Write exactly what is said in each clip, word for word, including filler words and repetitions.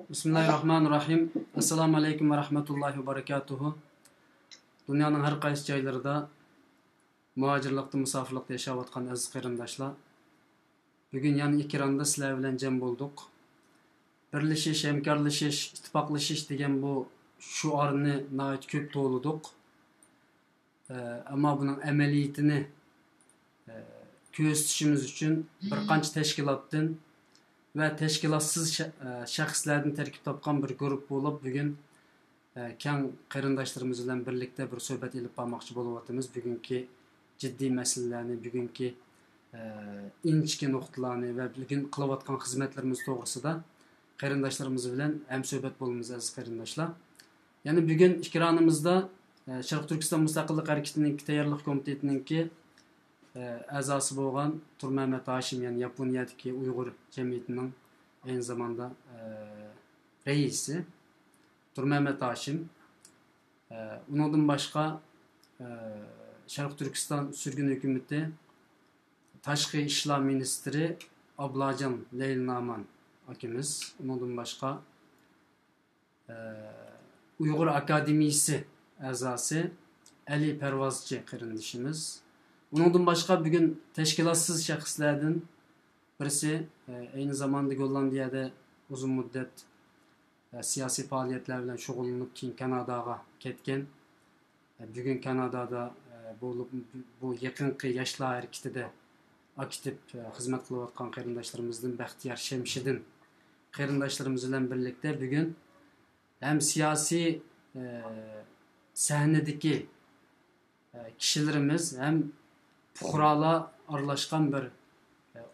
بىسمىللاھىررەھمانىررەھىم. ئەسسالامۇ ئەلەيكۇم ۋە رەھمەتۇللاھى ۋە بەرىكاتۇھۇ. دۇنيانىڭ ھەر قايسى جايلىرىدا مۇھاجىرلىقتا، مۇساپىرلىقتا ياشاۋاتقان ئەزىز قېرىنداشلار، بۈگۈن يەنە ئېكراندا سىلەر بىلەن جەم بولدۇق. بىرلىشىش، ھەمكارلىشىش، ئىتتىپاقلىشىش دېگەن بۇ شوئارنى ناھايىتى كۆپ توۋلىدۇق. ئەمما بۇنىڭ ئەمەلىيىتىنى كۆرسىتىشىمىز ئۈچۈن بىر قانچە تەشكىلاتتىن ۋە تەشكىلاتسىز شە-، شەخسلەردىن تەركىب تاپقان بىر گۇرۇپپا بولۇپ، بۈگۈن كەڭ قېرىنداشلىرىمىز بىلەن بىرلىكتە بىر سۆھبەت ئېلىپ بارماقچى بولۇۋاتىمىز. بۈگۈنكى جىددىي مەسىلىلەرنى، بۈگۈنكى ئىنچىكە نۇقتىلارنى ۋە بۈگۈن قىلىۋاتقان خىزمەتلىرىمىز توغرىسىدا قېرىنداشلىرىمىز بىلەن ھەمسۆھبەت بولىمىز، ئەزىز قېرىنداشلار. يەنە بۈگۈن ئېكرانىمىزدا، ئە، شەرقىي تۈركىستان مۇستەقىللىق ھەرىكىتىنىڭكى تەييارلىق كومىتېتىنىڭكى، ئە، ئەزاسى بولغان تۇرمەمەت ھاشىم، يەنى ياپونىيەدىكى ئۇيغۇر جەمئىيىتىنىڭ ئەينى زاماندا، ئە، رەئىسى تۇرمەمەت ھاشىم. ئە، ئۇنىڭدىن باشقا، ئە، شەرقىي تۈركىستان سۈرگۈن ھۆكۈمىتى تاشقى ئىشلار مىنىستىرى ئابلاجان لەيلىنامان ئاكىمىز. ئۇنىڭدىن باشقا، ئۇيغۇر ئاكادېمىيىسى ئەزاسى ئەلى پەرۋازچى قېرىندىشىمىز. ئۇنىڭدىن باشقا بۈگۈن تەشكىلاتسىز شەخسلەردىن بىرسى، ئەينى زاماندا گوللاندىيەدە ئۇزۇن مۇددەت سىياسىي پائالىيەتلەر بىلەن شۇغۇللىنىپ، كېيىن كاناداغا كەتكەن، بۈگۈن كانادادا بولۇپ، بۇ يېقىنقى ياشلار ھەرىكىتىدە ئاكتىپ خىزمەت قىلىۋاتقان قېرىنداشلىرىمىزدىن بەختىيار شەمشىدىن قېرىنداشلىرىمىز بىلەن بىرلىكتە بۈگۈن ھەم سىياسىي سەھنىدىكى كىشىلىرىمىز ھەم پۇقرالار ئارىلاشقان بىر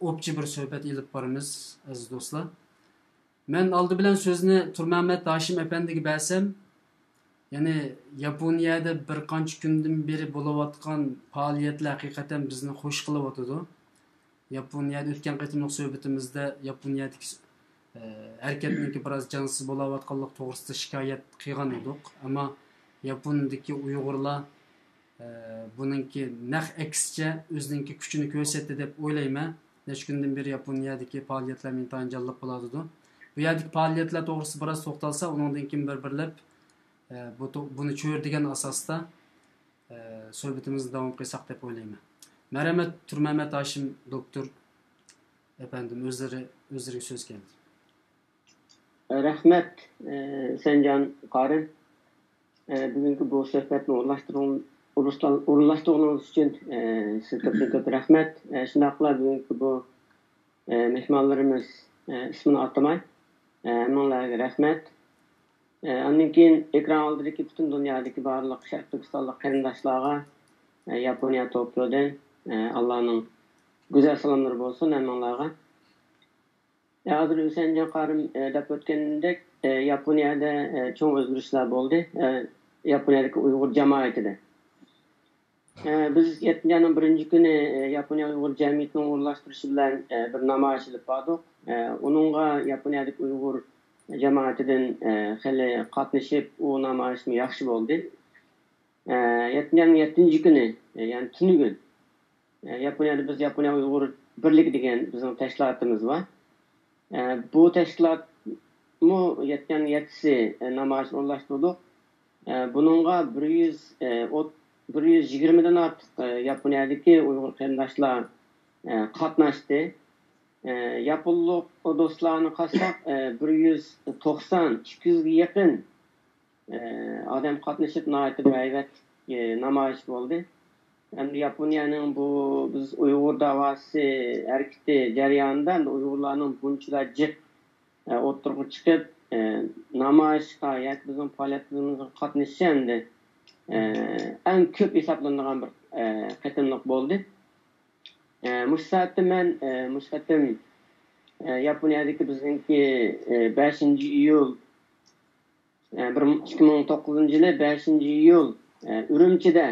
ئوپچە بىر سۆھبەت ئېلىپ بارىمىز، ئەزىز دوستلار. مەن ئالدى بىلەن سۆزنى تۇرمەمەت ھاشىم ئەپەندىگە بەرسەم، يەنى ياپونىيەدە بىر قانچە كۈندىن بېرى بولۇۋاتقان پائالىيەتلەر ھەقىقەتەن بىزنى خوش قىلىۋاتىدۇ. ياپونىيەدە ئۆتكەن قېتىملىق سۆھبىتىمىزدە ياپونىيەدىكى، ئە، ھەرىكەتنىڭكى بىراز جانسىز بولاۋاتقانلىقى توغرىسىدا شىكايەت قىلغان ئىدۇق. ئەمما ياپونىيەدىكى ئۇيغۇرلار، ئە، بۇنىڭكى نەق ئەكسىچە ئۆزىنىڭكى كۈچىنى كۆرسەتتى دەپ ئويلايمەن. نەچچە كۈندىن بېرى ياپونىيەدىكى پائالىيەتلەر ئىنتايىن جانلىق بولۇۋاتىدۇ. بۇ يەردىكى پائالىيەتلەر توغرىسىدا بىراز توختالسا، ئۇنىڭدىن كېيىن بىر-بىرلەپ، ئە، بۇ تو-، بۇنى چۆرىدىگەن ئاساستا، ئە، سۆھبىتىمىزنى داۋام قىلساق دەپ ئويلايمەن. مەرھەمەت، تۇرمەمەت ھاشىم دوكتور ئەپەندىم، ئۆزلىرى، ئۆزلىرىگە سۆز كەلدى. رەھمەت، ئە، ھۈسەنجان قارى. ئە، بۈگۈنكى بۇ سۆھبەتنى ئورۇنلاشتۇرغان-، ئورۇنلاشتۇرغىنىڭىز ئۈچۈن، ئە، سىزگە كۆپتىن كۆپ رەھمەت. ئە، شۇنداقلا بۈگۈنكى بۇ، ئە، مېھمانلىرىمىز، ئە، ئىسمىنى ئاتىماي، ئە، ھەممىڭلارغا رەھمەت. ئە، ئاندىن كېيىن ئېكران ئالدىدىكى پۈتۈن دۇنيادىكى بارلىق شەرقىي تۈركىستانلىق قېرىنداشلارغا، ئە، ياپونىيە توكيودىن، ئە، ئاللانىڭ گۈزەل سالاملىرى بولسۇن ھەممىڭلارغا. ئە، ھازىر ھۈسەنجان قارىم، ئە، دەپ ئۆتكىنىدەك، ئە، ياپونىيەدە، ئە، چوڭ ئۆزگىرىشلەر بولدى، ئە، ياپونىيەدىكى ئۇيغۇر جامائىتىدە. ئە، بىز يەتتىنچى ئاينىڭ بىرىنچى كۈنى، ئە، ياپونىيە ئۇيغۇر جەمئىيىتىنىڭ ئورۇنلاشتۇرۇشى بىلەن، ئە، بىر نامايىش ئېلىپ باردۇق. ئە، ئۇنىڭغا ياپونىيەدىكى ئۇيغۇر جامائىتىدىن، ئە، خېلى قاتنىشىپ، ئۇ نامايىشمۇ ياخشى بولدى. ئە، يەتتىنچى ئاينىڭ يەتتىنچى كۈنى، ئە، يەنى تۈنۈگۈن، ئە، ياپونىيەدە بىز ياپونىيە ئۇيغۇر بىرلىكى دېگەن بىزنىڭ تەشكىلاتىمىز بار. ئە، بۇ تەشكىلاتمۇ يەتتىنچى ئاينىڭ يەتتىسى، ئە، نامايىش ئورۇنلاشتۇردۇق. ئە، بۇنىڭغا بىر يۈز، ئە، ئوت-، بىر يۈز يىگىرمىدىن ئارتۇق، ئە، ياپونىيەدىكى ئۇيغۇر قېرىنداشلار، ئە، قاتناشتى. ئە، ياپونلۇق دوستلارنى قاتساق، ئە، بىر يۈز توقسان، ئىككى يۈزگە يېقىن، ئە، ئادەم قاتنىشىپ، ناھايىتى بىر ھەيۋەتلىك، ئە، نامايىش بولدى. ئەمدى ياپونىيەنىڭ بۇ بىز ئۇيغۇر داۋاسى ھەرىكىتى جەريانىدا ئەمدى ئۇيغۇرلارنىڭ بۇنچىلا جىق، ئە، ئوتتۇرىغا چىقىپ، ئە، نامايىشقا ياكى بىزنىڭ پائالىيەتلىرىمىزغا قاتنىشىشى ئەمدى، ئە، ئەڭ كۆپ ھېسابلىنىدىغان بىر، ئە، قېتىملىق بولدى. ئە، مۇشۇ سائەتتە مەن، ئە، مۇشۇ قېتىم، ئە، ياپونىيەدىكى بىزنىڭكى، ئە، بەشىنچى ئىيۇل، ئە، بىر، ئىككى مىڭ توققۇزىنچى يىلى بەشىنچى ئىيۇل، ئە، ئۈرۈمچىدە،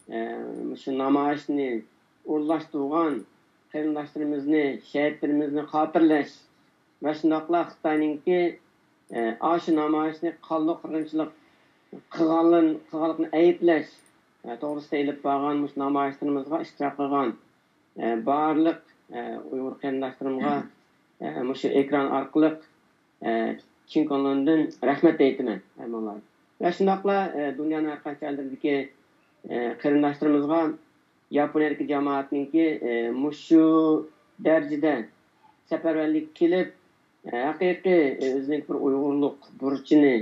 ئە، مۇشۇ نامايىشنى ئورۇنلاشتۇرغان قېرىنداشلىرىمىزنى، شېھىتلىرىمىزنى خاتىرىلەش ۋە شۇنداقلا خىتاينىڭكى، ئە، ئاشۇ نامايىشنى قانلىق قىرغىنچىلىق قىلغانلىرىنى، قىلغانلىقىنى ئەيىبلەش، ئە، توغرىسىدا ئېلىپ بارغان مۇشۇ نامايىشلىرىمىزغا ئىشتىراك قىلغان، ئە، بارلىق، ئۇيغۇر قېرىنداشلىرىمغا مۇشۇ ئېكران ئارقىلىق چىن كۆڭلۈمدىن رەھمەت ئېيتىمەن ھەممىڭلارغا. ۋە شۇنداقلا دۇنيانىڭ ھەر قايسى جايلىرىدىكى قېرىنداشلىرىمىزغا ياپونىيەدىكى جامائەتنىڭكى مۇشۇ دەرىجىدە سەپەرۋەرلىككە كېلىپ، ھەقىقىي ئۆزىنىڭ بىر ئۇيغۇرلۇق بۇرچىنى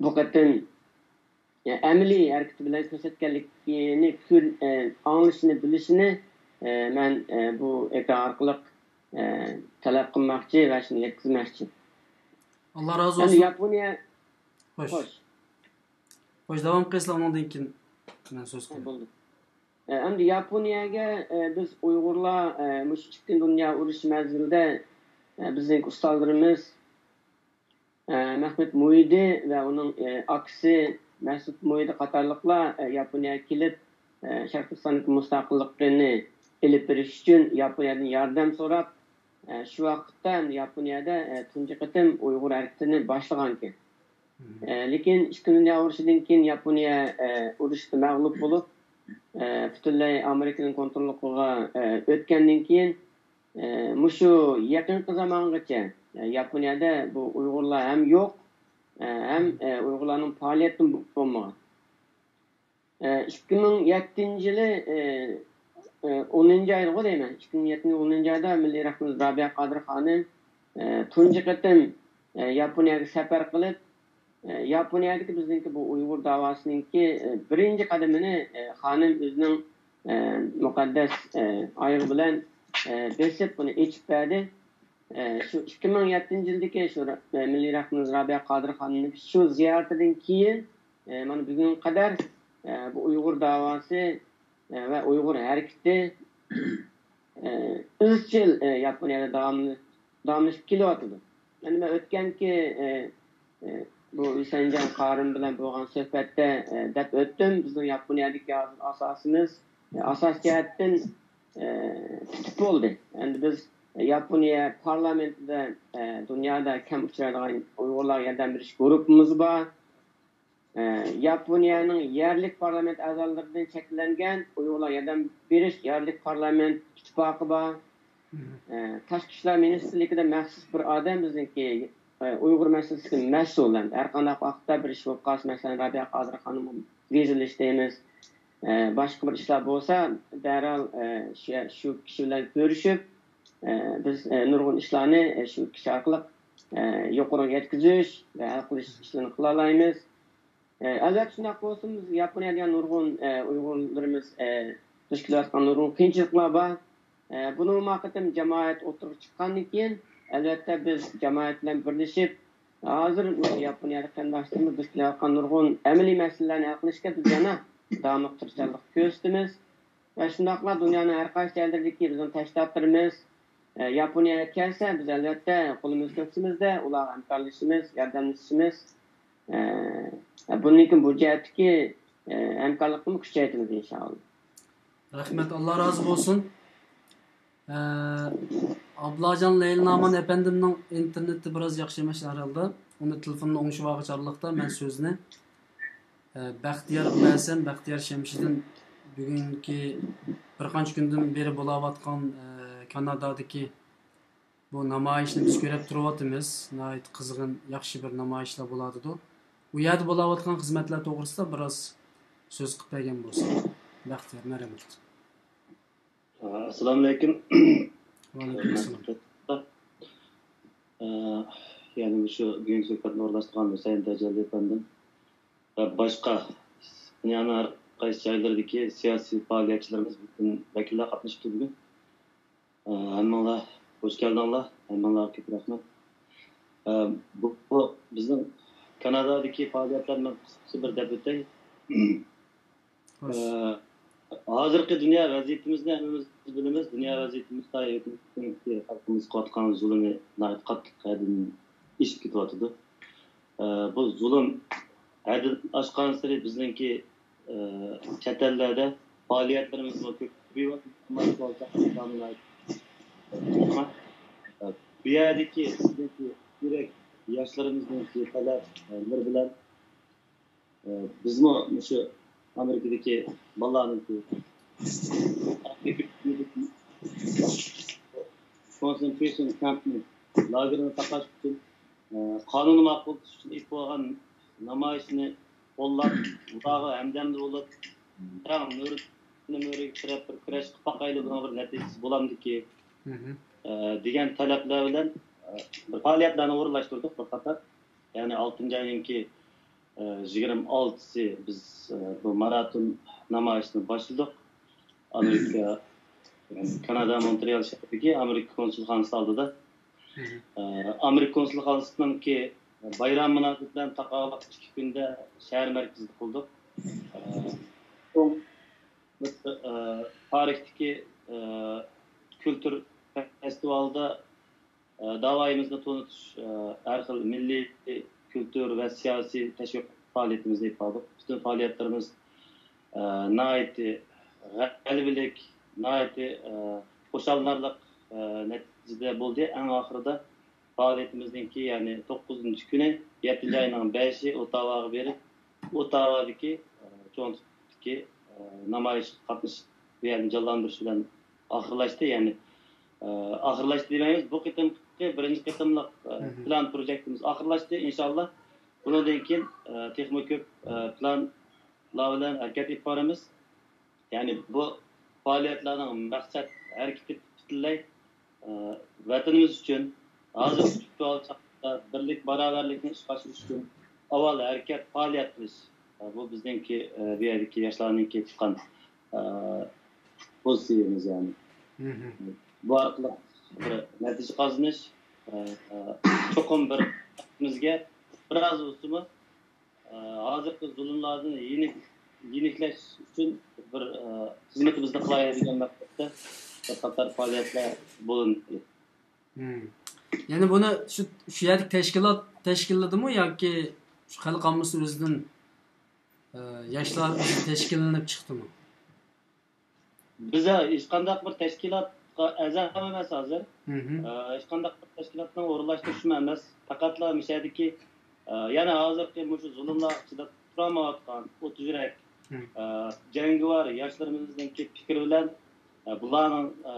بۇ قېتىم ئەمەلىي ھەرىكىتى بىلەن كۆرسەتكەنلىكىنى كۆر-، ئاڭلىشىنى، بىلىشىنى مەن بۇ ئېكران ئارقىلىق تەلەپ قىلماقچى ۋە شۇنى يەتكۈزمەكچى. ئاللا رازى ئەمدى بولسۇن. ياپونىيە خوش. خوش. خوش، داۋام قىلسىلا، ئۇنىڭدىن كېيىن مەن سۆز قىلىمەن. بولدى. ئەمدى ياپونىيەگە بىز ئۇيغۇرلار مۇشۇ ئىككىنچى دۇنيا ئۇرۇشى مەزگىلىدە بىزنىڭ ئۇستازلىرىمىز مەھمۇد مۇھىدى ۋە ئۇنىڭ ئاكىسى مەسۇد مۇھىدى قاتارلىقلار ياپونىيەگە كېلىپ، شەرقىي تۈركىستاندىكى مۇستەقىللىقىنى ئېلىپ بېرىش ئۈچۈن ياپونىيەدىن ياردەم سوراپ، شۇ ۋاقىتتا ياپونىيەدە تۇنجى قېتىم ئۇيغۇر ھەرىكىتىنى باشلىغانىكەن. لېكىن ئىككىنچى دۇنيا ئۇرۇشىدىن كېيىن ياپونىيە ئۇرۇشتا مەغلۇپ بولۇپ، پۈتۈنلەي ئامېرىكىنىڭ كونتروللۇقىغا ئۆتكەندىن كېيىن، مۇشۇ يېقىنقى زامانغىچە ياپونىيەدە بۇ ئۇيغۇرلار ھەم يوق، ھەم ئۇيغۇرلارنىڭ پائالىيەتتىن بولمىغان. ئىككى مىڭ يەتتىنچى يىلى ئونىنچى ئايغۇ دەيمەن، ئىككى مىڭ يەتتىنچى ئونىنچى ئايدا مىللىي رەھبىرىمىز رابىيە قادىر خانىم تۇنجى قېتىم ياپونىيەگە سەپەر قىلىپ، ياپونىيەدىكى بىزنىڭكى بۇ ئۇيغۇر داۋاسىنىڭكى بىرىنچى قەدىمىنى خانىم ئۆزىنىڭ مۇقەددەس ئايىغى بىلەن بېسىپ، بۇنى ئېچىپ بەردى. شۇ ئىككى مىڭ يەتتىنچى يىلدىكى شۇ مىللىي رەھبىرىمىز رابىيە قادىر خانىمنىڭ شۇ زىيارىتىدىن كېيىن، مانا بۈگۈنگە قەدەر بۇ ئۇيغۇر داۋاسى ۋە ئۇيغۇر ھەرىكىتى ئىزچىل ياپونىيەدە داۋاملىشىپ كېلىۋاتىدۇ. يەنى مەن ئۆتكەنكى بۇ ھۈسەنجان قارىم بىلەن بولغان سۆھبەتتە دەپ ئۆتتۈم، بىزنىڭ ياپونىيەدىكى ھازىر ئاساسىمىز ئاساسىي جەھەتتىن پۈتۈپ بولدى. ئەمدى بىز ياپونىيە پارلامېنتىدا دۇنيادا كەم ئۇچرايدىغان ئۇيغۇرلارغا ياردەم بېرىش گۇرۇپپىمىز بار. ياپونىيەنىڭ يەرلىك پارلامېنت ئەزالىرىدىن شەكىللەنگەن ئۇيغۇرلارغا ياردەم بېرىش يەرلىك پارلامېنت ئىتتىپاقى بار. تاشقى ئىشلار مىنىستىرلىكىدە مەخسۇس بىر ئادەم بىزنىڭكى ئۇيغۇر مەسىلىسىگە مەسئۇل. ھەر قانداق ۋاقىتتا بىر ئىش بولۇپ قالسا، مەسىلەن، رابىيە قادىر خانىمغا ۋىزا ئىشلەيمىز. باشقا بىر ئىشلار بولسا، دەرھال شۇ كىشى بىلەن كۆرۈشۈپ، بىز نۇرغۇن ئىشلارنى شۇ كىشى ئارقىلىق يۇقىرىغا يەتكۈزۈش ۋە ھەل قىلىش ئىشلىرىنى قىلالايمىز. ئەلۋەتتە، شۇنداق بولسىمۇ، بىز ياپونىيەدە نۇرغۇن ئۇيغۇرلىرىمىز دۇچ كېلىۋاتقان نۇرغۇن قىيىنچىلىقلار بار. بۇنىمۇ ما قېتىم جامائەت ئوتتۇرىغا چىققاندىن كېيىن، ئەلۋەتتە، بىز جامائەت بىلەن بىرلىشىپ، ھازىر ياپونىيەدە قېرىنداشلىرىمىز دۇچ كېلىۋاتقان نۇرغۇن ئەمەلىي مەسىلىلەرنى ھەل قىلىشقا بىز يەنە داۋاملىق تىرىشچانلىق كۆرسىتىمىز. ۋە شۇنداقلا دۇنيانىڭ ھەر قايسى يەرلىرىدىكى بىزنىڭ تەشكىلاتلىرىمىز ياپونىيەگە كەلسە، بىز ئەلۋەتتە قولىمىزنى كۆرسىتىمىزدە، ئۇلارغا ھەمكارلىشىمىز، ياردەملىشىمىز. بۇندىن كېيىن بۇ جەھەتتىكى ھەمكارلىقنىمۇ كۈچەيتىمىز، ئىنشائاللا. رەھمەت، ئاللا رازى بولسۇن. ئابدۇللاجان لەيلىنامان ئەپەندىمنىڭ ئىنتېرنېتى بىراز ياخشى ئەمەس ھەرھالدا. ئۇنى تېلېفوننى ئوڭشىۋالغۇچە ئارىلىقتا مەن سۆزنى بەختىيارغا بەرسەم، بەختىيار شەمشىدىن بۈگۈنكى بىر قانچە كۈندىن بېرى بولاۋاتقان كانادادىكى بۇ نامايىشنى بىز كۆرۈپ تۇرۇۋاتىمىز. ناھايىتى قىزغىن، ياخشى بىر نامايىشلار بولۇۋاتىدۇ. ئۇ يەردە بولاۋاتقان خىزمەتلەر توغرىسىدا بىراز سۆز قىلىپ بەرگەن بولسا. بەختىيار، مەرھەمەت. ئەسسالامۇئەلەيكۇم. ۋەئەلەيكۇم ئەسسالام. يەنى مۇشۇ بۈگۈنكى سۆھبەتنى ئورۇنلاشتۇرغان ھۈسەيىن تەجەللى ئەپەندىم ۋە باشقا دۇنيانىڭ ھەر قايسى جايلىرىدىكى سىياسىي پائالىيەتچىلىرىمىز، پۈتۈن ۋەكىللەر قاتنىشىپتۇ بۈگۈن. ھەممىڭلار خوش كەلدىڭلار. ھەممىڭلارغا كۆپ رەھمەت. بۇ، بۇ بىزنىڭ كانادادىكى پائالىيەتلەرنى مەن قىسقىچە بىر دەپ ئۆتەي. ھازىرقى دۇنيا ۋەزىيىتىمىزنى ھەممىمىز بىلىمىز. دۇنيا ۋەزىيىتىمىزدە ھۆكۈمەتنىڭكى خەلقىمىزگە قىلىۋاتقان زۇلۇمى ناھايىتى قاتتىق، ھەددىدىن ئېشىپ كېتىۋاتىدۇ. بۇ زۇلۇم ھەددىدىن ئاشقانسېرى بىزنىڭكى چەت ئەللەردە پائالىيەتلىرىمىزمۇ كۆپىيىۋاتىدۇ. بۇ يەردىكى بىزنىڭكى يۈرەك ياشلىرىمىزنىڭكى تەلەپلىرى بىلەن بىزمۇ مۇشۇ ئامېرىكىدىكى بالىلارنىڭكى كونسېنترېيشن كامپنى، لاگېرنى تاقاش ئۈچۈن، ئە، قانۇننى ماقۇل قىلىش ئۈچۈن ئېلىپ بارغان نامايىشنى قوللاپ، ئۇلارغا ھەمدەمدە بولۇپ، تەڭ مۈرىدىن مۈرىگە تىرەپ بىر كۈرەش قىلىپ باقايلى، بۇنىڭ بىر نەتىجىسى بولامدىكى، ئە، دېگەن تەلەپلەر بىلەن، ئە، بىر پائالىيەتلەرنى ئورۇنلاشتۇردۇق بىر قاتار. يەنى ئالتىنچى ئاينىڭكى، ئە، يىگىرمە ئالتىسى بىز، ئە، بۇ ماراتون نامايىشىنى باشلىدۇق. ئامېرىكا، يەنى كانادا مونترېئال شەھىرىدىكى ئامېرىكا كونسۇلخانىسى ئالدىدا. ئە، ئامېرىكا كونسۇلخانىسىنىڭكى بايرام مۇناسىۋىتى بىلەن تاقابىل ئىككى كۈندە شەھەر مەركىزىدە قىلدۇق. ئە، چوڭ، ئە، تارىختىكى، ئە، كۈلتۈر فېستىۋالىدا، ئە، داۋايىمىزنى تونۇتۇش، ئە، ھەر خىل مىللىي، كۈلتۈر ۋە سىياسىي تەشۋىق پائالىيىتىمىزنى ئېلىپ باردۇق. پۈتۈن پائالىيەتلىرىمىز، ئە، ناھايىتى غەلىبىلىك، ناھايىتى، ئە، خۇشاللىنارلىق، ئە، نەتىجىدە بولدى. ئەڭ ئاخىرىدا پائالىيىتىمىزنىڭكى، يەنى توققۇزىنچى كۈنى، يەتتىنچى ئاينىڭ بەشى ئوتاۋاغا بېرىپ، ئوتاۋادىكى، ئە، چوڭ تىپتىكى، ئە، نامايىشقا قاتنىشىپ، بۇ يەرنى جانلاندۇرۇش بىلەن ئاخىرلاشتى. يەنى، ئە، ئاخىرلاشتى دېمەيمىز، بۇ قېتىمقى بىرىنچى قېتىملىق، ئە، پىلان پروژېكتىمىز ئاخىرلاشتى. ئىنشاللا، بۇنىڭدىن كېيىن، ئە، تېخىمۇ كۆپ، ئە، پىلانلار بىلەن ھەرىكەت ئېلىپ بارىمىز. يەنى بۇ پائالىيەتلەرنىڭ مەقسەت ھەرىكىتى پۈتۈنلەي، ئە، ۋەتىنىمىز ئۈچۈن، ھازىرقى ئاكتۇئال چاغدا بىرلىك، باراۋەرلىكنى ئىشقا ئاشۇرۇش ئۈچۈن ئاۋۋال ھەرىكەت، پائالىيەت قىلىش. ئە، بۇ بىزنىڭكى، ئە، بۇ يەردىكى ياشلارنىڭكى تۇتقان، ئە، پوزىتسىيىمىز يەنى. بۇ ئارقىلىق بىر نەتىجە قازىنىش، ئە، ئە، چوقۇم بىر بىزگە بىراز بولسىمۇ، ئە، ھازىرقى زۇلۇملاردىن يېنىك-، يېنىكلەش ئۈچۈن بىر، ئە، خىزمىتىمىزنى قىلايلى دېگەن مەقسەتتە بىر قاتار پائالىيەتلەر بولۇندى. يەنى بۇنى شۇ، شۇ يەردىكى تەشكىلات تەشكىللىدىمۇ ياكى شۇ خەلق ئاممىسى ئۆزىدىن، ئە، ياشلار ئۆزى تەشكىللىنىپ چىقتىمۇ؟ بىز ھېچقانداق بىر تەشكىلاتقا ئەزا ئەمەس ھازىر. ئە، ھېچقانداق بىر تەشكىلاتنىڭ ئورۇنلاشتۇرۇشىمۇ ئەمەس. پەقەتلا مۇشۇ يەردىكى، ئە، يەنە ھازىرقى مۇشۇ زۇلۇملارغا چىداپ تۇرالمايۋاتقان ئوت يۈرەك، ئە، جەڭگىۋار ياشلىرىمىزنىڭكى پىكرى بىلەن، ئە، بۇلارنىڭ، ئە،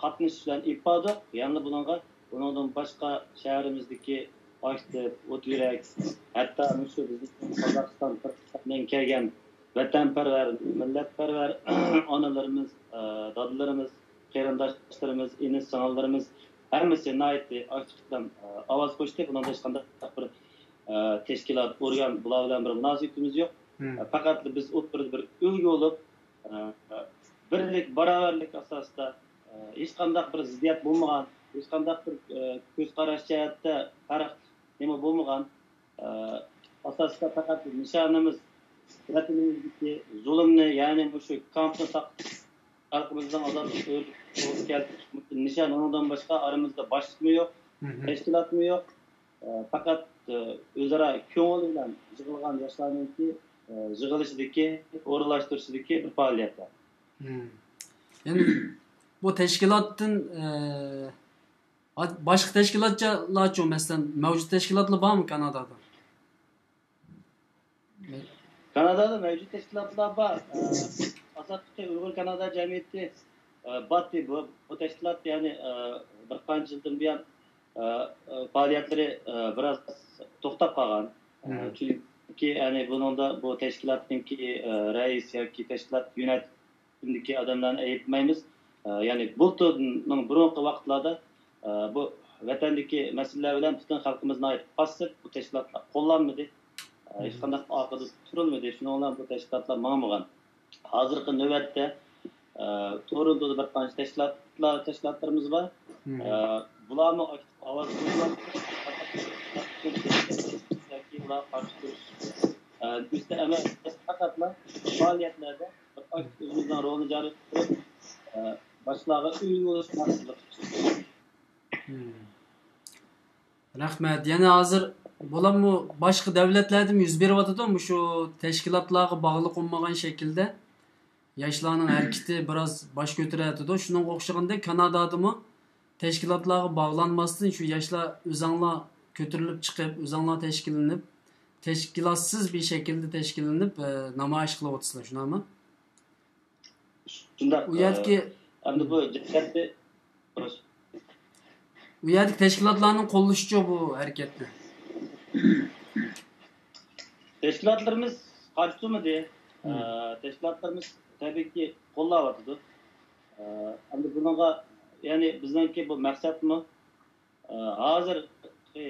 قاتنىشىشى بىلەن ئېلىپ باردۇق. يەنىلا بۇنىڭغا، بۇنىڭدىن باشقا شەھىرىمىزدىكى ئاكتىپ، ئوت يۈرەك، ھەتتا مۇشۇ بىزنىڭ قازاقىستان، قىرغىزىستاندىن كەلگەن ۋەتەنپەرۋەر، مىللەتپەرۋەر ئانىلىرىمىز، ئە، دادىلىرىمىز، قېرىنداشلىرىمىز، ئىنى-سىڭىللىرىمىز ھەممىسى ناھايىتى ئاكتىپ بىلەن، ئە، ئاۋاز قوشتى. بۇنىڭدا ھېچقانداق بىر، ئە، تەشكىلات، ئورگان، بۇلار بىلەن بىر مۇناسىۋىتىمىز يوق. ئە، پەقەتلا بىز ئوتتۇرىدا بىر ئۈلگە بولۇپ، ئە، بىرلىك، باراۋەرلىك ئاساسىدا، ئە، ھېچقانداق بىر زىددىيەت بولمىغان، ھېچقانداق بىر، ئە، كۆز قاراش جەھەتتە پەرق نېمە بولمىغان، ئە، ئاساستا پەقەت نىشانىمىز ۋەتىنىمىزدىكى زۇلۇمنى، يەنى مۇشۇ كامپنى تاقىتىش، خەلقىمىزنىڭ ئازادلىقىنى قولغا كەلتۈرۈش نىشان، ئۇنىڭدىن باشقا ئارىمىزدا باشلىقمۇ يوق، تەشكىلاتمۇ يوق. ئە، پەقەت، ئە، ئۆزئارا كۆڭۈل بىلەن يىغىلغان ياشلارنىڭكى، ئە، يىغىلىشىدىكى، ئورۇنلاشتۇرۇشىدىكى بىر پائالىيەتلەر. يەنى بۇ تەشكىلاتتىن، ئە، باشقا تەشكىلاتلارچۇ، مەسىلەن، مەۋجۇت تەشكىلاتلار بارمۇ كانادادا؟ كانادادا مەۋجۇت تەشكىلاتلار بار. ئە، ئاساسلىقى ئۇيغۇر كانادا جەمئىيىتى، ئە، باتتى. بۇ، بۇ تەشكىلات، يەنى، ئە، بىر قانچە يىلدىن بۇيان، ئە، ئە، پائالىيەتلىرى، ئە، بىراز توختاپ قالغان. ئە، چۈنكى، يەنى بۇنىڭدا بۇ تەشكىلاتنىڭكى، ئە، رەئىس ياكى تەشكىلات يۆنەت-، ئىچىدىكى ئادەملەرنى ئەيىبلىمەيمىز. ئە، يەنى بۇلتۇرنىڭ بۇرۇنقى ۋاقىتلاردا، ئە، بۇ ۋەتەندىكى مەسىلىلەر بىلەن پۈتۈن خەلقىمىز ناھايىتى پاسسىپ، بۇ تەشكىلاتلار قوللانمىدى. ئە، ھېچقانداق ئارقىدا تۇرۇلمىدى. شۇنىڭ بىلەن بۇ تەشكىلاتلار ماڭمىغان. ھازىرقى نۆۋەتتە، ئە، تورونتودا بىر قانچە تەشكىلاتلار، تەشكىلاتلىرىمىز بار. ئە، بۇلارمۇ ئاكتىپ ئاۋاز قوشۇۋاتىدۇ. ياكى ئۇلارغا قارشى تۇرۇش، ئە، ئۈستى ئەمەس، پەقەتلا پائالىيەتلەردە بىر ئاكتىپ ئۆزىمىزنىڭ رولىنى جارى قىلىپ، ئە، باشقىلارغا ئۈلگە بولۇش مەقسىتىدە. رەھمەت. يەنە ھازىر بولاممۇ باشقا دەۋلەتلەردىمۇ يۈز بېرىۋاتىدۇ مۇشۇ تەشكىلاتلارغا باغلىق بولمىغان شەكىلدە ياشلارنىڭ ھەرىكىتى بىراز باش كۆتۈرۈۋاتىدۇ. شۇنىڭغا ئوخشىغاندەك كانادادىمۇ تەشكىلاتلارغا باغلانماستىن شۇ ياشلار ئۆزەڭلار كۆتۈرۈلۈپ چىقىپ، ئۆزەڭلار تەشكىللىنىپ، تەشكىلاتسىز بىر شەكىلدە تەشكىللىنىپ، ئە، نامايىش قىلىۋاتىسىلەر، شۇنداقمۇ؟ شۇنداق. ئۇ يەردىكى ئەمدى بۇ جەمئىيەتنى، ئۇ يەردىكى تەشكىلاتلارنىڭ قوللىشىچۇ بۇ ھەرىكەتنى؟ تەشكىلاتلىرىمىز قارشى تۇرمىدى. ئە، تەشكىلاتلىرىمىز تەبىئىيكى قوللاۋاتىدۇ. ئە، ئەمدى بۇنىڭغا، يەنى بىزنىڭكى بۇ مەقسەتمۇ، ئە، ھازىر، ئە،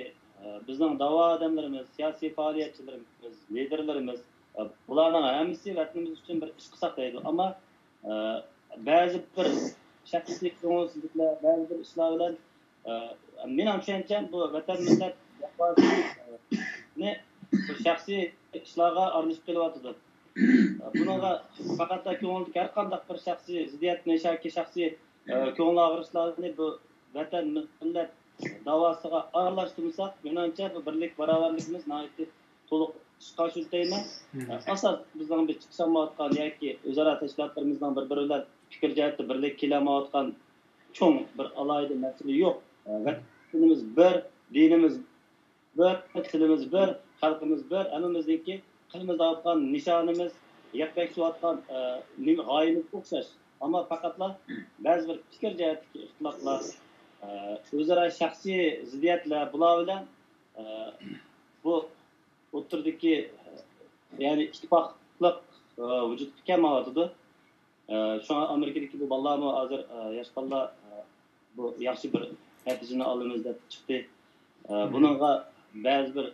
بىزنىڭ داۋا ئادەملىرىمىز، سىياسىي پائالىيەتچىلىرىمىز، لىدېرلىرىمىز، ئە، بۇلارنىڭ ھەممىسى ۋەتىنىمىز ئۈچۈن بىر ئىش قىلساق دەيدۇ. ئەمما، ئە، بەزى بىر شەخسىي كۆڭۈلسىزلىكلەر، بەزى بىر ئىشلار بىلەن، ئە، مېنىڭ چۈشەنچەم، بۇ ۋەتەن مىللەت داۋاسىنى بۇ شەخسىي ئىشلارغا ئارىلىشىپ قېلىۋاتىدۇ. بۇنىڭغا پەقەتلا كۆڭۈلدىكى ھەر قانداق بىر شەخسىي زىددىيەتنى ياكى شەخسىي، ئە، كۆڭۈل ئاغرىشلارنى بۇ ۋەتەن، مىللەت داۋاسىغا ئارىلاشتۇرمىساق، مېنىڭچە بۇ بىرلىك، باراۋەرلىكىمىز ناھايىتى تولۇق ئىشقا ئاشىدۇ دەيمەن. ئاساس بىزنىڭ بىر چىقىشالمايۋاتقان ياكى ئۆزئارا تەشكىلاتلىرىمىزنىڭ بىر-بىرى بىلەن پىكىر جەھەتتە بىرلىككە كېلەلمەيۋاتقان چوڭ بىر ئالاھىدە مەسىلە يوق. ۋەتىنىمىز بىر، دىنىمىز بىر، تىلىمىز بىر، خەلقىمىز بىر، ھەممىمىزنىڭكى قىلمىزلاۋاتقان نىشانىمىز، يەپ بەكسىۋاتقان، ئە، نېمە، غايىمىز ئوخشاش. ئەمما پەقەتلا بەزى بىر پىكىر جەھەتتىكى ئىختىلاپلار، ئە، ئۆزئارا شەخسىي زىددىيەتلەر، بۇلار بىلەن، ئە، بۇ ئوتتۇرىدىكى، ئە، يەنى ئىتتىپاقلىق، ئە، ۋۇجۇدقا كەلمەيۋاتىدۇ. ئە، شۇڭا ئامېرىكىدىكى بۇ بالىلارمۇ ھازىر، ئە، ياش بالىلار، ئە، بۇ ياخشى بىر نەتىجىنى ئالىمىز دەپ چىقتى. ئە، بۇنىڭغا بەزى بىر،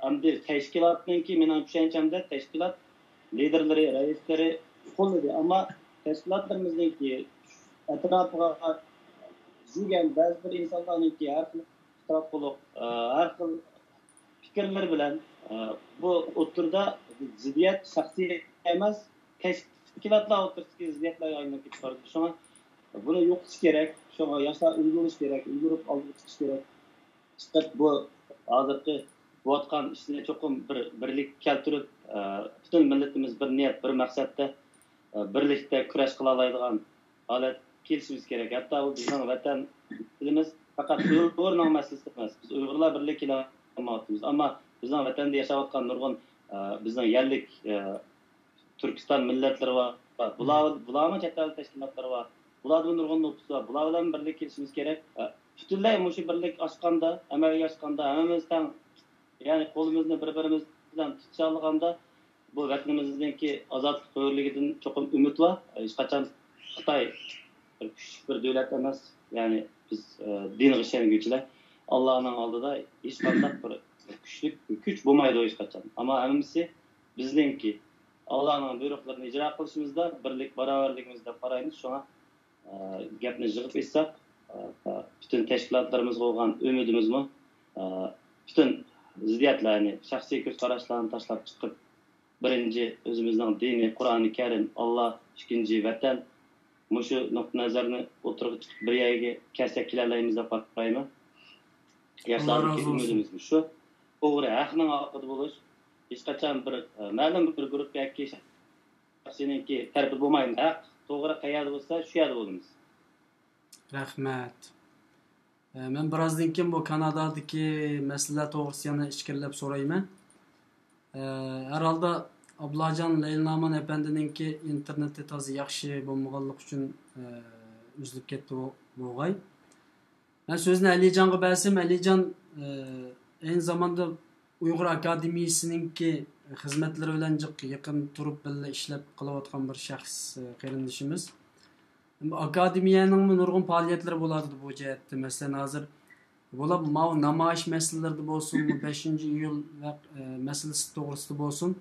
ئەمدى تەشكىلاتنىڭكى، مېنىڭ چۈشەنچەمدە، تەشكىلات لىدېرلىرى، رەئىسلىرى قوللىدى، ئەمما تەشكىلاتلىرىمىزنىڭكى ئەتراپىغا يۈرگەن بەزى بىر ئىنسانلارنىڭكى ھەر خىل ئىختىلاپ بولۇپ، ئە، ھەر خىل پىكىرلىرى بىلەن، ئە، بۇ ئوتتۇرىدا زىددىيەت شەخسىي ئەمەس، تەشكىلاتلار ئوتتۇرىسىدىكى زىددىيەتلەرگە ئايلىنىپ كېتىپ بارىدۇ. شۇڭا بۇنى يوقىتىش كېرەك، شۇڭا ياشلار ئۆزگىرىش كېرەك، ئۆزگىرىپ ئالدىغا چىقىش كېرەك. چىقىپ بۇ ھازىرقى بولۇۋاتقان ئىشنى چوقۇم بىر بىرلىككە كەلتۈرۈپ، ئە، پۈتۈن مىللىتىمىز بىر نىيەت، بىر مەقسەتتە، ئە، بىرلىكتە كۈرەش قىلالايدىغان ھالەتكە كېلىشىمىز كېرەك. ھەتتا بۇ بىزنىڭ ۋەتەن تىلىمىز پەقەت ئۇيغۇرنىڭ مەسىلىسى ئەمەس. بىز ئۇيغۇرلار بىرلىككە كېلەلمەيۋاتىمىز. ئەمما بىزنىڭ ۋەتەندە ياشاۋاتقان نۇرغۇن، ئە، بىزنىڭ يەرلىك، ئە، تۈركىستان مىللەتلىرى بار. بۇلار، بۇلارمۇ چەت ئەل تەشكىلاتلىرى بار. بۇلاردا نۇرغۇن نوپۇس بار. بۇلار بىلەن بىرلىككە كېلىشىمىز كېرەك. ئە، پۈتۈنلەي مۇشۇ بىرلىك ئاشقاندا، ئەمەلگە ئاشقاندا ھەممىمىز تەڭ، يەنى قولىمىزنى بىر-بىرىمىز بىلەن تۇتۇشالىغاندا، بۇ ۋەتىنىمىزنىڭكى ئازادلىق ھۆرلۈكىدىن چوقۇم ئۈمىد بار. ھېچقاچان خىتاي بىر كۈچلۈك بىر دۆلەت ئەمەس. يەنى بىز، ئە، دىنغا ئىشەنگۈچىلەر. ئاللانىڭ ئالدىدا ھېچقانداق بىر كۈچلۈك كۈچ بولمايدۇ ھېچقاچان. ئەمما ھەممىسى بىزنىڭكى ئاللانىڭ بۇيرۇقلىرىنى ئىجرا قىلىشىمىزدا، بىرلىك، باراۋەرلىكىمىز دەپ قارايمىز. شۇڭا، ئە، گەپنى يىغىپ ئېيتساق، ئە، پۈتۈن تەشكىلاتلىرىمىزغا بولغان ئۈمىدىمىزمۇ، ئە، پۈتۈن زىددىيەتلەرنى، شەخسىي كۆز قاراشلارنى تاشلاپ چىقىپ، بىرىنچى ئۆزىمىزنىڭ دىنى، قۇرئانى كەرىم، ئاللا، ئىككىنچى ۋەتەن. مۇشۇ نۇقتىئى نەزەرنى ئوتتۇرىغا چىقىپ بىر يەرگە كەلسەك كېلەلەيمىز دەپ قارايمەن. ياشلاردىكى ئۈمىدىمىز مۇشۇ. توغرا، ھەقنىڭ ئارقىدا بولۇش. ھېچقاچان بىر، ئە، مەلۇم بىر گۇرۇپپا ياكى شەخسنىڭكى تەرىپىدە بولمايمىز. ھەق، توغرا قەيەردە بولسا، شۇ يەردە بولىمىز. رەھمەت. ئە، مەن بىرازدىن كېيىن بۇ كانادادىكى مەسىلىلەر توغرىسىدا يەنە ئىچكىرىلەپ سورايمەن. ئە، ھەر ھالدا ئابلاجان لەيلىنامەن ئەپەندىنىڭكى ئىنتېرنېتى تازا ياخشى بولمىغانلىقى ئۈچۈن، ئە، ئۈزۈلۈپ كەتتى بو-، بولغاي. مەن سۆزنى ئەلىجانغا بەرسەم، ئەلىجان، ئە، ئەينى زاماندا ئۇيغۇر ئاكادېمىيىسىنىڭكى خىزمەتلىرى بىلەن جىق يېقىن تۇرۇپ بىللە ئىشلەپ قىلىۋاتقان بىر شەخس، ئە، قېرىندىشىمىز. ئاكادېمىيەنىڭمۇ نۇرغۇن پائالىيەتلىرى بولاتىدۇ بۇ جەھەتتە. مەسىلەن، ھازىر بولۇپ ماۋۇ نامايىش مەسىلىلىرىدە بولسۇن، بۇ بەشىنچى ئىيۇل ۋە، ئە، مەسىلىسى توغرىسىدا بولسۇن،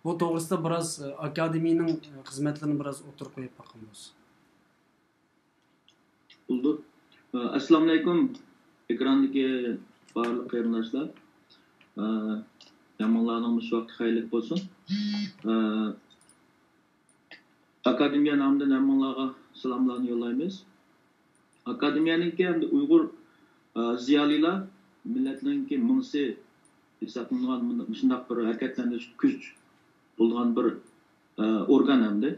بۇ توغرىسىدا بىراز، ئە، ئاكادېمىيەنىڭ، ئە، خىزمەتلىرىنى بىراز ئوتتۇرىغا قويۇپ باققان بولسا. بولدى. ئە، ئەسسالامۇئەلەيكۇم، ئېكراندىكى بارلىق قېرىنداشلار. ئە، ھەممىڭلارنىڭ مۇشۇ ۋاقتى خەيرلىك بولسۇن. ئە، ئاكادېمىيە نامىدىن ھەممىڭلارغا سالاملارنى يوللايمىز. ئاكادېمىيەنىڭكى ھەمدە ئۇيغۇر، ئە، زىيالىيلار مىللەتلىرىنىڭكى مېڭىسى ھېسابلىنىدىغان مۇشۇنداق بىر ھەرىكەتلەندۈرۈش كۈچ بولىدىغان بىر، ئە، ئورگان ئەمدى.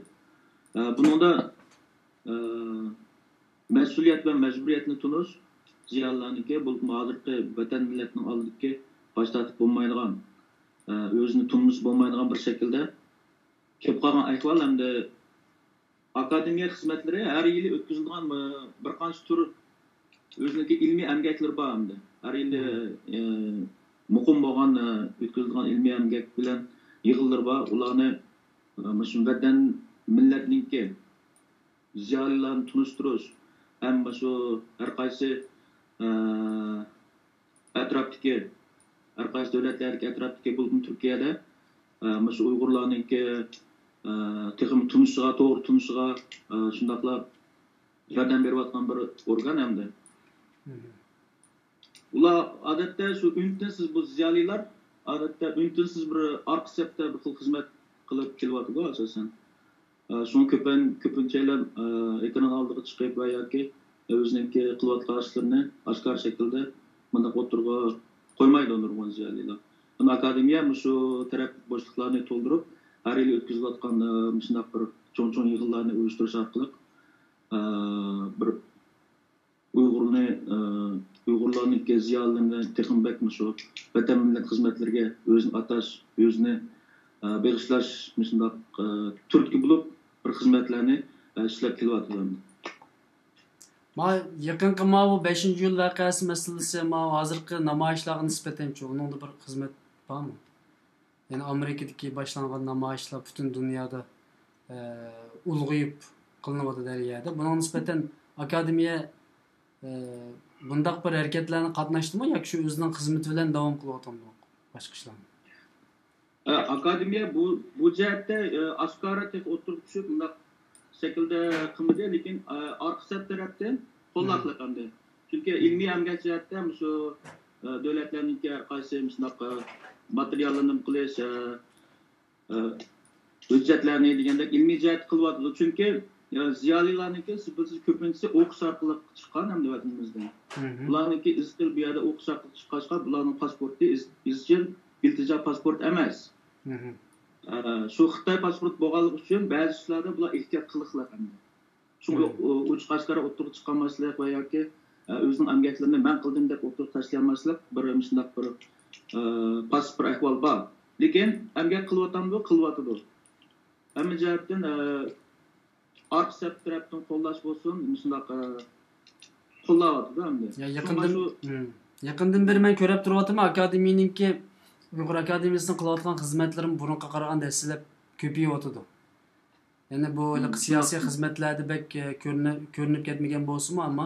ئە، بۇنىڭدا، ئە، مەسئۇلىيەت ۋە مەجبۇرىيەتنى تونۇش زىيالىيلارنىڭكى، بولۇپمۇ ھازىرقى ۋەتەن مىللەتنىڭ ئالدىدىكى باش تارتىپ بولمايدىغان، ئە، ئۆزىنى تونۇشى بولمايدىغان بىر شەكىلدە كېلىپ قالغان ئەھۋال ئەمدى ئاكادېمىيە خىزمەتلىرى ھەر يىلى ئۆتكۈزۈلىدىغان، ئە، بىر قانچە تۈر ئۆزىنىڭكى ئىلمىي ئەمگەكلىرى بار ئەمدى. ھەر يىلى، ئە، مۇقىم بولغان، ئە، ئۆتكۈزۈلىدىغان ئىلمىي ئەمگەك بىلەن يىغىنلىرى بار. ئۇلارنى، ئە، مۇشۇ ۋەتەن مىللەتنىڭكى زىيالىيلارنى تونۇشتۇرۇش ھەم مۇشۇ ھەر قايسى، ئە، ئەتراپتىكى، ھەر قايسى دۆلەتلەردىكى ئەتراپتىكى، بولۇپمۇ تۈركىيەدە، ئە، مۇشۇ ئۇيغۇرلارنىڭكى، ئە، تېخىمۇ تونۇشىغا، توغرا تونۇشىغا، ئە، شۇنداقلا ياردەم بېرىۋاتقان بىر ئورگان ئەمدى. ئۇلار ئادەتتە شۇ ئۈن-تىنسىز، بۇ زىيالىيلار ئادەتتە ئۈن-تىنسىز بىر ئارقا سەپتە بىر خىل خىزمەت قىلىپ كېلىۋاتىدۇ ئاساسەن. ئە، شۇڭا كۆپىن-، كۆپىنچىلەر، ئە، ئېكران ئالدىغا چىقىپ ۋە ياكى ئۆزىنىڭكى قىلىۋاتقان ئىشلىرىنى ئاشكارا شەكىلدە مۇنداق ئوتتۇرىغا قويمايدۇ نۇرغۇن زىيالىيلار. ئەمما ئاكادېمىيە مۇشۇ تەرەپ بوشلۇقلارنى تولدۇرۇپ، ھەر يىلى ئۆتكۈزۈلۈۋاتقان، ئە، مۇشۇنداق بىر چوڭ-چوڭ يىغىنلارنى ئۇيۇشتۇرۇش ئارقىلىق، ئە، بىر ئۇيغۇرنى، ئە، ئۇيغۇرلارنىڭكى زىيالىيلىرىنى تېخىمۇ بەك مۇشۇ ۋەتەن مىللەت خىزمەتلىرىگە ئۆزىنى ئاتاش، ئۆزىنى، ئە، بېغىشلاش مۇشۇنداق، ئە، تۈرتكە بولۇپ بىر خىزمەتلەرنى، ئە، ئىشلەپ كېلىۋاتىدۇ. ما يېقىنقى ماۋۇ بەشىنچى ئىيۇل ۋەقەسى مەسىلىسى، ماۋۇ ھازىرقى نامايىشلارغا نىسبەتەنچۇ، ئۇنىڭدا بىر خىزمەت بارمۇ؟ يەنى ئامېرىكىدىكى باشلانغان نامايىشلار پۈتۈن دۇنيادا، ئە، ئۇلغىيىپ قىلىنىۋاتىدۇ ھەر يەردە. بۇنىڭغا نىسبەتەن ئاكادېمىيە، ئە، بۇنداق بىر ھەرىكەتلەرنى قاتناشتىمۇ ياكى شۇ ئۆزىنىڭ خىزمىتى بىلەن داۋام قىلىۋاتامدۇ باشقا ئىشلارنى؟ ئاكادېمىيە بۇ، بۇ جەھەتتە، ئاشكارا تېخى ئوتتۇرىغا چۈشۈپ، مۇنداق شەكىلدە قىلمىدى، لېكىن، ئارقا سەپ تەرەپتىن قوللاقلىق ئەمدى. چۈنكى ئىلمىي ئەمگەك جەھەتتە مۇشۇ، دۆلەتلەرنىڭكى ھەر قايسى مۇشۇنداق، ماتېرىياللارنى قىلىش، ھۆججەتلەرنى دېگەندەك ئىلمىي جەھەتتە قىلىۋاتىدۇ. چۈنكى، زىيالىيلارنىڭكى سىپىتى كۆپىنچىسى ئوقۇش ئارقىلىق چىققان ھەمدە ۋەتىنىمىزدىن. بۇلارنىڭكى ئىزچىل بۇ يەردە ئوقۇش ئارقىلىق چىققاچقا، بۇلارنىڭ پاسپورتى ئىز-، ئىزچىل ئىلتىجا پاسپورت ئەمەس. ئە، شۇ خىتاي پاسپورت بولغانلىقى ئۈچۈن بەزى ئىشلاردا بۇلار ئېھتىيات قىلىقلىق ئەمدى. شۇڭا ئوچۇق ئاشكارا ئوتتۇرىغا چىقالماسلىق ۋە ياكى، ئە، ئۆزىنىڭ ئەمگەكلىرىنى مەن قىلدىم دەپ ئوتتۇرىغا تاشلىيالماسلىق بىر مۇشۇنداق بىر، ئە، پاسسىپ بىر ئەھۋال بار. لېكىن ئەمگەك قىلىۋاتامدۇ؟ قىلىۋاتىدۇ. ھەممە جەھەتتىن، ئە، ئارقا سەپ تەرەپتىن قوللاش بولسۇن، مۇشۇنداق، ئە، قوللاۋاتىدۇ ئەمدى. يا، يېقىندىن، شۇ يېقىندىن بېرى مەن كۆرۈپ تۇرۇۋاتىمەن، ئاكادېمىيىنىڭكى، ئۇيغۇر ئاكادېمىيىسىنىڭ قىلىۋاتقان خىزمەتلىرىمۇ بۇرۇنقىغا قارىغاندا ھەسسىلەپ كۆپىيىۋاتىدۇ. يەنى بۇ ھېلىقى سىياسىي خىزمەتلەردە بەك، ئە، كۆرۈنە-، كۆرۈنۈپ كەتمىگەن بولسىمۇ، ئەمما،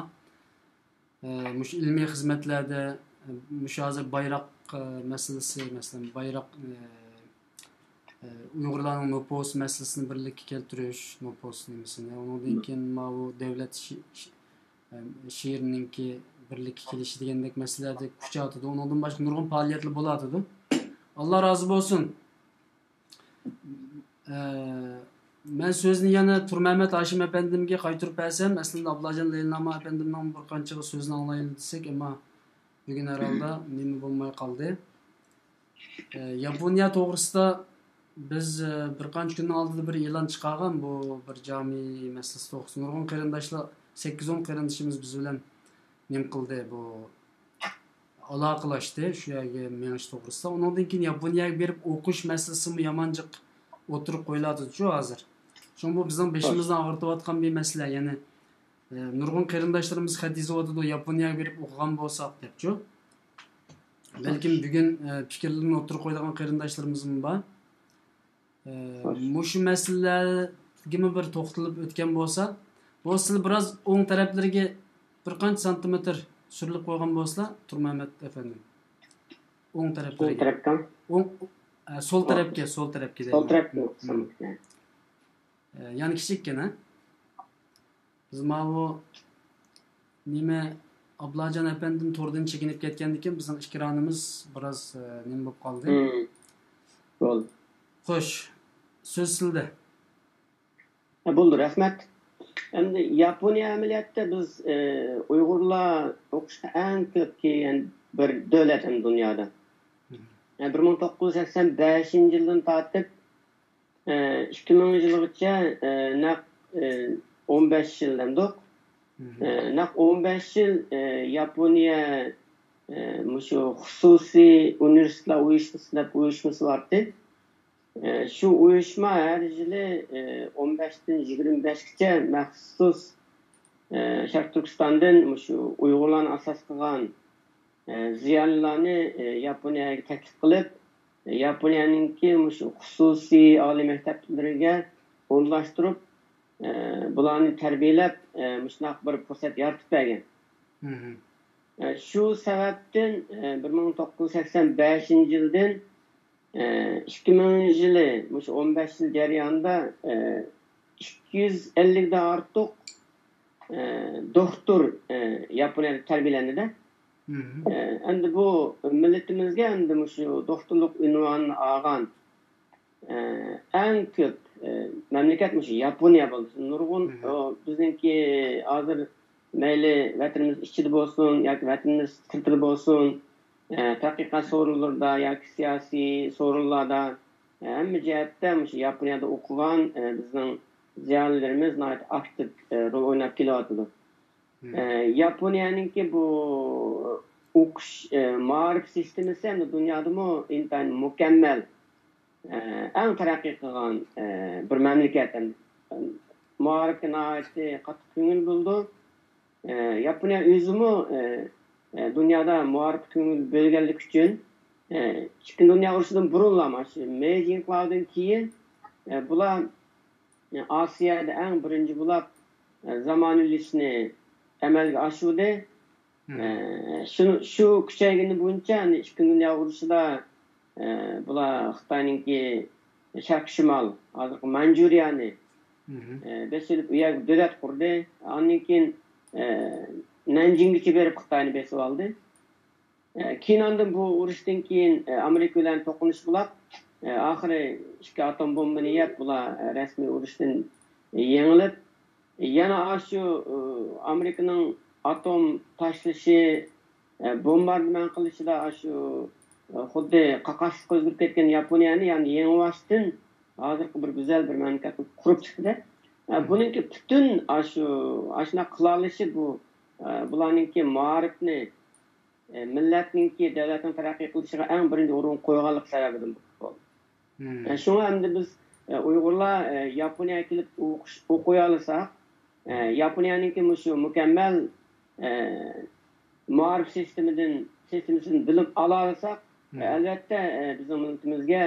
ئە، مۇشۇ ئىلمىي خىزمەتلەردە، ئە، مۇشۇ ھازىر بايراق، ئە، مەسىلىسى، مەسىلەن، بايراق، ئە، ئە، ئۇيغۇرلارنىڭ نوپۇس مەسىلىسىنى بىرلىككە كەلتۈرۈش، نوپۇس نېمىسىنى، ئۇنىڭدىن كېيىن ماۋۇ دۆلەت شى-، شى-، ئە، شېئىرىنىڭكى بىرلىككە كېلىشى دېگەندەك مەسىلىلەردە كۈچەۋاتىدۇ. ئۇنىڭدىن باشقا نۇرغۇن پائالىيەتلەر بولۇۋاتىدۇ. ئاللا رازى بولسۇن. ئە، مەن سۆزنى يەنە تۇرمەمەت ھاشىم ئەپەندىمگە قايتۇرۇپ بەرسەم، ئەسلىدە ئابلاجان لەيلىنامە ئەپەندىمنىڭ بىر قانچە سۆزىنى ئاڭلايلى دېسەك، ئەمما بۈگۈن ھەرھالدا نېمە بولماي قالدى. ئە، ياپونىيە توغرىسىدا بىز، ئە، بىر قانچە كۈننىڭ ئالدىدا بىر ئېلان چىقارغان، بۇ بىر جامى مەسىلىسى توغرىسىدا. نۇرغۇن قېرىنداشلار، سەككىز ئون قېرىندىشىمىز بىز بىلەن نېمە قىلدى، بۇ ئالاقىلاشتى شۇ يەرگە مېڭىش توغرىسىدا. ئۇنىڭدىن كېيىن ياپونىيەگە بېرىپ ئوقۇش مەسىلىسىمۇ يامان جىق ئوتتۇرىغا قويۇلۇۋاتىدۇ ھازىر. شۇڭا بۇ بىزنىڭ بېشىمىزنى ئاغرىتىۋاتقان بىر مەسىلە. يەنى، ئە، نۇرغۇن قېرىنداشلىرىمىز خەت يېزىۋاتىدۇ، ياپونىيەگە بېرىپ ئوقۇغان بولساق دەپچۇ. بەلكىم بۈگۈن، ئە، پىكىرلىرىنى ئوتتۇرىغا قويىدىغان قېرىنداشلىرىمىزمۇ بار. ئە، مۇشۇ مەسىلىلەرگىمۇ بىر توختىلىپ ئۆتكەن بولسا، بولسىلا بىراز ئوڭ تەرەپلىرىگە بىر قانچە سانتىمېتىر سۈرۈلۈپ قويغان بولسىلا، تۇرمەمەت ئەپەندىم. ئوڭ تەرەپلىرىگە. ئوڭ تەرەپكە؟ ئوڭ، ئە، سول تەرەپكە، سول تەرەپكە دەيمەن. سول تەرەپكە. ئە، يەنە كىچىككىنە. بىز ماۋۇ نېمە، ئابلاجان ئەپەندىم توردىن چېكىنىپ كەتكەندىكىن بىزنىڭ ئېكرانىمىز بىراز، ئە، نېمە بولۇپ قالدى. بولدى. خوش، سۆز سىلدە. بولدى، رەھمەت. ئەمدى ياپونىيە ئەمەلىيەتتە بىز، ئە، ئۇيغۇرلار ئوقۇشقا ئەڭ كۆپ كەلگەن بىر دۆلەت ئەمدى دۇنيادا. بىر مىڭ توققۇز يۈز سەكسەن بەشىنچى يىلدىن تارتىپ، ئىككى مىڭىنچى يىلغىچە، نەق ئون بەش يىل دەمدۇق. نەق ئون بەش يىل ياپونىيە مۇشۇ خۇسۇسىي ئۇنىۋېرسىتېتلار ئۇيۇشمىسى دەپ ئۇيۇشمىسى بارتى. شۇ ئۇيۇشما ھەر يىلى ئون بەشتىن يىگىرمە بەشكىچە مەخسۇس شەرقىي تۈركىستاندىن مۇشۇ ئۇيغۇرلارنى ئاساس قىلغان زىيالىيلارنى ياپونىيەگە تەكلىپ قىلىپ، ياپونىيەنىڭكى مۇشۇ خۇسۇسىي ئالىي مەكتەپلىرىگە ئورۇنلاشتۇرۇپ، بۇلارنى تەربىيەلەپ، مۇشۇنداق بىر پۇرسەت يارىتىپ بەرگەن. شۇ سەۋەبتىن بىر مىڭ توققۇز يۈز سەكسەن بەشىنچى يىلدىن ئىككى مىڭىنچى يىلى، مۇشۇ ئون بەش يىل جەريانىدا ئىككى يۈز ئەللىكتىن ئارتۇق دوختۇر ياپونىيەدە تەربىيەلەندى-دە. ئەمدى بۇ مىللىتىمىزگە ئەمدى مۇشۇ دوختۇرلۇق ئۇنۋانىنى ئالغان ئەڭ كۆپ مەملىكەت مۇشۇ ياپونىيە بولدى. نۇرغۇن بىزنىڭكى ھازىر مەيلى ۋەتىنىمىز ئىچىدە بولسۇن ياكى ۋەتىنىمىز سىرتىدا بولسۇن، تەتقىقات سورۇنلىرىدا ياكى سىياسىي سورۇنلاردا، ھەممە جەھەتتە مۇشۇ ياپونىيەدە ئوقۇغان بىزنىڭ زىيالىيلىرىمىز ناھايىتى ئاكتىپ رول ئويناپ كېلىۋاتىدۇ. ياپونىيەنىڭكى بۇ ئوقۇش، مائارىپ سىستېمىسى ئەمدى دۇنيادىمۇ ئىنتايىن مۇكەممەل، ئەڭ تەرەققىي قىلغان بىر مەملىكەت. مائارىپقا ناھايىتى قاتتىق كۆڭۈل بۆلىدۇ. ياپونىيە ئۆزىمۇ دۇنيادا مائارىپقا كۆڭۈل بۆلگەنلىكى ئۈچۈن ئىككىنچى دۇنيا ئۇرۇشىدىن بۇرۇنلا مانا شۇ مېيجى ئىنقىلابىدىن كېيىن بۇلار ئاسىيادا ئەڭ بىرىنچى بولۇپ زامانىۋىلىشىشنى ئەمەلگە ئاشۇردى. شۇ، شۇ كۈچەيگىنى بويىچە ئىككىنچى دۇنيا ئۇرۇشىدا بۇلار خىتاينىڭكى شەرقىي شىمال، ھازىرقى مانجۇرىيەنى بېسىۋېلىپ، ئۇ يەرگە دۆلەت قۇردى. ئاندىن كېيىن نەنجىڭگىچە بېرىپ خىتاينى بېسىۋالدى. كېيىن ئاندىن بۇ ئۇرۇشتىن كېيىن ئامېرىكا بىلەن توقۇنۇش بولاپ، ئاخىرى ئىككى ئاتوم بومبىنى يەپ، بۇلار رەسمىي ئۇرۇشتىن يېڭىلىپ، يەنە ئاشۇ ئامېرىكىنىڭ ئاتوم تاشلىشى، بومباردىمان قىلىشىدا ئاشۇ خۇددى قاقاسلىققا ئۆزگىرىپ كەتكەن ياپونىيەنى يەنە يېڭىۋاشتىن ھازىرقى بىر گۈزەل بىر مەملىكەتنى قۇرۇپ چىقتى. بۇنىڭكى پۈتۈن ئاشۇ، ئاشۇنداق قىلالىشى بۇ، بۇلارنىڭكى مائارىپنى مىللەتنىڭكى، دۆلەتنىڭ تەرەققىي قىلىشىغا ئەڭ بىرىنچى ئورۇنغا قويغانلىقى سەۋەبىدىن بولدى. شۇڭا ئەمدى بىز ئۇيغۇرلار ياپونىيەگە كېلىپ ئوقۇش، ئوقۇيالىساق، ياپونىيەنىڭكى مۇشۇ مۇكەممەل مائارىپ سىستېمىدىن، سىستېمىسىدىن بىلىم ئالالىساق، ئەلۋەتتە بىزنىڭ مىللىتىمىزگە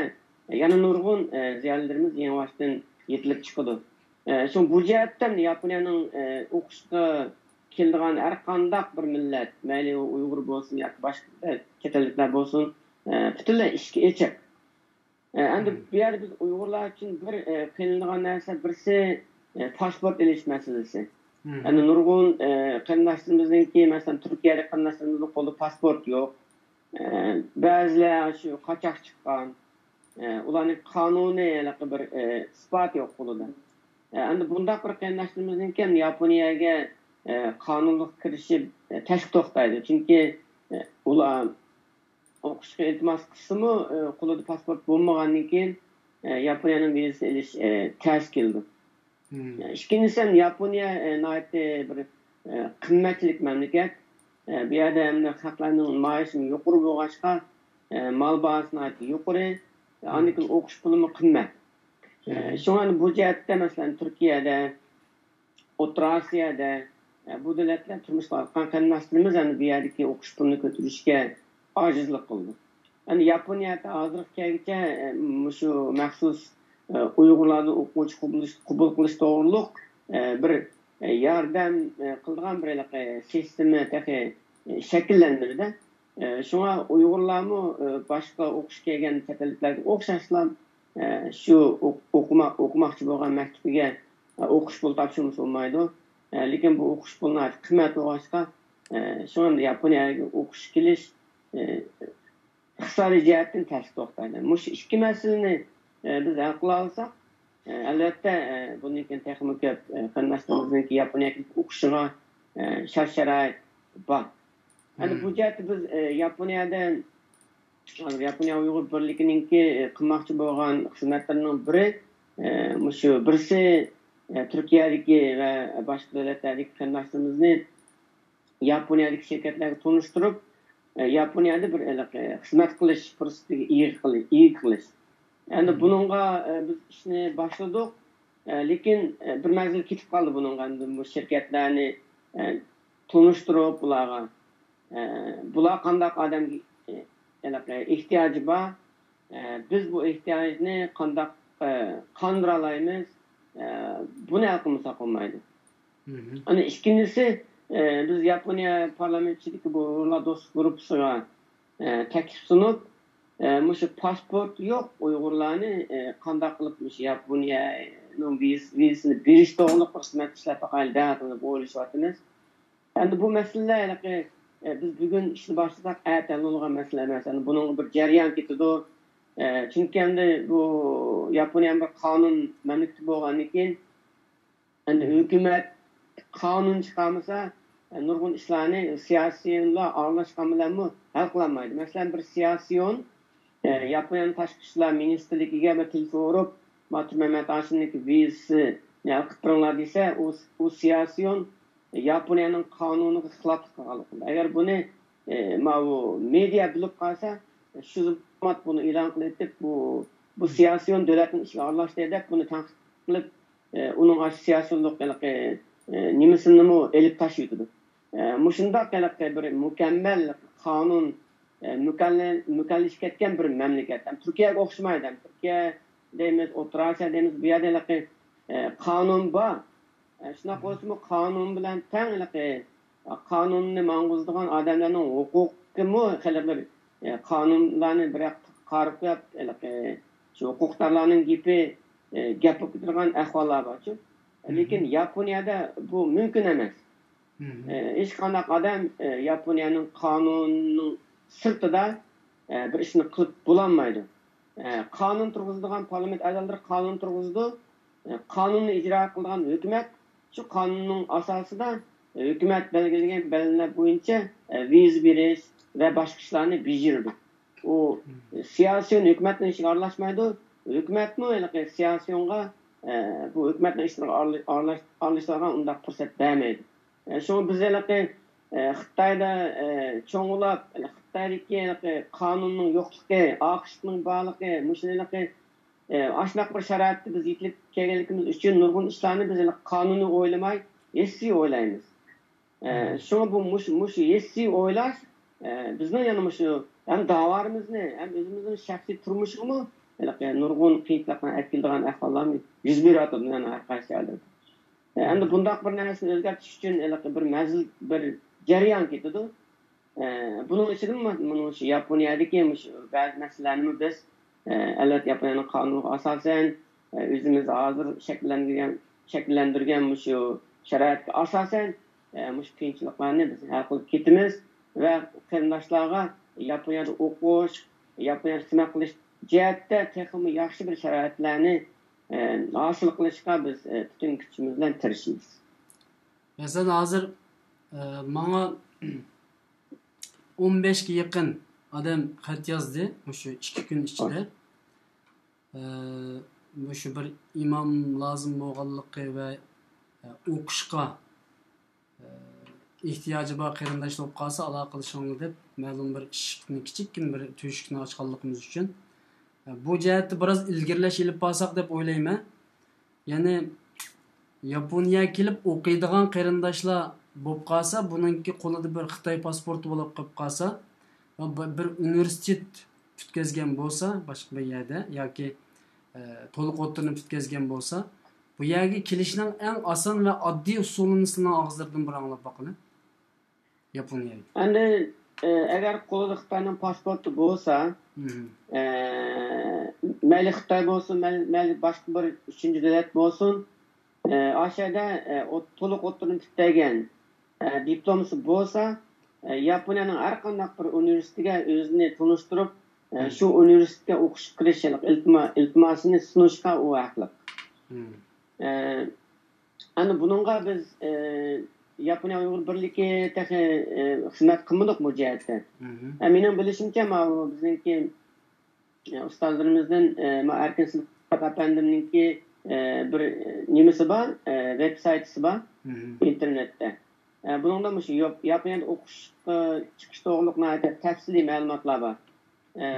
يەنە نۇرغۇن زىيالىيلىرىمىز يېڭىباشتىن يېتىلىپ چىقىدۇ. شۇڭا بۇ جەھەتتە ياپونىيەنىڭ ئوقۇشقا كېلىدىغان ھەر قانداق بىر مىللەت، مەيلى ئۇ ئۇيغۇر بولسۇن ياكى باشقا چەت ئەللىكلەر بولسۇن، پۈتۈنلەي ئىشىكى ئېچىق. ئەمدى بۇ يەردە بىز ئۇيغۇرلار ئۈچۈن بىر قىينىلىدىغان نەرسە، بىرسى پاسپورت ئېلىش مەسىلىسى. ئەمدى نۇرغۇن قېرىنداشلىرىمىزنىڭكى، مەسىلەن، تۈركىيەدىكى قېرىنداشلىرىمىزنىڭ قولىدا پاسپورت يوق. بەزىلەر شۇ قاچاق چىققان. ئۇلارنىڭ قانۇنىي ھېلىقى بىر ئىسپاتى يوق قولىدا. ئەمدى بۇنداق بىر قېرىنداشلىرىمىزنىڭكى ياپونىيەگە قانۇنلۇق كىرىشى تەسكە توختايدۇ. چۈنكى ئۇلار ئوقۇشقا ئىلتىماس قىلسىمۇ، قولىدا پاسپورت بولمىغاندىن كېيىن ياپونىيەنىڭ ۋىزىسىنى ئېلىش تەس كېلىدۇ. ئىككىنچىسى، ياپونىيە ناھايىتى بىر قىممەتچىلىك مەملىكەت. بۇ يەردە ھەمدە خەقلەرنىڭ مائاشى يۇقىرى بولغاچقا، مال باھاسى ناھايىتى يۇقىرى. ئاندىن كېيىن ئوقۇش پۇلىمۇ قىممەت. شۇڭا بۇ جەھەتتە، مەسىلەن، تۈركىيەدە، ئوتتۇرا ئاسىيادا، بۇ دۆلەتلەر تۇرمۇش قىلىۋاتقان قېرىنداشلىرىمىز ئەمدى بۇ يەردىكى ئوقۇش پۇلىنى كۆتۈرۈشكە ئاجىزلىق قىلىدۇ. ئەمدى ياپونىيەدە ھازىرغا كەلگۈچە مۇشۇ مەخسۇس ئۇيغۇرلاردىن ئوقۇغۇچى قوبۇل قىلىش، قوبۇل قىلىش توغرۇلۇق بىر ياردەم قىلىدىغان بىر ھېلىقى سىستېما تېخى شەكىللەنمىدى-دە. شۇڭا ئۇيغۇرلارمۇ باشقا ئوقۇشقا كەلگەن چەت ئەللىكلەرگە ئوخشاشلا شۇ ئوق-، ئوقۇما-، ئوقۇماقچى بولغان مەكتىپىگە ئوقۇش پۇلى تاپشۇرمىسا بولمايدۇ. لېكىن بۇ ئوقۇش پۇلى ناھايىتى قىممەت بولغاچقا، شۇڭا ياپونىيەگە ئوقۇشقا كېلىش ئىقتىسادىي جەھەتتىن تەسكە توختايدۇ. مۇشۇ ئىككى مەسىلىنى بىز ھەل قىلالىساق، ئەلۋەتتە، بۇندىن كېيىن تېخىمۇ كۆپ قېرىنداشلىرىمىزنىڭكى ياپونىيەگە كېلىپ ئوقۇشىغا شەرت-شارائىت بار. ئەمدى بۇ جەھەتتە بىز ياپونىيەدە، ياپونىيە ئۇيغۇر بىرلىكىنىڭكى قىلماقچى بولغان خىزمەتلىرىنىڭ بىرى، مۇشۇ بىرسى، تۈركىيەدىكى ۋە باشقا دۆلەتلەردىكى قېرىنداشلىرىمىزنى ياپونىيەدىكى شىركەتلەرگە تونۇشتۇرۇپ، ياپونىيەدە بىر ھېلىقى خىزمەت قىلىش پۇرسىتىگە ئىگە قىلىش، ئىگە قىلىش. ئەمدى بۇنىڭغا، ئە، بىز ئىشنى باشلىدۇق. ئە، لېكىن، ئە، بىر مەزگىل كېتىپ قالدى بۇنىڭغا. ئەمدى بۇ شىركەتلەرنى، ئە، تونۇشتۇرۇپ، بۇلارغا، ئە، بۇلار قانداق ئادەمگە، ئە، ھېلىقى ئېھتىياجى بار، ئە، بىز بۇ ئېھتىياجنى قانداق، ئە، قاندۇرالايمىز، ئە، بۇنى ھەل قىلمىساق بولمايدۇ. ئەنە ئىككىنچىسى، ئە، بىز ياپونىيە پارلامېنت ئىچىدىكى بۇ ئۇيغۇرلار دوستلۇق گۇرۇپپىسىغا، ئە، تەكلىپ سۇنۇپ، ئە، مۇشۇ پاسپورت يوق ئۇيغۇرلارنى، ئە، قانداق قىلىپ مۇشۇ ياپونىيەنىڭ ۋىز-، ۋىزىسىنى بېرىش توغرىلىق بىر خىزمەت ئىشلەپ باقايلى دەپ ئويلىشىۋاتىمىز. ئەمدى بۇ مەسىلىلەر ھېلىقى، ئە، بىز بۈگۈن ئىشنى باشلىساق ئەتە ھەل بولىدىغان مەسىلە ئەمەس. ئەمدى بۇنىڭغا بىر جەريان كېتىدۇ. ئە، چۈنكى ئەمدى بۇ ياپونىيە بىر قانۇن مەملىكىتى بولغاندىن كېيىن، ئەمدى ھۆكۈمەت قانۇن چىقارمىسا، ئە، نۇرغۇن ئىشلارنى سىياسىيونلار ئارىلاشقان بىلەنمۇ ھەل قىلالمايدۇ. مەسىلەن، بىر سىياسىيون، ئە، ياپونىيەنىڭ تاشقى ئىشلار مىنىستىرلىكىگە بىر تېلېفون ئۇرۇپ، باتۇر مەمەت ھاشىمنىڭكى ۋىزىسىنى ھەل قىلىپ بېرىڭلار دېسە، ئۇ، ئۇ سىياسىيون ياپونىيەنىڭ قانۇنىغا خىلاپلىق قىلغانلىقىدا. ئەگەر بۇنى، ئە، ماۋۇ مېدىيا بىلىپ قالسا، شۇ زۇلمات بۇنى ئېلان قىلىۋېتىپ، بۇ، بۇ سىياسىيون دۆلەتنىڭ ئىشىغا ئارىلاشتى دەپ بۇنى تەنقىد قىلىپ، ئە، ئۇنىڭغا سىياسىيونلۇق ھېلىقى، ئە، نېمىسىنىمۇ ئېلىپ تاشلىۋېتىدۇ. ئە، مۇشۇنداق ھېلىقى بىر مۇكەممەل قانۇن، ئە، مۇكەللە-، مۇكەللىشىپ كەتكەن بىر مەملىكەت. ھەم تۈركىيەگە ئوخشىمايدۇ. ھەم تۈركىيە دەيمىز، ئوتتۇرا ئاسىيا دەيمىز، بۇ يەردە ھېلىقى، ئە، قانۇن بار. ئە، شۇنداق بولسىمۇ قانۇن بىلەن تەڭ ھېلىقى، ئە، قانۇننى ماڭغۇزىدىغان ئادەملەرنىڭ ھوقۇقىمۇ خېلى بىر، ئە، قانۇنلارنى بىر ياققا قارىپ قويۇپ، ھېلىقى شۇ ھوقۇقدارلارنىڭ گېپى، ئە، گەپ بولۇپ كېتىدىغان ئەھۋاللار بارچۇ. لېكىن ياپونىيەدە بۇ مۇمكىن ئەمەس. ئە، ھېچقانداق ئادەم، ئە، ياپونىيەنىڭ قانۇنىنىڭ سىرتىدا، ئە، بىر ئىشنى قىلىپ بولالمايدۇ. ئە، قانۇن تۇرغۇزىدىغان پارلامېنت ئەزالىرى قانۇن تۇرغۇزىدۇ. ئە، قانۇننى ئىجرا قىلىدىغان ھۆكۈمەت شۇ قانۇننىڭ ئاساسىدا، ئە، ھۆكۈمەت بەلگىلىگەن بەلگىلەر بويىچە، ئە، ۋىزا بېرىش ۋە باشقا ئىشلارنى بېجىرىدۇ. ئۇ سىياسىيون ھۆكۈمەتنىڭ ئىشىگە ئارىلاشمايدۇ. ھۆكۈمەتمۇ ھېلىقى سىياسىيونغا، ئە، بۇ ھۆكۈمەتنىڭ ئىشلىرىغا ئارىلى-، ئارىلاش-، ئارىلىشىدىغان ئۇنداق پۇرسەت بەرمەيدۇ. ئە، شۇڭا بىز ھېلىقى، ئە، خىتايدا، ئە، چوڭ بولاپ، خىتايدىكى ھېلىقى قانۇننىڭ يوقلۇقى، ئاقىشلىقنىڭ بارلىقى، مۇشۇ ھېلىقى، ئە، ئاشۇنداق بىر شارائىتتا بىز يېتىلىپ كەلگەنلىكىمىز ئۈچۈن نۇرغۇن ئىشلارنى بىز ھېلىقى قانۇنىي ئويلىماي، ھېسسىي ئويلايمىز. ئە، شۇڭا بۇ مۇشۇ، مۇشۇ ھېسسىي ئويلاش، ئە، بىزنىڭ يەنە مۇشۇ ھەم داۋالىرىمىزنى، ھەم ئۆزىمىزنىڭ شەخسىي تۇرمۇشىغىمۇ ھېلىقى نۇرغۇن قىيىنچىلىقلارنى ئەكېلىدىغان ئەھۋاللارمۇ يۈز بېرىۋاتىدۇ يەنە ھەر قايسى جايلاردا. ئە، ئەمدى بۇنداق بىر نەرسىنى ئۆزگەرتىش ئۈچۈن ھېلىقى بىر مەزگىل، بىر جەريان كېتىدۇ. ئە، بۇنىڭ ئىچىدىمۇ مۇنۇ شۇ ياپونىيەدىكى مۇشۇ بەزى مەسىلىلەرنىمۇ بىز، ئە، ئەلۋەتتە ياپونىيەنىڭ قانۇنىغا ئاساسەن، ئە، ئۆزىمىز ھازىر شەكىللەندۈرگەن، شەكىللەندۈرگەن مۇشۇ شارائىتقا ئاساسەن، ئە، مۇشۇ قىيىنچىلىقلارنى بىز ھەل قىلىپ كېتىمىز ۋە قېرىنداشلارغا ياپونىيەدە ئوقۇش، ياپونىيەدە خىزمەت قىلىش جەھەتتە تېخىمۇ ياخشى بىر شارائىتلارنى، ئە، ھاسىل قىلىشقا بىز، ئە، پۈتۈن كۈچىمىز بىلەن تىرىشىمىز. مەسىلەن، ھازىر، ئە، ماڭا ئون بەشكە يېقىن ئادەم خەت يازدى مۇشۇ ئىككى كۈن ئىچىدە. ئە، مۇشۇ بىر ئىمام لازىم بولغانلىقى ۋە، ئە، ئوقۇشقا، ئە، ئېھتىياجى بار قېرىنداشلار بولۇپ قالسا ئالاقىلىشىڭلار دەپ مەلۇم بىر ئىشىكنى، كىچىككىنە بىر تۆشۈكنى ئاچقانلىقىمىز ئۈچۈن، ئە، بۇ جەھەتتە بىراز ئىلگىرىلەش ئېلىپ بارساق دەپ ئويلايمەن. يەنى ياپونىيەگە كېلىپ ئوقۇيدىغان قېرىنداشلار بولۇپ قالسا، بۇنىڭكى قولىدا بىر خىتاي پاسپورتى بولۇپ قېلىپ قالسا، ۋە بىر، بىر ئۇنىۋېرسىتېت پۈتكۈزگەن بولسا، باشقا بىر يەردە ياكى، ئە، تولۇق ئوتتۇرىنى پۈتكۈزگەن بولسا، بۇ يەرگە كېلىشنىڭ ئەڭ ئاسان ۋە ئاددىي ئۇسۇلىنى سىلەرنىڭ ئاغزىلىرىدىن بىر ئاڭلاپ باقىلى. ياپونىيەگە. ئەمدى، ئە، ئەگەر قولىدا خىتاينىڭ پاسپورتى بولسا، مم. ئە، مەيلى خىتاي بولسۇن، مەيلى، مەيلى باشقا بىر ئۈچىنچى دۆلەت بولسۇن، ئە، ئاشۇ يەردە، ئە، ئوت-، تولۇق ئوتتۇرىنى پۈتتۈرگەن، ئە، دىپلومىسى بولسا، ئە، ياپونىيەنىڭ ھەر قانداق بىر ئۇنىۋېرسىتېتىگە ئۆزىنى تونۇشتۇرۇپ، ئە، مم. شۇ ئۇنىۋېرسىتېتكە ئوقۇشقا كىرىش، ئىلتىما-، ئىلتىماسىنى سۇنۇشقا ئۇ ھەقلىق. مم. ئە، ئەنە بۇنىڭغا بىز، ئە، ياپونىيە ئۇيغۇر بىرلىكى تېخى، ئە، خىزمەت قىلمىدۇق بۇ جەھەتتە. مم. ئە، مېنىڭ بىلىشىمچە، ماۋۇ بىزنىڭكى، ئە، ئۇستازلىرىمىزدىن، ئە، ما ئەركىن سىدىق ئەپەندىمنىڭكى، ئە، بىر، ئە، نېمىسى بار، ئە، ۋېبسايتىسى بار مم. ئىنتېرنېتتە. ئە، بۇنىڭدا مۇشۇ ياپ-، ياپونىيەدە ئوقۇشقا چىقىش توغرۇلۇق ناھايىتى تەپسىلىي مەلۇماتلار بار. ئە،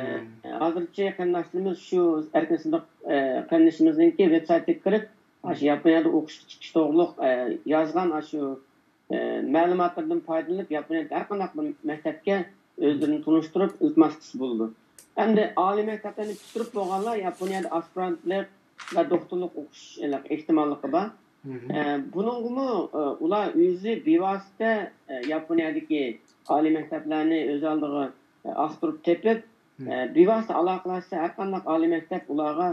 ھازىرچە قېرىنداشلىرىمىز شۇ ئەركىن سىدىق، ئە، قېرىندىشىمىزنىڭكى ۋېب سايتىغا كىرىپ، ئاشۇ ياپونىيەدە ئوقۇشقا چىقىش توغرۇلۇق، ئە، يازغان ئاشۇ، ئە، مەلۇماتلىرىدىن پايدىلىنىپ، ياپونىيەدىكى ھەر قانداق بىر مەكتەپكە ئۆزلىرىنى تونۇشتۇرۇپ، ئىلتىماس قىلسا بولىدۇ. ئەمدى ئالىي مەكتەپلەرنى پۈتتۈرۈپ بولغانلار ياپونىيەدە ئاسپىرانتلىق ۋە دوكتورلۇق ئوقۇش ئېھتىماللىقى بار. ئە، بۇنىڭغىمۇ، ئە، ئۇلار ئۆزى بىۋاسىتە، ئە، ياپونىيەدىكى ئالىي مەكتەپلەرنى ئۆز ئالدىغا، ئە، ئاختۇرۇپ تېپىپ، ئە، بىۋاسىتە ئالاقىلەشسە، ھەر قانداق ئالىي مەكتەپ ئۇلارغا،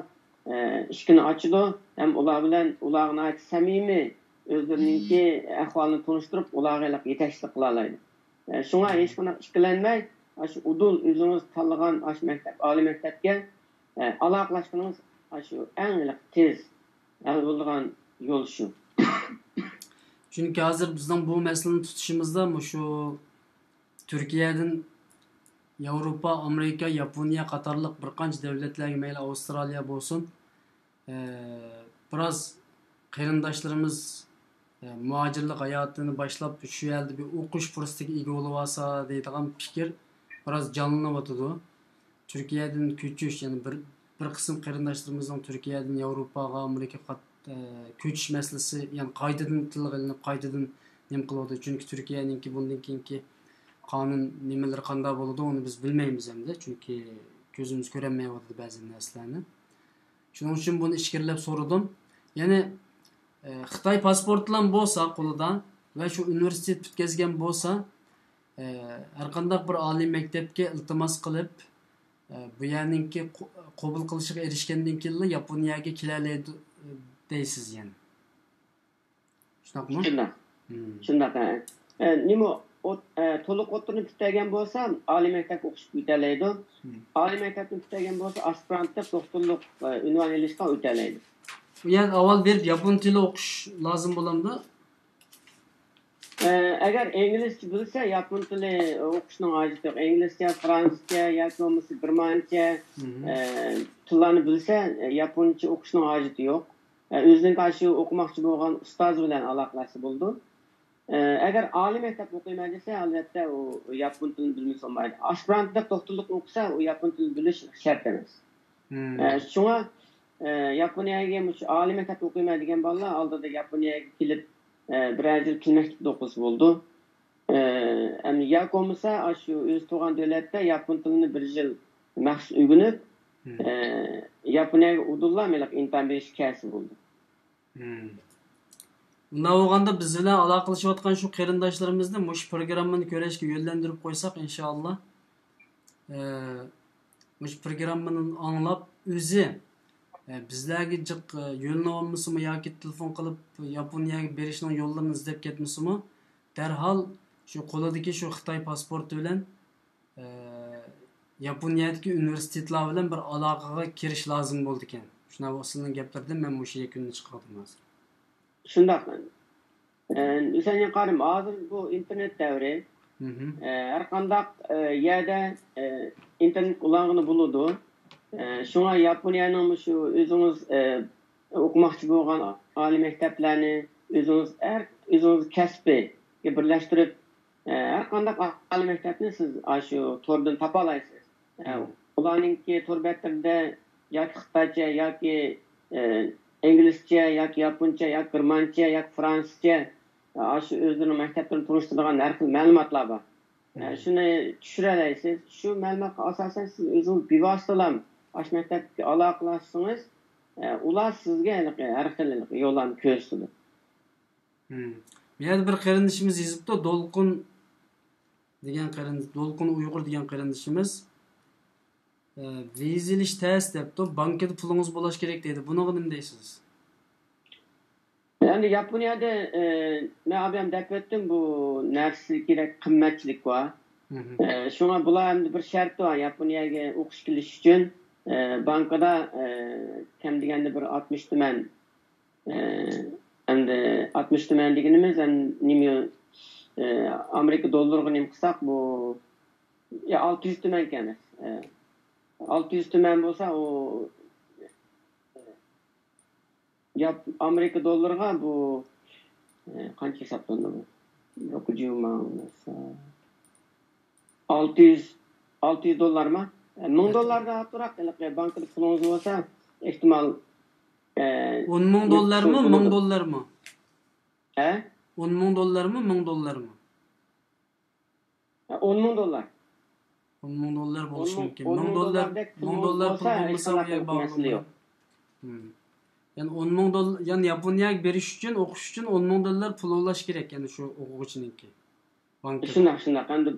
ئە، ئىشىكىنى ئاچىدۇ ھەم ئۇلار بىلەن، ئۇلارغا ناھايىتى سەمىمىي ئۆزلىرىنىڭكى ئەھۋالىنى تونۇشتۇرۇپ، ئۇلارغا ھېلىقى يېتەكچىلىك قىلالايدۇ. ئە، شۇڭا ھېچقانداق ئىككىلەنمەي، ئاشۇ ئۇدۇل ئۆزىڭىز تاللىغان ئاشۇ مەكتەپ، ئالىي مەكتەپكە، ئە، ئالاقىلاشقىنىڭىز ئاشۇ ئەڭ ھېلىقى تېز ھەل بولىدىغان يول شۇ. چۈنكى ھازىر بىزنىڭ بۇ مەسىلىنى تۇتۇشىمىزدا مۇشۇ تۈركىيەدىن ياۋروپا، ئامېرىكا، ياپونىيە قاتارلىق بىر قانچە دۆلەتلەرگە، مەيلى ئاۋسترالىيە بولسۇن، ئە، بىراز قېرىنداشلىرىمىز، ئە، مۇھاجىرلىق ھاياتىنى باشلاپ، شۇ يەردە بىر ئوقۇش پۇرسىتىگە ئىگە بولۇۋالسا دەيدىغان پىكىر بىراز جانلىنىۋاتىدۇ. تۈركىيەدىن كۆچۈش، يەنى بىر، بىر قىسىم قېرىنداشلىرىمىزنىڭ تۈركىيەدىن ياۋروپاغا، ئامېرىكىغا قات-، ئە، كۆچۈش مەسىلىسى، يەنى قايتىدىن تىلغا ئېلىنىپ، قايتىدىن نېمە قىلىۋاتىدۇ. چۈنكى تۈركىيەنىڭكى بۇندىن كېيىنكى قانۇن نېمىلىرى قانداق بولىدۇ، ئۇنى بىز بىلمەيمىز ئەمدى. چۈنكى كۆزىمىز كۆرەلمەيۋاتىدۇ بەزى نەرسىلەرنى. شۇنىڭ ئۈچۈن بۇنى ئىچكىرىلەپ سورىدىم. يەنى، ئە، خىتاي پاسپورتىلا بولسا قولىدا ۋە شۇ ئۇنىۋېرسىتېت پۈتكەزگەن بولسا، ئە، ھەرقانداق بىر ئالىي مەكتەپكە ئىلتىماس قىلىپ، ئە، بۇ يەرنىڭكى قو-، قوبۇل قىلىشىغا ئېرىشكەندىن كېيىنلا ياپونىيەگە كېلەلەيدۇ، دەيسىز يەنى. شۇنداقمۇ؟ شۇنداق. شۇنداق، ھە. ئە، نېمە، ئوت-، ئە، تولۇق ئوتتۇرىنى پۈتتۈرگەن بولسا، ئالىي مەكتەپكە ئوقۇشقا ئۆتەلەيدۇ. ئالىي مەكتەپنى پۈتتۈرگەن بولسا، ئاسپىرانتلىق، دوكتورلۇق، ئە، ئۇنۋان ئېلىشقا ئۆتەلەيدۇ. ئۇ يەردە ئاۋۋال بېرىپ ياپون تىلى ئوقۇش لازىم بولامدۇ؟ ئە، ئەگەر ئىنگلىزچە بىلسە، ياپون تىلى ئوقۇشنىڭ ھاجىتى يوق. ئىنگلىزچە، فرانسۇزچە ياكى بولمىسا گېرمانچە، ئە، تىللارنى بىلسە، ئە، ياپونچە ئوقۇشنىڭ ھاجىتى يوق. ئە، ئۆزىنىڭ ئاشۇ ئوقۇماقچى بولغان ئۇستازى بىلەن ئالاقىلەشسە بولىدۇ. ئە، ئەگەر ئالىي مەكتەپ ئوقۇيمەن دېسە، ئەلۋەتتە، ئۇ ياپون تىلىنى بىلمىسە بولمايدۇ. ئاسپىرانتلىق دوكتورلۇق ئوقۇسا، ئۇ ياپون تىلىنى بىلىش شەرت ئەمەس. ئە، شۇڭا، ئە، ياپونىيەگە مۇشۇ ئالىي مەكتەپتە ئوقۇيمەن دېگەن بالىلار ئالدىدا ياپونىيەگە كېلىپ، ئە، بىرەر يىل تىل مەكتىپىدە ئوقۇسا بولىدۇ. ئە، ئەمدى ياكى بولمىسا، ئاشۇ ئۆزى تۇرغان دۆلەتتە ياپون تىلىنى بىر يىل مەخسۇس ئۆگىنىپ، ئە، ياپونىيەگە ئۇدۇللا مېلىق ئىمتىھان بېرىشكە كەلسە بولىدۇ. ئۇنداق بولغاندا بىز بىلەن ئالاقىلىشىۋاتقان شۇ قېرىنداشلىرىمىزنى مۇشۇ پروگراممىنى كۆرۈشكە يۆنلەندۈرۈپ قويساق، ئىنشائاللا، ئە، مۇشۇ پروگراممىنى ئاڭلاپ، ئۆزى، ئە، بىزلەرگە جىق، ئە، يۆلىنىۋالمىسىمۇ ياكى تېلېفون قىلىپ ياپونىيەگە بېرىشنىڭ يوللىرىنى ئىزدەپ كەتمىسىمۇ، دەرھال شۇ قولىدىكى شۇ خىتاي پاسپورتى بىلەن، ئە، ياپونىيەدىكى ئۇنىۋېرسىتېتلار بىلەن بىر ئالاقىغا كىرىش لازىم بولىدىكەن. شۇنداق بولسا، سىزنىڭ گەپلىرىدىن مەن مۇشۇ يەكۈننى چىقاردىم ھازىر. شۇنداق. ئە، ھۈسەيىن قارىم، ھازىر بۇ ئىنتېرنېت دەۋرى. ئە، ھەر قانداق، ئە، يەردە، ئە، ئىنتېرنېت ئۇلانغىلى بولىدۇ. ئە، شۇڭا ياپونىيەنىڭ مۇشۇ ئۆزىڭىز، ئە، ئوقۇماقچى بولغان ئالىي مەكتەپلەرنى ئۆزىڭىز ھەر، ئۆزىڭىز كەسپىگە بىرلەشتۈرۈپ، ئە، ھەر قانداق ئالىي مەكتەپنى سىز ئاشۇ توردىن تاپالايسىز. ئە، ئۇلارنىڭكى تور بەتلىرىدە ياكى خىتايچە، ياكى، ئە، ئىنگلىزچە، ياكى ياپونچە، ياكى گېرمانچە، ياكى فرانسۇزچە، ئە، ئاشۇ ئۆزلىرىنىڭ مەكتەپلىرىنى تونۇشتۇرىدىغان ھەر خىل مەلۇماتلار بار. ئە، شۇنى چۈشۈرەلەيسىز. شۇ مەلۇماتقا ئاساسەن سىز ئۆزىڭىز بىۋاسىتىلا ئاشۇ مەكتەپكە ئالاقىلەشسىڭىز، ئە، ئۇلار سىزگە ھېلىقى ھەر خىل ھېلىقى يوللارنى كۆرسىتىدۇ. مم. بۇ يەردە بىر قېرىندىشىمىز يېزىپتۇ، دولقۇن دېگەن قېرىندىش، دولقۇن ئۇيغۇر دېگەن قېرىندىشىمىز، ئە، ۋىزا ئېلىش تەس دەپتۇ، بانكىدا پۇلىڭىز بولۇش كېرەك دەيدۇ. بۇنىڭغا نېمە دەيسىز؟ ئەمدى ياپونىيەدە، ئە، مەن ئابىيام دەپ ئۆتتۈم، بۇ نەرسە كېرەك، قىممەتچىلىك بار. ئە، شۇڭا بۇلار ئەمدى بىر شەرتى بار، ياپونىيەگە ئوقۇش كېلىش ئۈچۈن، ئە، بانكىدا، ئە، كەم دېگەندە بىر ئاتمىش تۈمەن، ئە، ئەمدى ئاتمىش تۈمەن دېگىنىمىز، ئەمدى نېمە، ئە، ئامېرىكا دوللىرىغا نېمە قىلساق، بۇ، يا، ئالتە يۈز تۈمەنكەن ئەمەس. ئە، ئالتە يۈز تۈمەن بولسا، ئۇ، ياپ-، ئامېرىكا دوللىرىغا بۇ، ئە، قانچە ھېسابلىنىدۇ بۇ؟ يوقىجۇما بولسا، ئالتە يۈز، ئالتە يۈز دوللارما؟ مىڭ دوللاردىن ئارتۇقراق ھېلىقى بانكىدا پۇلىڭىز بولسا، ئېھتىمال، ئە، ئون مىڭ دوللارمۇ، مىڭ دوللارمۇ؟ ھە؟ ئون مىڭ دوللارمۇ، مىڭ دوللارمۇ؟ ئون مىڭ دوللار. ئون مىڭ دوللار بولۇشى مۇمكىن. مىڭ دوللار، مىڭ دوللار پۇل بولمىسا، ئۇ يەر باغلىنمايدۇ. يەنى ئون مىڭ دوللار، يەنى ياپونىيەگە بېرىش ئۈچۈن، ئوقۇش ئۈچۈن ئون مىڭ دوللار پۇل ئولاش كېرەك، يەنى شۇ ئوقۇغۇچىنىڭكى بانكىغا. شۇنداق، شۇنداق. ئەمدى،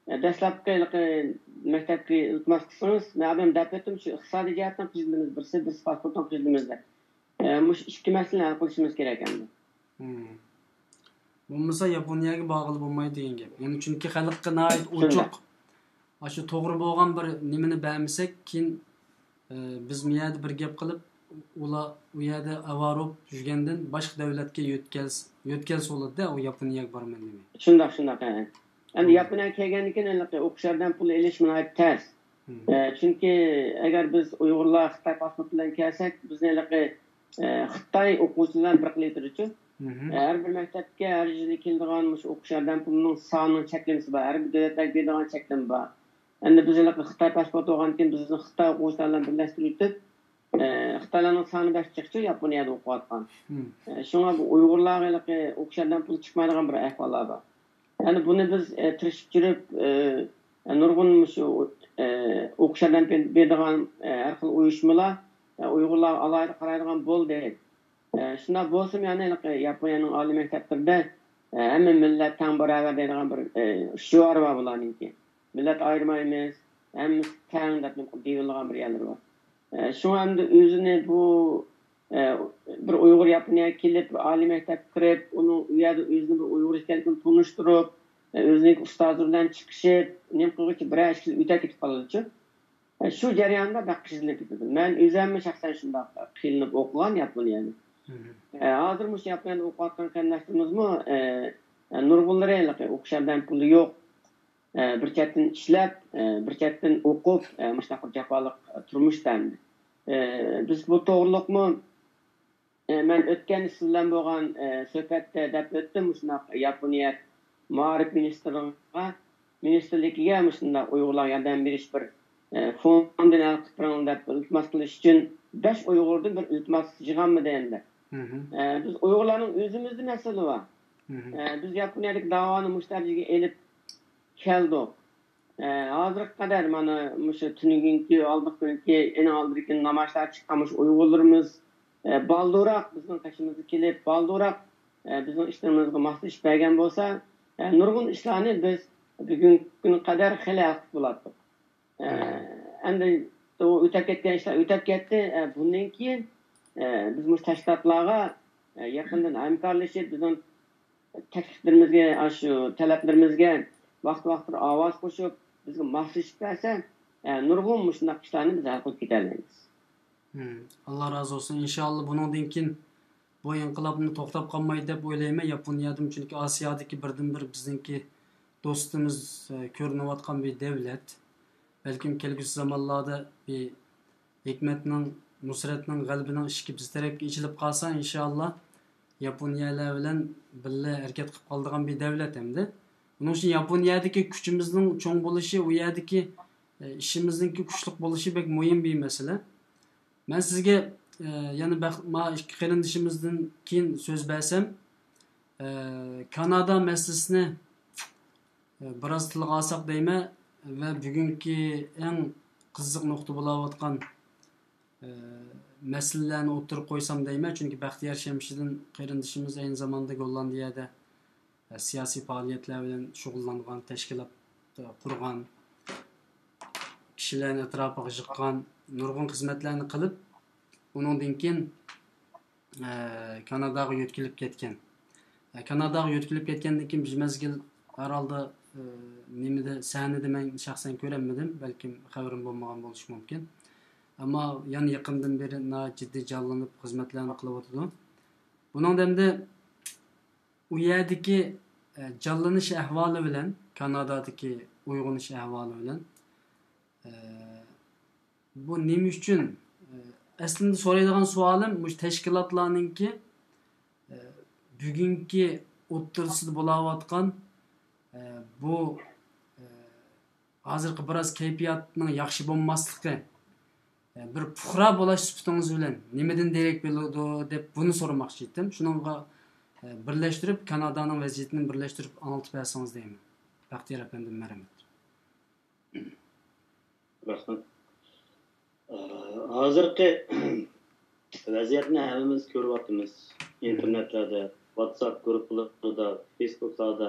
ئە، دەسلەپكى ھېلىقى مەكتەپكە ئىلتىماس قىلسىڭىز، مەن ئادەم دەپ ئۆتتۈم، شۇ ئىقتىسادىي جەھەتتىن قىينىلىمىز، بىرسى، بىرسى پاسپورتنىڭ قىينىلىمىز دەپ. ئە، مۇشۇ ئىككى مەسىلىنى ھەل قىلىشىمىز كېرەك ئەمدى. مم. بولمىسا ياپونىيەگە بارغىلى بولمايدۇ دېگەن گەپ. يەنى چۈنكى خەلققە ناھايىتى ئوچۇق، ئاشۇ توغرا بولغان بىر نېمىنى بەرمىسەك، كېيىن، ئە، بىز بۇ يەردە بىر گەپ قىلىپ، ئۇلار ئۇ يەردە ئاۋارە بولۇپ يۈرگەندىن باشقا دۆلەتكە يۆتكەلسە، يۆتكەلسە بولىدۇ-دە، ئۇ ياپونىيەگە بارىمەن دېمەي. شۇنداق، شۇنداق، ھە. ئەمدى ياپونىيەگە كەلگەندىن كېيىن ھېلىقى ئوقۇش ياردەم پۇلى ئېلىش ناھايىتى تەس. ئە، چۈنكى ئەگەر بىز ئۇيغۇرلار خىتاي پاسپورتى بىلەن كەلسەك، بىزنى ھېلىقى، ئە، خىتاي ئوقۇغۇچىلار بىر قىلىۋېتىدۇچۇ. ئە، ھەر بىر مەكتەپكە ھەر يىلى كېلىدىغان مۇشۇ ئوقۇش ياردەم پۇلىنىڭ سانىنىڭ چەكلىمىسى بار. ھەر بىر دۆلەتلەرگە بېرىدىغان چەكلىمە بار. ئەمدى بىز ھېلىقى خىتاي پاسپورتى بولغاندىكىن بىزنى خىتاي ئوقۇغۇچىلار بىلەن بىرلەشتۈرۈۋېتىپ، ئە، خىتايلارنىڭ سانى بەك جىقچۇ ياپونىيەدە ئوقۇۋاتقان. ئە، شۇڭا بۇ ئۇيغۇرلارغا ھېلىقى ئوقۇش ياردەم پۇلى چىقمايدىغان بىر ئەھۋاللار بار. يەنى بۇنى بىز، ئە، تىرىشىپ يۈرۈپ، ئە، نۇرغۇن مۇشۇ، ئە، ئوقۇش ياردەم بېرىدىغان، ئە، ھەر خىل ئۇيۇشمىلار، ئە، ئۇيغۇرلارغا ئالاھىدە قارايدىغان بولدى. ئە، شۇنداق بولسىمۇ، يەنى ھېلىقى ياپونىيەنىڭ ئالىي مەكتەپلىرىدە، ئە، ھەممە مىللەت تەڭ باراۋەر دەيدىغان بىر، ئە، شوئار بار بۇلارنىڭكى. مىللەت ئايرىمايمىز، ھەممىسى تەڭ دەپ دېيىلىدىغان بىر يەرلىرى بار. ئە، شۇڭا ئەمدى ئۆزىنى بۇ، ئە، بىر ئۇيغۇر ياپونىيەگە كېلىپ، بىر ئالىي مەكتەپكە كىرىپ، ئۇنىڭ ئۇ يەردە ئۆزىنى بىر ئۇيغۇر ئىكەنلىكىنى تونۇشتۇرۇپ، ئە، ئۆزىنىڭ ئۇستازى بىلەن چىقىشىپ، نېمە قىلغۇچە بىرەر ئىككى يىل ئۆتۈپ كېتىپ قالىدۇچۇ. ئە، شۇ جەرياندا بەك قىينىلىپ كېتىدۇ. مەن ئۆزۈممۇ شەخسەن شۇنداق قىينىلىپ ئوقۇغان ياپونىيەنى. ئە، ھازىر مۇشۇ ياپونىيەدە ئوقۇۋاتقان قېرىنداشلىرىمىزمۇ، ئە، ئە، نۇرغۇنلىرى ھېلىقى ئوقۇش ياردەم پۇلى يوق. ئە، بىر چەتتىن ئىشلەپ، ئە، بىر چەتتىن ئوقۇپ، ئە، مۇشۇنداق بىر جاپالىق، ئە، تۇرمۇشتا ئەمدى. ئە، بىز بۇ توغرۇلۇقمۇ، ئە، مەن ئۆتكەن سىز بىلەن بولغان، ئە، سۆھبەتتە دەپ ئۆتتۈم، مۇشۇنداق ياپونىيە مائارىپ مىنىستىرلىقىغا، مىنىستىرلىكىگە مۇشۇنداق ئۇيغۇرلارغا ياردەم بېرىش بىر، ئە، فوندىنى ھەل قىلىپ بېرىڭ دەپ ئىلتىماس قىلىش ئۈچۈن بەش ئۇيغۇردىن بىر ئىلتىماس يىغانمىدى ئەمدى. ئە، بىز ئۇيغۇرلارنىڭ ئۆزىمىزدە مەسىلە بار. ئە، بىز ياپونىيەدىكى داۋانى مۇشۇ دەرىجىگە ئېلىپ كەلدۇق. ئە، ھازىرغا قەدەر مانا مۇشۇ تۈنۈگۈنكى، ئالدىقى كۈنكى، ئېنىڭ ئالدىدىكى نامايىشلارغا چىققان مۇشۇ ئۇيغۇرلىرىمىز، ئە، بالدۇرراق بىزنىڭ قېشىمىزغا كېلىپ، بالدۇرراق، ئە، بىزنىڭ ئىشلىرىمىزغا ماسلىشىپ بەرگەن بولسا، ئە، نۇرغۇن ئىشلارنى بىز بۈگۈنكى كۈنگە قەدەر خېلى ھەل قىلىپ بولاتتۇق. ئە، ئەمدى ئۇ ئۆتەپ كەتكەن ئىشلار ئۆتەپ كەتتى. ئە، بۇندىن كېيىن، ئە، بىز مۇشۇ تەشكىلاتلارغا، ئە، يېقىندىن ھەمكارلىشىپ، بىزنىڭ تەكلىپلىرىمىزگە، ئاشۇ تەلەپلىرىمىزگە ۋاقتى-ۋاقتىدا ئاۋاز قوشۇپ، بىزگە ماسلىشىپ بەرسە، ئە، نۇرغۇن مۇشۇنداق ئىشلارنى بىز ھەل قىلىپ كېتەلەيمىز. مم. ئاللا رازى بولسۇن. ئىنشاللا بۇنىڭدىن كېيىن بۇ ئىنقىلابنى توختاپ قالمايدۇ دەپ ئويلايمەن. ياپونىيەدىمۇ، چۈنكى ئاسىيادىكى بىردىنبىر بىزنىڭكى دوستىمىز، ئە، كۆرۈنۈۋاتقان بىر دەۋلەت. بەلكىم كەلگۈسى زامانلاردا بىر ھېكمەتنىڭ، نۇسرەتنىڭ، غەلىبىنىڭ ئىشىكى بىز تەرەپكە ئېچىلىپ قالسا، ئىنشائاللا، ياپونىيەلەر بىلەن بىللە ھەرىكەت قىلىپ قالىدىغان بىر دەۋلەت ئەمدى. ئۇنىڭ ئۈچۈن ياپونىيەدىكى كۈچىمىزنىڭ چوڭ بولۇشى، ئۇ يەردىكى، ئە، ئىشىمىزنىڭكى كۈچلۈك بولۇشى بەك مۇھىم بىر مەسىلە. مەن سىزگە، ئە، يەنە بەخ-، ما ئىككى قېرىندىشىمىزدىن كېيىن سۆز بەرسەم، ئە، كانادا مەسىلىسىنى، ئە، بىراز تىلغا ئالساق دەيمەن ۋە بۈگۈنكى ئەڭ قىزىق نۇقتا بولاۋاتقان، ئە، مەسىلىلەرنى ئوتتۇرىغا قويسام دەيمەن. چۈنكى بەختىيار شەمشىدىن قېرىندىشىمىز ئەينى زاماندا گوللاندىيەدە، ئە، سىياسىي پائالىيەتلەر بىلەن شۇغۇللانغان، تەشكىلات، ئە، قۇرغان، كىشىلەرنى ئەتراپىغا يىغقان، نۇرغۇن خىزمەتلەرنى قىلىپ، ئۇنىڭدىن كېيىن، ئە، كاناداغا يۆتكىلىپ كەتكەن. ئە، كاناداغا يۆتكىلىپ كەتكەندىن كېيىن بىر مەزگىل ھەر ھالدا، ئە، نېمىدە، سەھنىدە مەن شەخسەن كۆرەلمىدىم، بەلكىم خەۋىرىم بولمىغان بولۇشى مۇمكىن. ئەمما يەنە يېقىندىن بېرى ناھايىتى جىددىي جانلىنىپ خىزمەتلەرنى قىلىۋاتىدۇ. بۇنىڭدا ئەمدى ئۇ يەردىكى، ئە، جانلىنىش ئەھۋالى بىلەن، كانادادىكى ئويغىنىش ئەھۋالى بىلەن، ئە، بۇ نېمە ئۈچۈن؟ ئەسلىمدە سورايدىغان سوئالىم، مۇشۇ تەشكىلاتلارنىڭكى، بۈگۈنكى ئوتتۇرىسىدا بولاۋاتقان، بۇ، ھازىرقى بىراز كەيپىياتنىڭ ياخشى بولماسلىقى، بىر پۇقرا بولاش سۈپىتىڭىز بىلەن نېمىدىن دېرەك بېرىدۇ دەپ بۇنى سورىماقچى ئىدىم. شۇنىڭغا بىرلەشتۈرۈپ، كانادانىڭ ۋەزىيىتىنى بىرلەشتۈرۈپ ئاڭلىتىپ بەرسىڭىز دەيمەن. بەختىيار ئەپەندىم، مەرھەمەت. رەھمەت. ھازىرقى ۋەزىيەتنى ھەممىمىز كۆرۈۋاتىمىز. ئىنتېرنېتلەردە، ۋاتساپ گۇرۇپپىلىرىدا، فېيسبۇكلاردا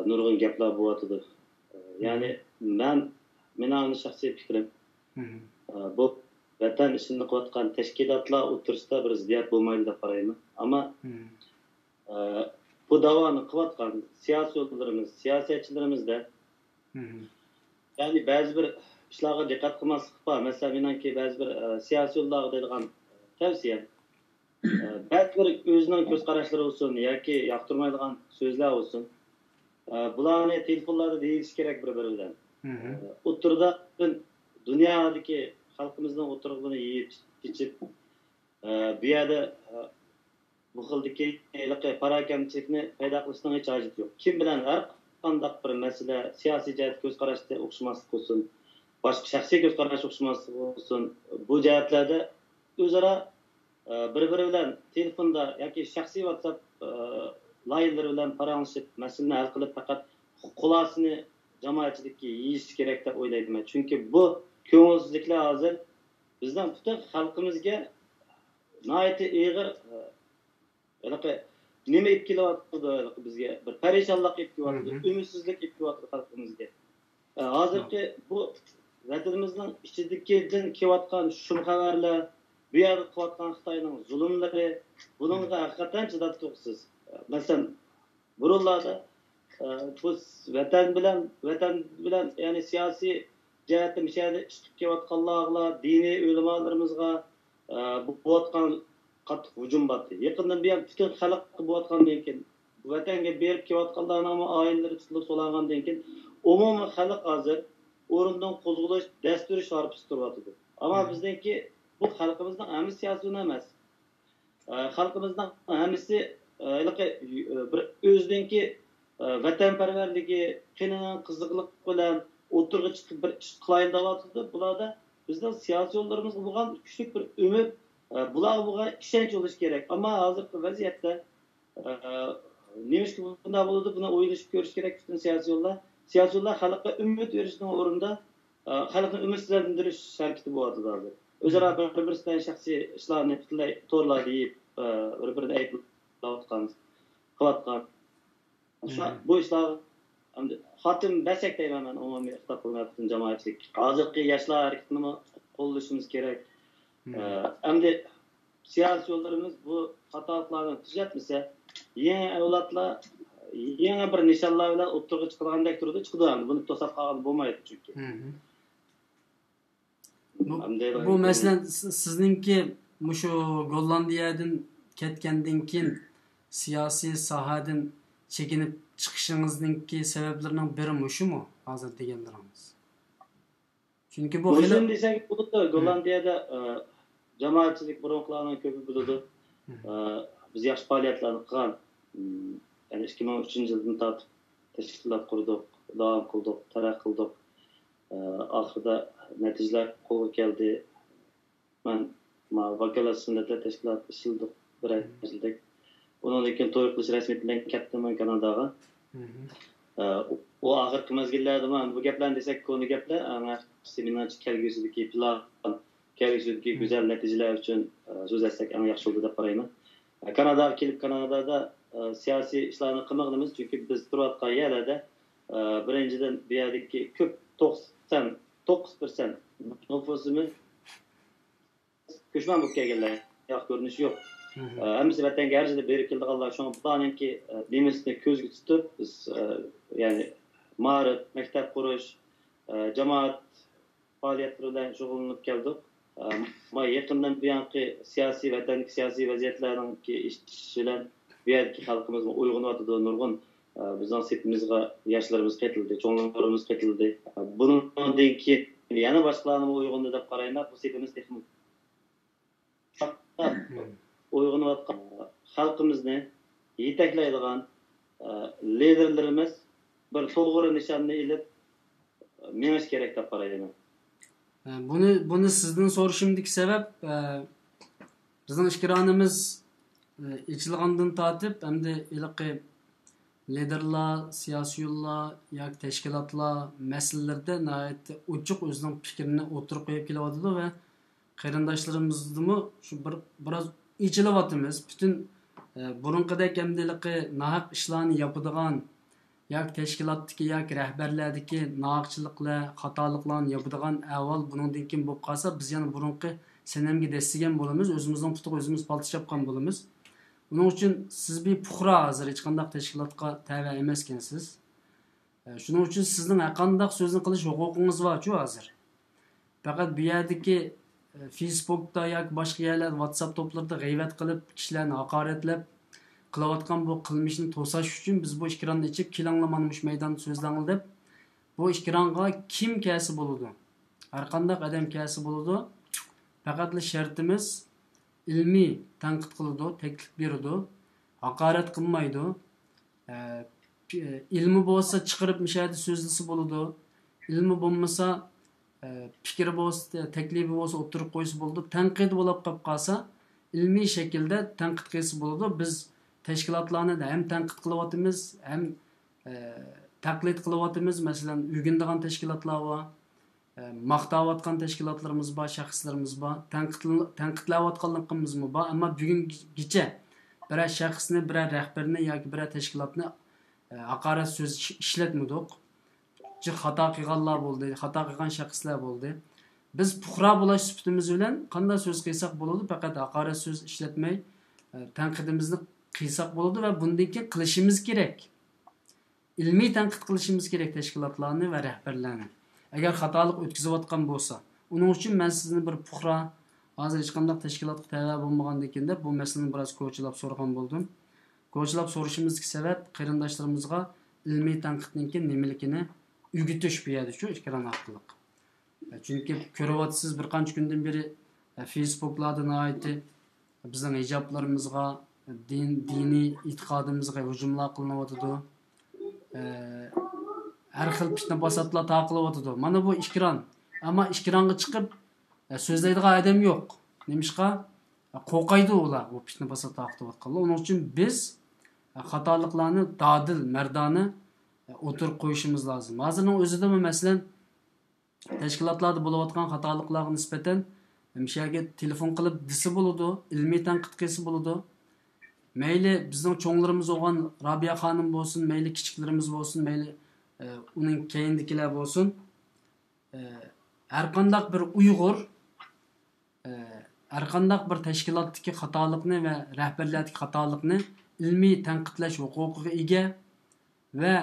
نۇرغۇن گەپلەر بولۇۋاتىدۇ. يەنى مەن، مېنىڭ شەخسىي پىكرىم، بۇ ۋەتەن ئىشىنى قىلىۋاتقان تەشكىلاتلار ئوتتۇرىسىدا بىر زىددىيەت بولمايدۇ دەپ قارايمەن. ئەمما بۇ داۋانى قىلىۋاتقان سىياسىيونلىرىمىز، سىياسەتچىلىرىمىزدە يەنى بەزى بىر ئىشلارغا دىققەت قىلماسلىق بار. مەسىلەن، مېنىڭكى بەزى بىر سىياسىيونلارغا دەيدىغان تەۋسىيەم، بەزى بىر ئۆزىنىڭ كۆز قاراشلىرى بولسۇن ياكى ياقتۇرمايدىغان سۆزلەر بولسۇن، بۇلارنى تېلېفونلاردا دېيىلىشى كېرەك بىر بىرى بىلەن. ئوتتۇرىدا پۈتۈن دۇنيادىكى خەلقىمىزنىڭ ئوتتۇرىغا بۇنى يېيىپ ئېچىپ، بۇ يەردە بۇ خىلدىكى ھېلىقى پاراكەندىچىلىكنى پەيدا قىلىشنىڭ ھېچ ھاجىتى يوق. كىم بىلەن ھەر قانداق بىر مەسىلە، سىياسىي جەھەتتە كۆز قاراشتا ئوخشىماسلىق بولسۇن، باشقا شەخسىي كۆز قاراش ئوخشىماسلىق بولسۇن، بۇ جەھەتلەردە ئۆزئارا بىر بىرى بىلەن تېلېفوندا ياكى شەخسىي ۋاتساپ لايىنلىرى بىلەن پاراڭلىشىپ مەسىلىنى ھەل قىلىپ پەقەت خۇلاسىنى جامائەتچىلىككە يېيىش كېرەك دەپ ئويلايمەن. چۈنكى بۇ كۆڭۈلسىزلىكلەر ھازىر بىزنىڭ پۈتۈن خەلقىمىزگە ناھايىتى ئېغىر، ھېلىقى نېمە ئېلىپ كېلىۋاتىدۇ، ھېلىقى بىزگە بىر پەرىشانلىق ئېلىپ كېلىۋاتىدۇ، ئۈمىدسىزلىك ئېلىپ كېلىۋاتىدۇ خەلقىمىزگە. ھازىرقى بۇ ۋەتىنىمىزنىڭ ئىچىدىكىدىن كېلىۋاتقان شۇم خەۋەرلەر، بۇ يەردە قىلىۋاتقان خىتاينىڭ زۇلۇملىرى، بۇنىڭغا ھەقىقەتەن چىداپ تۇرغۇسىز. مەسىلەن، بۇرۇنلاردا بۇ ۋەتەن بىلەن، ۋەتەن بىلەن يەنى سىياسىي جەھەتتە مۇشۇ يەردە ئىش قىلىپ كېلىۋاتقانلارغا، دىنىي ئۆلىمالىرىمىزغا بولۇۋاتقان قاتتىق ھۇجۇم بارتى. يېقىندىن بۇيان پۈتۈن خەلققە بولۇۋاتقاندىن كېيىن، ۋەتەنگە بېرىپ كېلىۋاتقانلارنىڭمۇ ئائىلىلىرى تۇتۇلۇپ سولاغاندىن كېيىن، ئومۇمىي خەلق ھازىر ئورنىدىن قوزغىلىش، دەس تۇرۇش ھارپىسى تۇرۇۋاتىدۇ. ئەمما بىزنىڭكى بۇ خەلقىمىزنىڭ ھەممىسى سىياسىيون ئەمەس. خەلقىمىزنىڭ ھەممىسى ھېلىقى بىر ئۆزىنىڭكى ۋەتەنپەرۋەرلىكى، قېنىنىڭ قىزىقلىقى بىلەن ئوتتۇرىغا چىقىپ بىر ئىش قىلايلى دەۋاتىدۇ. بۇلاردا بىزنىڭ سىياسىيونلىرىمىزغا بولغان كۈچلۈك بىر ئۈمىد، بۇلارغا بولغان ئىشەنچ بولۇشى كېرەك. ئەمما ھازىرقى ۋەزىيەتتە نېمىشقا بۇنداق بولىدۇ؟ بۇنى ئويلىشىپ كۆرۈش كېرەك پۈتۈن سىياسىيونلار. سىياسىيونلار خەلققە ئۈمىد بېرىشنىڭ ئورنىدا خەلقنى ئۈمىدسىزلەندۈرۈش ھەرىكىتى بولۇۋاتىدۇ ھازىر. ئۆزئارا بىر-بىرسىدىن شەخسىي ئىشلارنى پۈتۈنلەي تورلاردا يېيىپ، بىر-بىرىنى ئەيىبلەۋاتقان، قىلىۋاتقان. شۇ، بۇ ئىشلارغا ئەمدى خاتىمە بەرسەك دەيمەن مەن، ئومۇمىي خىتاب قىلماي پۈتۈن جامائەتچىلىك. ھازىرقى ياشلار ھەرىكىتىنىمۇ قوللىشىمىز كېرەك. ئەمدى سىياسىيونلىرىمىز بۇ خاتالىقلارنى تۈزەتمىسە، يېڭى ئەۋلادلار يېڭى بىر نىشانلار بىلەن ئوتتۇرىغا چىقىدىغاندەك تۇرىدۇ، چىقىدۇ ئەمدى. بۇنى توساپ قالغىلى بولمايدۇ چۈنكى. بۇ، بۇ مەسىلەن، سىزنىڭكى مۇشۇ گوللاندىيەدىن كەتكەندىن كېيىن سىياسىي ساھەدىن چېكىنىپ چىقىشىڭىزنىڭكى سەۋەبلىرىنىڭ بىرى مۇشۇمۇ، ھازىر دېگەنلىرىڭىز؟ چۈنكى بۇ خېلى مۇشۇنى دېسەك بولىدۇ، گوللاندىيەدە جامائەتچىلىك بۇرۇنقىلارنىڭ كۆپى بىلىدۇ. بىز ياخشى پائالىيەتلەرنى قىلغان. يەنى ئىككى مىڭ ئۈچىنچى يىلدىن تارتىپ تەشكىلات قۇردۇق، داۋام قىلدۇق، تەرەققىي قىلدۇق. ئاخىرىدا نەتىجىلەر قولغا كەلدى. مەن ماۋۇ ۋاكالەتسىز مىللەتلەر تەشكىلاتىدا ئىشلىدۇق بىرەر يىلدەك. ئۇنىڭدىن كېيىن توي قىلىش رەسمىيىتى بىلەن كەتتىم مەن كاناداغا. ئۇ ئاخىرقى مەزگىللەردىمۇ بۇ گەپلەرنى دېسەك كونا گەپلەر، ئەڭ ياخشىسى مېنىڭچە كەلگۈسىدىكى پىلان، كەلگۈسىدىكى گۈزەل نەتىجىلەر ئۈچۈن سۆزلەشسەك ئەڭ ياخشى بولىدۇ دەپ قارايمەن. كاناداغا كېلىپ كانادادا سىياسىي ئىشلارنى قىلمىغىنىمىز، چۈنكى بىز تۇرۇۋاتقان يەرلەردە بىرىنچىدىن بۇ يەردىكى كۆپ، توقسان توققۇز پىرسەنت نوپۇسىمىز كۆچمەن بولۇپ كەلگەنلەر، ياق كۆرۈنۈشى يوق. ھەممىسى ۋەتەنگە ھەر يىلى بېرىپ كېلىدىغانلار. شۇڭا بۇلارنىڭكى نېمىسىنى كۆزگە تۇتۇپ بىز يەنى مائارىپ، مەكتەپ قۇرۇش، جامائەت پائالىيەتلىرى بىلەن شۇغۇللىنىپ كەلدۇق. ئەمما يېقىندىن بۇيانقى سىياسىي، ۋەتەندىكى سىياسىي ۋەزىيەتلەرنىڭكى ئېشىشى بىلەن بۇ يەردىكى خەلقىمىزمۇ ئويغىنىۋاتىدۇ. نۇرغۇن بىزنىڭ سېپىمىزغا ياشلىرىمىز قېتىلدى، چوڭلىرىمىز قېتىلدى. بۇنىڭدىن كېيىن يەنە باشقىلارنىمۇ ئويغىندى دەپ قارايمەن. بۇ سېپىمىز تېخىمۇ ئويغىنىۋاتقان خەلقىمىزنى يېتەكلەيدىغان لىدېرلىرىمىز بىر توغرا نىشاننى ئېلىپ، مېڭىش كېرەك دەپ قارايمەن. بۇنى بۇنى سىزدىن سورىشىمدىكى سەۋەب، بىزنىڭ ئېكرانىمىز ئېچىلغاندىن تارتىپ، ئەمدى ھېلىقى لىدېرلار، سىياسىيونلار ياكى تەشكىلاتلار مەسىلىلىرىدە ناھايىتى ئوچۇق ئۆزىنىڭ پىكرىنى ئوتتۇرىغا قويۇپ كېلىۋاتىدۇ ۋە قېرىنداشلىرىمىزدىمۇ شۇ بىر بىراز ئېچىلىۋاتىمىز. پۈتۈن بۇرۇنقىدەك ئەمدى ھېلىقى ناھەق ئىشلارنى ياپىدىغان ياكى تەشكىلاتتىكى ياكى رەھبەرلەردىكى ناھەقچىلىقلار، خاتالىقلارنى ياپىدىغان ئەھۋال بۇنىڭدىن كېيىن بولۇپ قالسا، بىز يەنە بۇرۇنقى سەنەمگە دەسسىگەن بولىمىز، ئۆزىمىزنىڭ پۇتىغا ئۆزىمىز پالتا چاپقان بولىمىز. ئۇنىڭ ئۈچۈن سىز بىر پۇقرا، ھازىر ھېچقانداق تەشكىلاتقا تەۋە ئەمەسكەنسىز. شۇنىڭ ئۈچۈن سىزنىڭ ھەرقانداق سۆزنى قىلىش ھوقۇقىڭىز بارچۇ ھازىر؟ پەقەت بۇ يەردىكى فېيسبوكتا ياكى باشقا يەرلەردە، ۋاتساپ توپلىرىدا غەيۋەت قىلىپ، كىشىلەرنى ھاقارەتلەپ قىلىۋاتقان بۇ قىلمىشنى توساش ئۈچۈن بىز بۇ ئېكراننى ئېچىپ، كېلىڭلار مانا مۇشۇ مەيداندا سۆزلەڭلار دەپ، بۇ ئېكرانغا كىم كەلسە بولىدۇ. ھەرقانداق ئادەم كەلسە بولىدۇ. پەقەتلا شەرتىمىز ئىلمىي تەنقىد قىلىدۇ، تەكلىپ بېرىدۇ، ھاقارەت قىلمايدۇ. ئىلمى بولسا چىقىرىپ مۇشۇ يەردە سۆزلىسە بولىدۇ. ئىلمى بولمىسا، پىكرى بولسا، تەكلىپى بولسا ئوتتۇرىغا قويسا بولىدۇ. تەنقىدى بولۇپ قاپ قالسا، ئىلمىي شەكىلدە تەنقىد قىلسا بولىدۇ. بىز تەشكىلاتلارنى ھەم تەنقىد قىلىۋاتىمىز، ھەم تەقلىد قىلىۋاتىمىز. مەسىلەن، ئۆگىنىدىغان تەشكىلاتلار بار، ماختاۋاتقان تەشكىلاتلىرىمىز بار، شەخسلىرىمىز بار، تەنقىدلەۋاتقانلىقىمىزمۇ بار. ئەمما بۈگۈنگىچە بىرەر شەخسنى، بىرەر رەھبەرنى ياكى بىرەر تەشكىلاتنى ھاقارەت سۆز ئىشلەتمىدۇق. جىق خاتا قىلغانلار بولدى، خاتا قىلغان شەخسلەر بولدى. بىز پۇقرا بولاش سۈپىتىمىز بىلەن قانداق سۆز قىلساق بولىدۇ، پەقەت ھاقارەت سۆز ئىشلەتمەي، تەنقىدىمىزنى قىلساق بولىدۇ ۋە بۇندىن كېيىن قىلىشىمىز كېرەك. ئىلمىي تەنقىد قىلىشىمىز كېرەك تەشكىلاتلارنى ۋە رەھبەرلەرنى، ئەگەر خاتالىق ئۆتكۈزۈۋاتقان بولسا. ئۇنىڭ ئۈچۈن مەن سىزنى بىر پۇقرا، ھازىر ھېچقانداق تەشكىلاتقا تەۋە بولمىغاندىكىن دەپ، بۇ مەسىلىنى بىراز كوچىلاپ سورىغان بولدۇم. كوچىلاپ سورىشىمىزدىكى سەۋەب، قېرىنداشلىرىمىزغا ئىلمىي تەنقىدنىڭكى نېمىلىكىنى ئۆگىتىش بۇ يەردە شۇ ئېكران ئارقىلىق. چۈنكى كۆرۈۋاتىسىز، بىر قانچە كۈندىن بېرى فېيسبوكلاردا ناھايىتى بىزنىڭ ھىجابلىرىمىزغا، دىن، دىنىي ئېتىقادىمىزغا ھۇجۇملار قىلىنىۋاتىدۇ. ھەر خىل پىتنە پاساتلار تارقىلىۋاتىدۇ. مانا بۇ ئېكران. ئەمما ئېكرانغا چىقىپ سۆزلەيدىغان ئادەم يوق. نېمىشقا؟ قورقايدۇ ئۇلار بۇ پىتنە پاسات تارقىتىۋاتقانلار. ئۇنىڭ ئۈچۈن بىز خاتالىقلارنى دادىل، مەردانە ئوتتۇرىغا قويۇشىمىز لازىم. ھازىرنىڭ ئۆزىدىمۇ، مەسىلەن، تەشكىلاتلاردا بولۇۋاتقان خاتالىقلارغا نىسبەتەن مۇشۇ يەرگە تېلېفون قىلىپ دېسە بولىدۇ، ئىلمىي تەنقىد قىلسا بولىدۇ. مەيلى بىزنىڭ چوڭلىرىمىز بولغان رابىيە خانىم بولسۇن، مەيلى كىچىكلىرىمىز بولسۇن، مەيلى ئۇنىڭ كەينىدىكىلەر بولسۇن، ھەرقانداق بىر ئۇيغۇر ھەرقانداق بىر تەشكىلاتتىكى خاتالىقنى ۋە رەھبەرلەردىكى خاتالىقنى ئىلمىي تەنقىدلەش ھوقۇقىغا ئىگە ۋە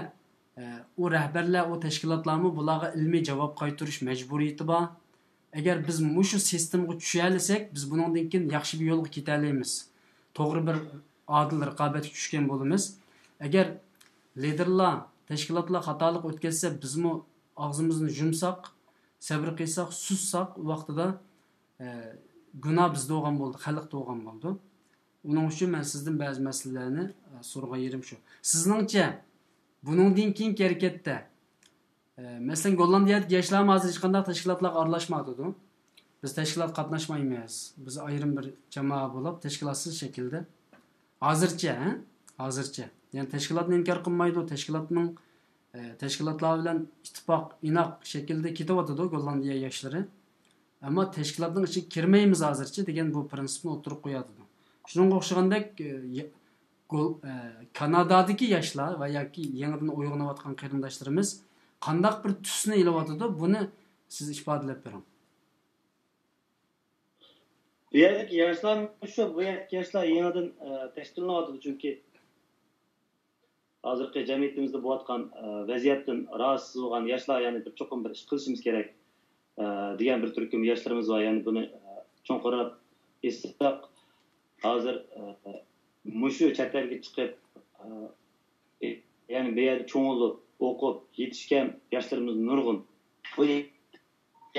ئۇ رەھبەرلەر، ئۇ تەشكىلاتلارمۇ بۇلارغا ئىلمىي جاۋاب قايتۇرۇش مەجبۇرىيىتى بار. ئەگەر بىز مۇشۇ سىستېمىغا چۈشەلىسەك، بىز بۇنىڭدىن كېيىن ياخشى بىر يولغا كېتەلەيمىز. توغرا بىر ئادىل رىقابەتكە چۈشكەن بولىمىز. ئەگەر لىدېرلار، تەشكىلاتلار خاتالىق ئۆتكەزسە، بىزمۇ ئاغزىمىزنى يۇمساق، سەۋر قىلساق، سۇسساق، ئۇ ۋاقتىدا گۇناھ بىزدە بولغان بولىدۇ، خەلقتە بولغان بولىدۇ. ئۇنىڭ ئۈچۈن مەن سىزدىن بەزى مەسىلىلەرنى سورىغان يېرىم شۇ. سىزنىڭچە، بۇنىڭدىن كېيىنكى ھەرىكەتتە، مەسىلەن، گوللاندىيەدىكى ياشلارمۇ ھازىر ھېچقانداق تەشكىلاتلارغا ئارىلاشمايۋاتىدۇ. بىز تەشكىلاتقا قاتناشمايمىز، بىز ئايرىم بىر جامائە بولۇپ، تەشكىلاتسىز شەكىلدە. ھازىرچە، ھە؟ ھازىرچە. يەنى تەشكىلاتنى ئىنكار قىلمايدۇ، تەشكىلاتنىڭ، تەشكىلاتلار بىلەن ئىتتىپاق، ئىناق شەكىلدە كېتىۋاتىدۇ گوللاندىيە ياشلىرى. ئەمما تەشكىلاتنىڭ ئىچىگە كىرمەيمىز ھازىرچە دېگەن بۇ پرىنسىپنى ئوتتۇرىغا قويۇۋاتىدۇ. شۇنىڭغا ئوخشىغاندەك، ئە، يە-، گول-، ئە، كانادادىكى ياشلار ۋە ياكى يېڭىدىن ئويغىنىۋاتقان قېرىنداشلىرىمىز قانداق بىر تۈسنى ئېلىۋاتىدۇ، بۇنى سىز ئىپادىلەپ بېرىڭ. بۇ يەردىكى ياشلار شۇ، بۇ يەردىكى ياشلار يېڭىدىن، ئە، تەشكىللىنىۋاتىدۇ، چۈنكى ھازىرقى جەمئىيىتىمىزدە بولۇۋاتقان، ئە، ۋەزىيەتتىن رازىسىز بولغان ياشلار، يەنى بىر چوقۇم بىر ئىش قىلىشىمىز كېرەك، ئە، دېگەن بىر تۈركۈم ياشلىرىمىز بار. يەنى بۇنى، ئە، چوڭقۇرلاپ ئېيتساق، ھازىر، ئە، مۇشۇ چەت ئەلگە چىقىپ، ئە، يەنى بۇ يەردە چوڭىيىپ، ئوقۇپ يېتىشكەن ياشلىرىمىز نۇرغۇن. بۇ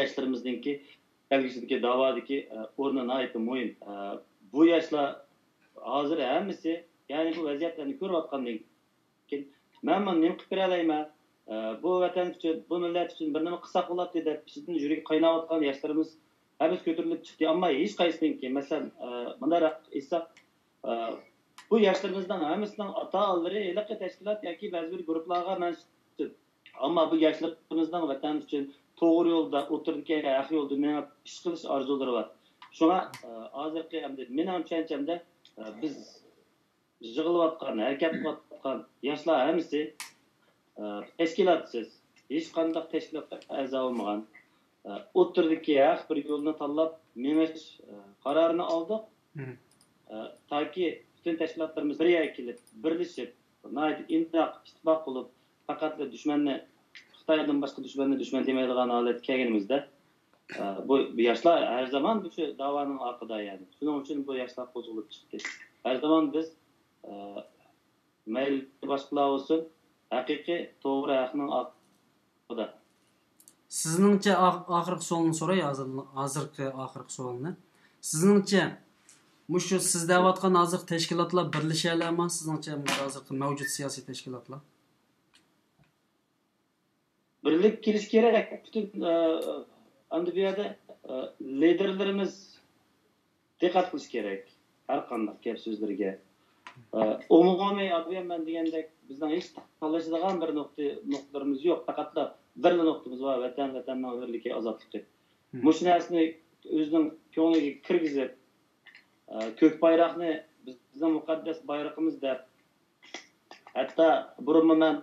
ياشلىرىمىزنىڭكى كەلگۈسىدىكى داۋادىكى، ئە، ئورنى ناھايىتى مۇھىم. ئە، بۇ ياشلار ھازىر ھەممىسى، يەنى بۇ ۋەزىيەتلەرنى كۆرۈۋاتقاندىن كېيىن، مەن مانا نېمە قىلىپ بېرەلەيمەن؟ ئە، بۇ ۋەتەن ئۈچۈن، بۇ مىللەت ئۈچۈن بىر نېمە قىلساق بولاتتى دەپ ئىچىدىن يۈرىكى قايناۋاتقان ياشلىرىمىز ھەممىسى كۆتۈرۈلۈپ چىقتى. ئەمما ھېچقايسىنىڭكى، مەسىلەن، ئە، مۇنداقراق ئېيتساق، ئە، بۇ ياشلىرىمىزنىڭ ھەممىسىنىڭ ئاتا-ئانىلىرى ھېلىقى تەشكىلات ياكى بەزى بىر گۇرۇپپىلارغا مەنسۇپ. ئەمما بۇ ياشلىرىمىزنىڭ ۋەتەن ئۈچۈن توغرا يولدا، ئوتتۇرىدىكى ھەق يولدا مېڭىپ ئىش قىلىش ئارزۇلىرى بار. شۇڭا، ئە، ھازىرقى ئەمدى مېنىڭ چۈشەنچەمدە، ئە، بىز يىغىلىۋاتقان، ھەرىكەت قىلىۋاتقان ياشلار ھەممىسى، ئە، تەشكىلاتسىز، ھېچقانداق تەشكىلاتقا ئەزا بولمىغان، ئە، ئوتتۇرىدىكى ھەق بىر يولنى تاللاپ مېڭىش، ئە، قارارىنى ئالدۇق. مم. ئە، تاكى پۈتۈن تەشكىلاتلىرىمىز بىر يەرگە كېلىپ، بىرلىشىپ، ناھايىتى ئىناق، ئىتتىپاق بولۇپ، پەقەتلا دۈشمەننى، خىتايدىن باشقا دۈشمەننى دۈشمەن دېمەيدىغان ھالەتكە كەلگىنىمىزدە، ئە، بۇ ياشلار ھەر زامان بۇ شۇ داۋانىڭ ئارقىدا، يەنى. شۇنىڭ ئۈچۈن بۇ ياشلار قوزغىلىپ چىقتى. ھەر زامان بىز، ئە، مەيلى باشقىلار بولسۇن، ھەقىقىي توغرا ھەقنىڭ ئارقىدا. سىزنىڭچە، ئاخ-، ئاخىرقى سوئالنى سوراي، ھازىر، ھازىرقى ئاخىرقى سوئالنى. سىزنىڭچە، مۇشۇ سىز دەۋاتقان ھازىرقى تەشكىلاتلار بىرلىشەلەرما؟ سىزنىڭچە، مۇشۇ ھازىرقى مەۋجۇت سىياسىي تەشكىلاتلار؟ بىرلىك كېلىش كېرەك. پۈتۈن، ئە، ئەمدى بۇ يەردە، ئە، لىدېرلىرىمىز دىققەت قىلىش كېرەك ھەر قانداق گەپ سۆزلىرىگە. ئە، ئومۇمىي، ئابىيان مەن دېگەندەك، بىزنىڭ ھېچ تالىشىدىغان بىر نۇقتى-، نۇقتىلىرىمىز يوق. پەقەتلا بىرلا نۇقتىمىز بار، ۋەتەن، ۋەتەننىڭ بىرلىكى، ئازادلىقى. مم. مۇشۇ نەرسىنى ئۆزىنىڭ كۆڭلىگە كىرگۈزۈپ، ئە، كۆك بايراقنى، بىزنىڭ مۇقەددەس بايرىقىمىز دەپ، ھەتتا بۇرۇنمۇ مەن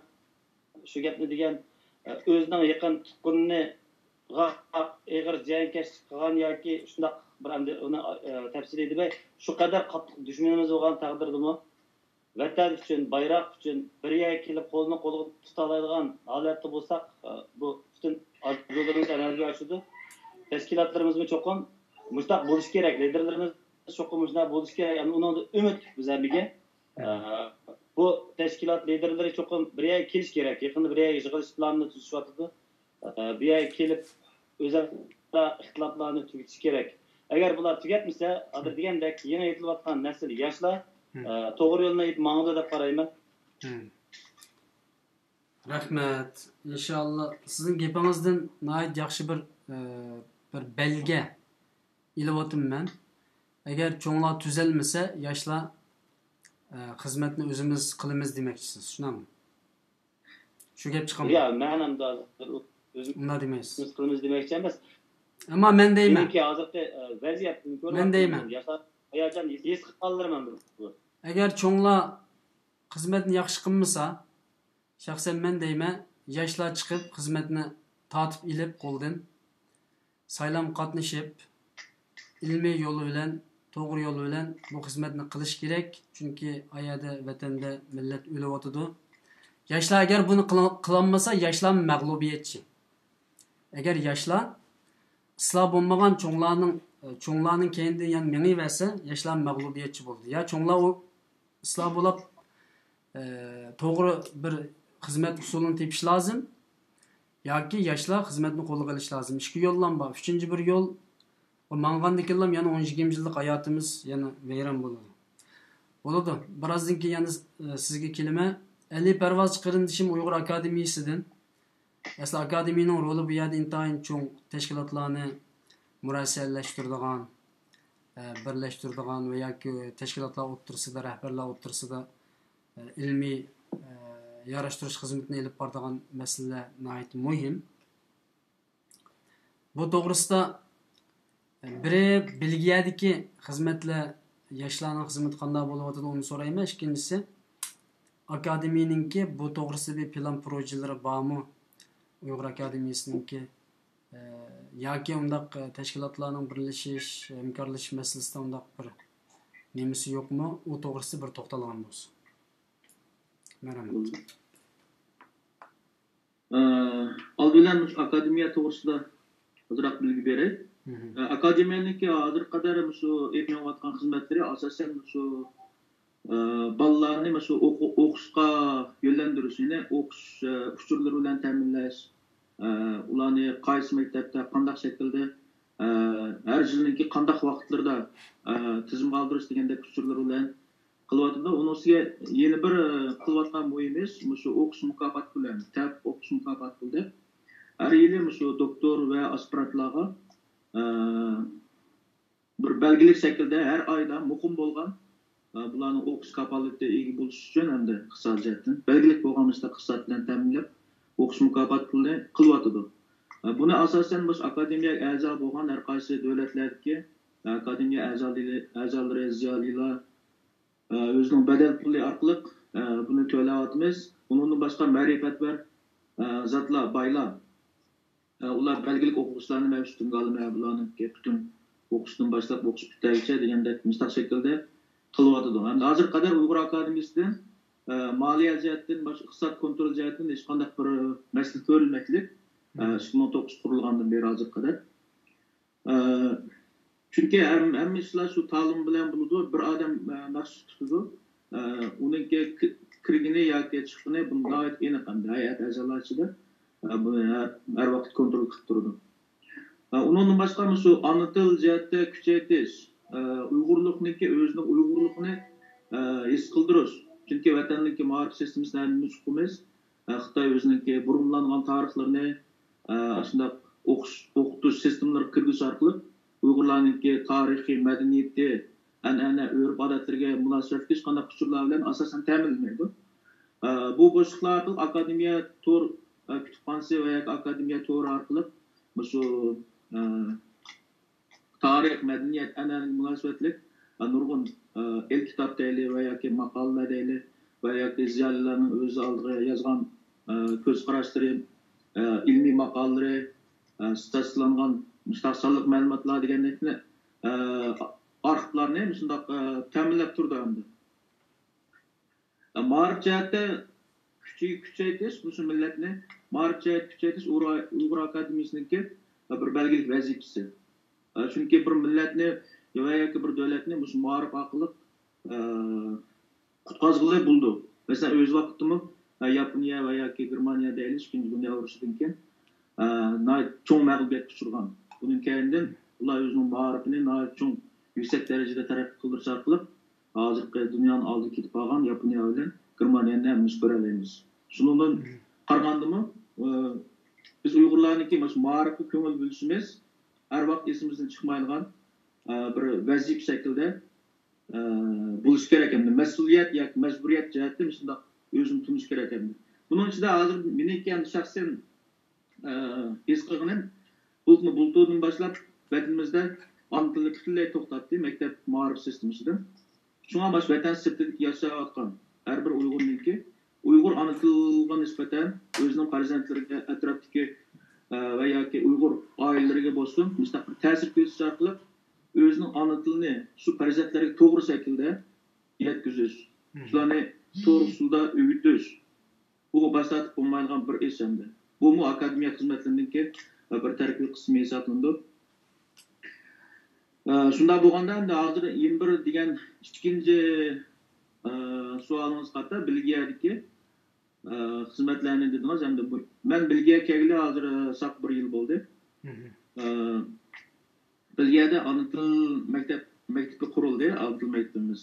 شۇ گەپنى دېگەن، ئۆزىنىڭ يېقىن تۇغقىنىغا ئېغىر زىيانكەشلىك قىلغان ياكى شۇنداق بىر ئەمدى ئۇنى، ئە، تەپسىلىي دېمەي، شۇ قەدەر قاتتىق دۈشمىنىمىز بولغان تەقدىردىمۇ، ۋەتەن ئۈچۈن، بايراق ئۈچۈن بىر يەرگە كېلىپ قولىنى قولىغا تۇتالايدىغان ھالەتتە بولساق، ئە، بۇ پۈتۈن ئارزۇلىرىمىز ئەمەلگە ئاشىدۇ. تەشكىلاتلىرىمىزمۇ چوقۇم مۇشۇنداق بولۇشى كېرەك، لىدېرلىرىمىز چوقۇم مۇشۇنداق بولۇشى كېرەك. ئەمدى ئۇنىڭدا ئۈمىد بىز ھەممىگە. ئە، بۇ تەشكىلات لىدېرلىرى چوقۇم بىر يەرگە كېلىشى كېرەك. يېقىندا بىر يەرگە يىغىلىش پىلانىنى تۈزۈشۈۋاتىدۇ. ئە، بۇ يەرگە كېلىپ ئۆزئارا ئىختىلاپلارنى تۈگىتىشى كېرەك. ئەگەر بۇلار تۈگەتمىسە، ھازىر دېگەندەك يېڭى ئېيتىلىۋاتقان نەسىل ياشلار، مم، ئە، توغرا يولنى ئېيتىپ ماڭىدۇ دەپ قارايمەن. مم. رەھمەت. ئىنشاللا سىزنىڭ گېپىڭىزدىن ناھايىتى ياخشى بىر، ئە، بىر بەلگە ئېلىۋاتىمەن. ئەگەر چوڭلار تۈزەلمىسە، ياشلار، ئە، خىزمەتنى ئۆزىمىز قىلىمىز دېمەكچىسىز، شۇنداقمۇ؟ شۇ گەپ چىقامدۇ؟ يا، مەن ئەمدى ھازىر ئۆزىمىز ئۇنداق دېمەيسىز. قىلىمىز دېمەكچى ئەمەس. ئەمما مەن دەيمەن. مېنىڭكى ھازىرقى، ئە، ۋەزىيەتنى كۆرۈۋاتىمەن. مەن دەيمەن. ياشلار ھاياجان ھېس، ھېس قىلغانلىرى مەن بۇ. ئەگەر چوڭلار خىزمەتنى ياخشى قىلمىسا، شەخسەن مەن دەيمەن، ياشلار چىقىپ خىزمەتنى تارتىپ ئېلىپ قولدىن، سايلام قاتنىشىپ، ئىلمىي يول بىلەن، توغرا يول بىلەن بۇ خىزمەتنى قىلىش كېرەك. چۈنكى ئايەردە ۋەتەندە مىللەت ئۆلۈۋاتىدۇ. ياشلار ئەگەر بۇنى قىلا-، قىلالمىسا، ياشلار مەغلۇبىيەتچى. ئەگەر ياشلار ئىسلاھ بولمىغان چوڭلارنىڭ، چوڭلارنىڭ كەينىدىن يەنە مېڭىۋەرسە، ياشلار مەغلۇبىيەتچى بولىدۇ. يا چوڭلار ئۇ ئىسلاھ بولۇپ، ئە، توغرا بىر خىزمەت ئۇسۇلىنى تېپىش لازىم، ياكى ياشلار خىزمەتنى قولغا ئېلىش لازىم. ئىككى يوللام بار. ئۈچىنچى بىر يول، ئۇ ماڭغاندىكىنلا يەنە ئون يىگىرمە يىللىق ھاياتىمىز يەنە ۋەيران بولىدۇ. بولىدۇ. بىرازدىن كېيىن يەنە، ئە، سىزگە كېلىمەن. ئەلى پەرۋاز قېرىندىشىم ئۇيغۇر ئاكادېمىيىسىدىن. ئەسلى ئاكادېمىيىنىڭ رولى بۇ يەردە ئىنتايىن چوڭ، تەشكىلاتلارنى مۇرەسسەلەشتۈرىدىغان، ئە، بىرلەشتۈرىدىغان ۋە ياكى تەشكىلاتلار ئوتتۇرىسىدا، رەھبەرلەر ئوتتۇرىسىدا، ئە، ئىلمىي، ئە، ياراشتۇرۇش خىزمىتىنى ئېلىپ بارىدىغان مەسىلىلەر ناھايىتى مۇھىم. بۇ توغرىسىدا بىرى بېلگىيەدىكى خىزمەتلەر، ياشلارنىڭ خىزمىتى قانداق بولۇۋاتىدۇ، ئۇنى سورايمەن. ئىككىنچىسى، ئاكادېمىيىنىڭكى بۇ توغرىسىدا بىر پىلان پروژىلىرى بارمۇ؟ ئۇيغۇر ئاكادېمىيىسىنىڭكى، ئە، ياكى ئۇنداق، ئە، تەشكىلاتلارنىڭ بىرلىشىش، ھەمكارلىشىش مەسىلىسىدە ئۇنداق بىر نېمىسى يوقمۇ؟ ئۇ توغرىسىدا بىر توختالغان بولسا. مەرھەمەت. ئالدى بىلەن مۇشۇ ئاكادېمىيە توغرىسىدا ئازراق بىلگە بېرەي. مم. ئاكادېمىيەنىڭكى ھازىرغا قەدەر مۇشۇ ئېلىپ مېڭىۋاتقان خىزمەتلىرى ئاساسەن مۇشۇ، ئە، بالىلارنى مۇشۇ ئوقۇ-، ئوقۇشقا يۆنلەندۈرۈش، يەنى ئوقۇش، ئە، ئۇچۇرلىرى بىلەن تەمىنلەش، ئە، ئۇلارنى قايسى مەكتەپتە، قانداق شەكىلدە، ئە، ھەر يىلنىڭكى قانداق ۋاقىتلىرىدا، ئە، تىزىمغا ئالدۇرۇش دېگەندەك ئۇچۇرلىرى بىلەن، قىلىۋاتىدۇ. ئۇنىڭ ئۈستىگە يەنە بىر، ئە، قىلىۋاتقان مۇھىم ئىش، مۇشۇ ئوقۇش مۇكاپات پۇلى، تەپ ئوقۇش مۇكاپات پۇلى. ھەر يىلى مۇشۇ دوكتور ۋە ئاسپىرانتلارغا، ئە، بىر بەلگىلىك شەكىلدە ھەر ئايدا مۇقىم بولغان، ئە، بۇلارنىڭ ئوقۇش كاپالىتى ئىگە بولۇش ئۈچۈن ھەمدە ئىقتىسادىي جەھەتتىن بەلگىلىك بولغان مۇشۇنداق ئىقتىساد بىلەن تەمىنلەپ ئوقۇش مۇكاپات پۇلىنى قىلىۋاتىدۇ. ئە، بۇنى ئاساسەن مۇشۇ ئاكادېمىيەگە ئەزا بولغان ھەر قايسى دۆلەتلەردىكى، ئە، ئاكادېمىيە ئەزالىرى، ئەزالىرى، زىيالىيلار، ئە، ئۆزىنىڭ بەدەل پۇلى ئارقىلىق، ئە، بۇنى تۆلەۋاتىمىز. ئۇنىڭدىن باشقا مەرىپەتۋەر، ئە، زاتلار، بايلار، ئە، ئۇلار بەلگىلىك ئوقۇغۇچىلارنى مەن ئۈستۈنگە ئالىمەن، بۇلارنىڭكى پۈتۈن ئوقۇشتىن باشلاپ ئوقۇش پۈتتەرگىچە دېگەندەك مۇشۇنداق شەكىلدە قىلىۋاتىدۇ. ھەمدە ھازىرغا قەدەر ئۇيغۇر ئاكادېمىيىسىدىن، ئە، مالىيە جەھەتتىن، باشقا ئىقتىساد كونترول جەھەتتىن ھېچقانداق بىر مەسىلە كۆرۈلمەيتتى. ئە، ئىككى مىڭ توققۇز قۇرۇلغاندىن بېرى ھازىرغا قەدەر. ئە، چۈنكى ھەم-، ھەممە ئىشلار شۇ تالون بىلەن بولىدۇ. بىر ئادەم، ئە، ناخشا تۇتىدۇ. ئە، ئۇنىڭكى كى-، كىرگىنى ياكى چىققىنى بۇ ناھايىتى ئېنىق ئەمدى ھەيئەت ئەزالار ئىچىدە، ئە، بۇنى ھەر، ھەر ۋاقىت كونترول قىلىپ تۇرىدۇ. ئە، ئۇنىڭدىن باشقا مۇشۇ ئانا تىل جەھەتتە كۈچەيتىش، ئە، ئۇيغۇرلۇقنىڭكى ئۆزىنىڭ ئۇيغۇرلۇقىنى، ئە، ھېس قىلدۇرۇش. چۈنكى ۋەتەندىكى مائارىپ سىستېمىسىنى ھەممىمىز ئۇقىمىز. ئە، خىتاي ئۆزىنىڭكى بۇرمىلانغان تارىخلىرىنى، ئە، ئاشۇنداق ئوقۇش، ئوقۇتۇش سىستېمىلىرىغا كىرگۈزۈش ئارقىلىق ئۇيغۇرلارنىڭكى تارىخى، مەدەنىيىتى، ئەنئەنە، ئۆرپ-ئادەتلىرىگە مۇناسىۋەتلىك ھېچقانداق ئۇچۇرلار بىلەن ئاساسەن تەمىنلىنمەيدۇ. ئە، بۇ بوشلۇقلار ئارقىلىق ئاكادېمىيە تور، ئە، كۇتۇپخانىسى ۋە ياكى ئاكادېمىيە تورى ئارقىلىق مۇشۇ، ئە، تارىخ، مەدەنىيەت، ئەنئەنىگە مۇناسىۋەتلىك، ئە، نۇرغۇن، ئە، ئېلكىتاب دەيلى ۋە ياكى ماقالىلەر دەيلى ۋە ياكى زىيالىيلارنىڭ ئۆزى ئالدىغا يازغان، ئە، كۆز قاراشلىرى، ئە، ئىلمىي ماقالىلىرى، ئە، ئىستاتىستىكىلانغان مۇشۇنداق سانلىق مەلۇماتلار دېگەندەكنى، ئە، ئارخىپلارنى مۇشۇنداق، ئە، تەمىنلەپ تۇرىدۇ ئەمدى. مائارىپ جەھەتتە كۈچەي-، كۈچەيتىش، مۇشۇ مىللەتنى مائارىپ جەھەتتە كۈچەيتىش ئۇيغۇر، ئۇيغۇر ئاكادېمىيىسىنىڭكى بىر بەلگىلىك ۋەزىپىسى. چۈنكى بىر مىللەتنى ۋە ياكى بىر دۆلەتنى مۇشۇ مائارىپ ئارقىلىق، ئە، قۇتقازغىلى بولىدۇ. مەسىلەن، ئۆز ۋاقتىدىمۇ، ئە، ياپونىيە ۋە ياكى گېرمانىيە دەيلى، ئىككىنچى دۇنيا ئۇرۇشىدىن كېيىن، ئە، ناھايىتى چوڭ مەغلۇبىيەتكە ئۇچرىغان. بۇنىڭ كەينىدىن ئۇلار ئۆزىنىڭ مائارىپىنى ناھايىتى چوڭ، يۈكسەك دەرىجىدە تەرەققىي قىلدۇرۇش ئارقىلىق، ھازىرقى دۇنيانىڭ ئالدىغا كېتىپ قالغان ياپونىيە بىلەن گېرمانىيەنى ھەممىمىز كۆرەلەيمىز. شۇنىڭدىن قارىغاندىمۇ، ئە، بىز ئۇيغۇرلارنىڭكى مۇشۇ مائارىپقا كۆڭۈل بۆلۈشىمىز ھەر ۋاقىت ئېسىمىزدىن چىقمايدىغان، ئە، بىر ۋەزىپە شەكلىدە، ئە، بولۇشى كېرەك ئەمدى. مەسئۇلىيەت ياكى مەجبۇرىيەت جەھەتتىن شۇنداق ئۆزىنى تونۇش كېرەك ئەمدى. بۇنىڭ ئىچىدە ھازىر مېنىڭكى ئەمدى شەخسەن ئە، ھېس قىلغىنىم، بولۇپمۇ بۇلتۇردىن باشلاپ ۋەتىنىمىزدە ئانا تىلى پۈتۈنلەي توختاتتى مەكتەپ مائارىپ سىستېمىسىدىن. شۇڭا مۇشۇ ۋەتەن سىرتىدىكى ياشاۋاتقان ھەر بىر ئۇيغۇرنىڭكى ئۇيغۇر ئانا تىلىغا نىسبەتەن ئۆزىنىڭ پەرزەنتلىرىگە، ئەتراپتىكى، ئە، ۋە ياكى ئۇيغۇر ئائىلىلىرىگە بولسۇن، مۇشۇنداق بىر تەسىر كۆرسىتىش ئارقىلىق ئۆزىنىڭ ئانا تىلىنى شۇ پەرزەنتلەرگە توغرا شەكىلدە يەتكۈزۈش، شۇلارنى توغرا ئۇسۇلدا ئۆگىتىش، بۇ باش تارتىپ بولمايدىغان بىر ئىش ئەمدى. بۇمۇ ئاكادېمىيە خىزمەتلىرىنىڭكى بىر تەركىبىي قىسمى ھېسابلىنىدۇ. ئە، شۇنداق بولغاندا، ئەمدى ھازىر يەنە بىر دېگەن ئىككىنچى، ئە، سوئالىڭىزغا قارىتا، بېلگىيەدىكى، ئە، خىزمەتلەرنى دېدىڭىز. ئەمدى بۇ، مەن بېلگىيەگە كەلگىلى ھازىر، ئە، ساق بىر يىل بولدى. ئە، بېلگىيەدە ئانا تىل مەكتەپ، مەكتىپى قۇرۇلدى، ئانا تىل مەكتىپىمىز.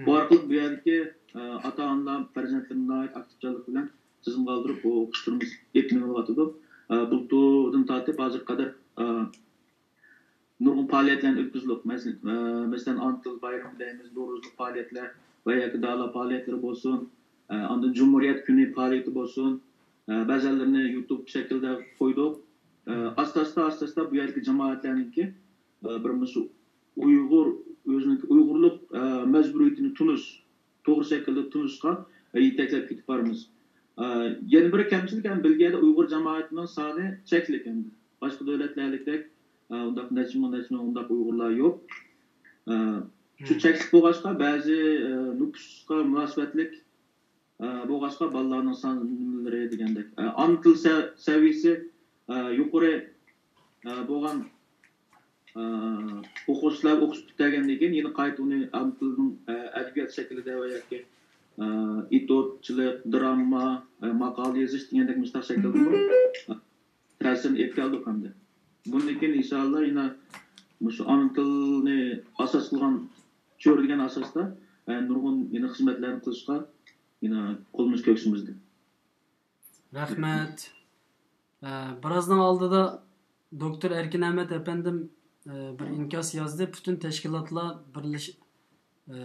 بۇ ئارقىلىق بۇ يەردىكى، ئە، ئاتا-ئانىلار پەرزەنتلىرىنى ناھايىتى ئاكتىپچانلىق بىلەن تىزىمغا ئالدۇرۇپ، بۇ ئوقۇشلىرىمىز ئېلىپ مېڭىلىۋاتىدۇ. ئە، بۇلتۇردىن تارتىپ ھازىرغا قەدەر، ئە، نۇرغۇن پائالىيەتلەرنى ئۆتكۈزدۇق. مەسىلەن، ئە، مەسىلەن، ئانا تىل بايرىمى دەيمىز، نورۇزلۇق پائالىيەتلەر ۋە ياكى دالا پائالىيەتلىرى بولسۇن، ئە، ئاندىن جۇمھۇرىيەت كۈنى پائالىيىتى بولسۇن، ئە، بەزەنلىرىنى يۇتۇب شەكلىدە قويدۇق. ئە، ئاستا-ئاستا، ئاستا-ئاستا بۇ يەردىكى جامائەتلەرنىڭكى، ئە، بىر مۇشۇ ئۇيغۇر، ئۆزىنىڭكى ئۇيغۇرلۇق، ئە، مەجبۇرىيىتىنى تونۇش، توغرا شەكىلدە تونۇشقا، ئە، يېتەكلەپ كېتىپ بارىمىز. ئە، يەنە بىر كەمچىلىك، ھەم بېلگىيەدە ئۇيغۇر جامائىتىنىڭ سانى چەكلىك ئەمدى. باشقا دۆلەتلەردىكىدەك، ئە، ئۇنداق نەچچە مىڭ، نەچچە مىڭ ئۇنداق ئۇيغۇرلار يوق. ئە، شۇ چەكلىك بولغاچقا، بەزى، ئە، نوپۇسقا مۇناسىۋەتلىك، ئە، بولغاچقا، بالىلارنىڭ سان نېمىلىرى دېگەندەك، ئە، ئانا تىل سە-، سەۋىيەسى، ئە، يۇقىرى، ئە، بولغان، ئە، ئوقۇغۇچىلار ئوقۇش پۈتتۈرگەندىن كېيىن يەنە قايتا ئۇنى ئانا تىلنىڭ، ئە، ئەدەبىيات شەكلىدە ۋە ياكى، ئە، ئېتيۇدچىلىق، دراما، ئە، ماقالە يېزىش دېگەندەك مۇشۇنداق شەكىلدىمۇ تەسىرىنى ئېلىپ كەلدۇق ئەمدى. بۇندىن كېيىن ئىنشائاللا يەنە مۇشۇ ئانا تىلنى ئاساس قىلغان، چۆرىدىگەن ئاساستا، نۇرغۇن يەنە خىزمەتلەرنى قىلىشقا يەنە قولىمىز كۆكسىمىزدە. رەھمەت. ئە، بىرازنىڭ ئالدىدا دوكتور ئەركىن ئەمەت ئەپەندىم، ئە، بىر ئىنكاس يازدى. پۈتۈن تەشكىلاتلار بىرلىش-، ئە،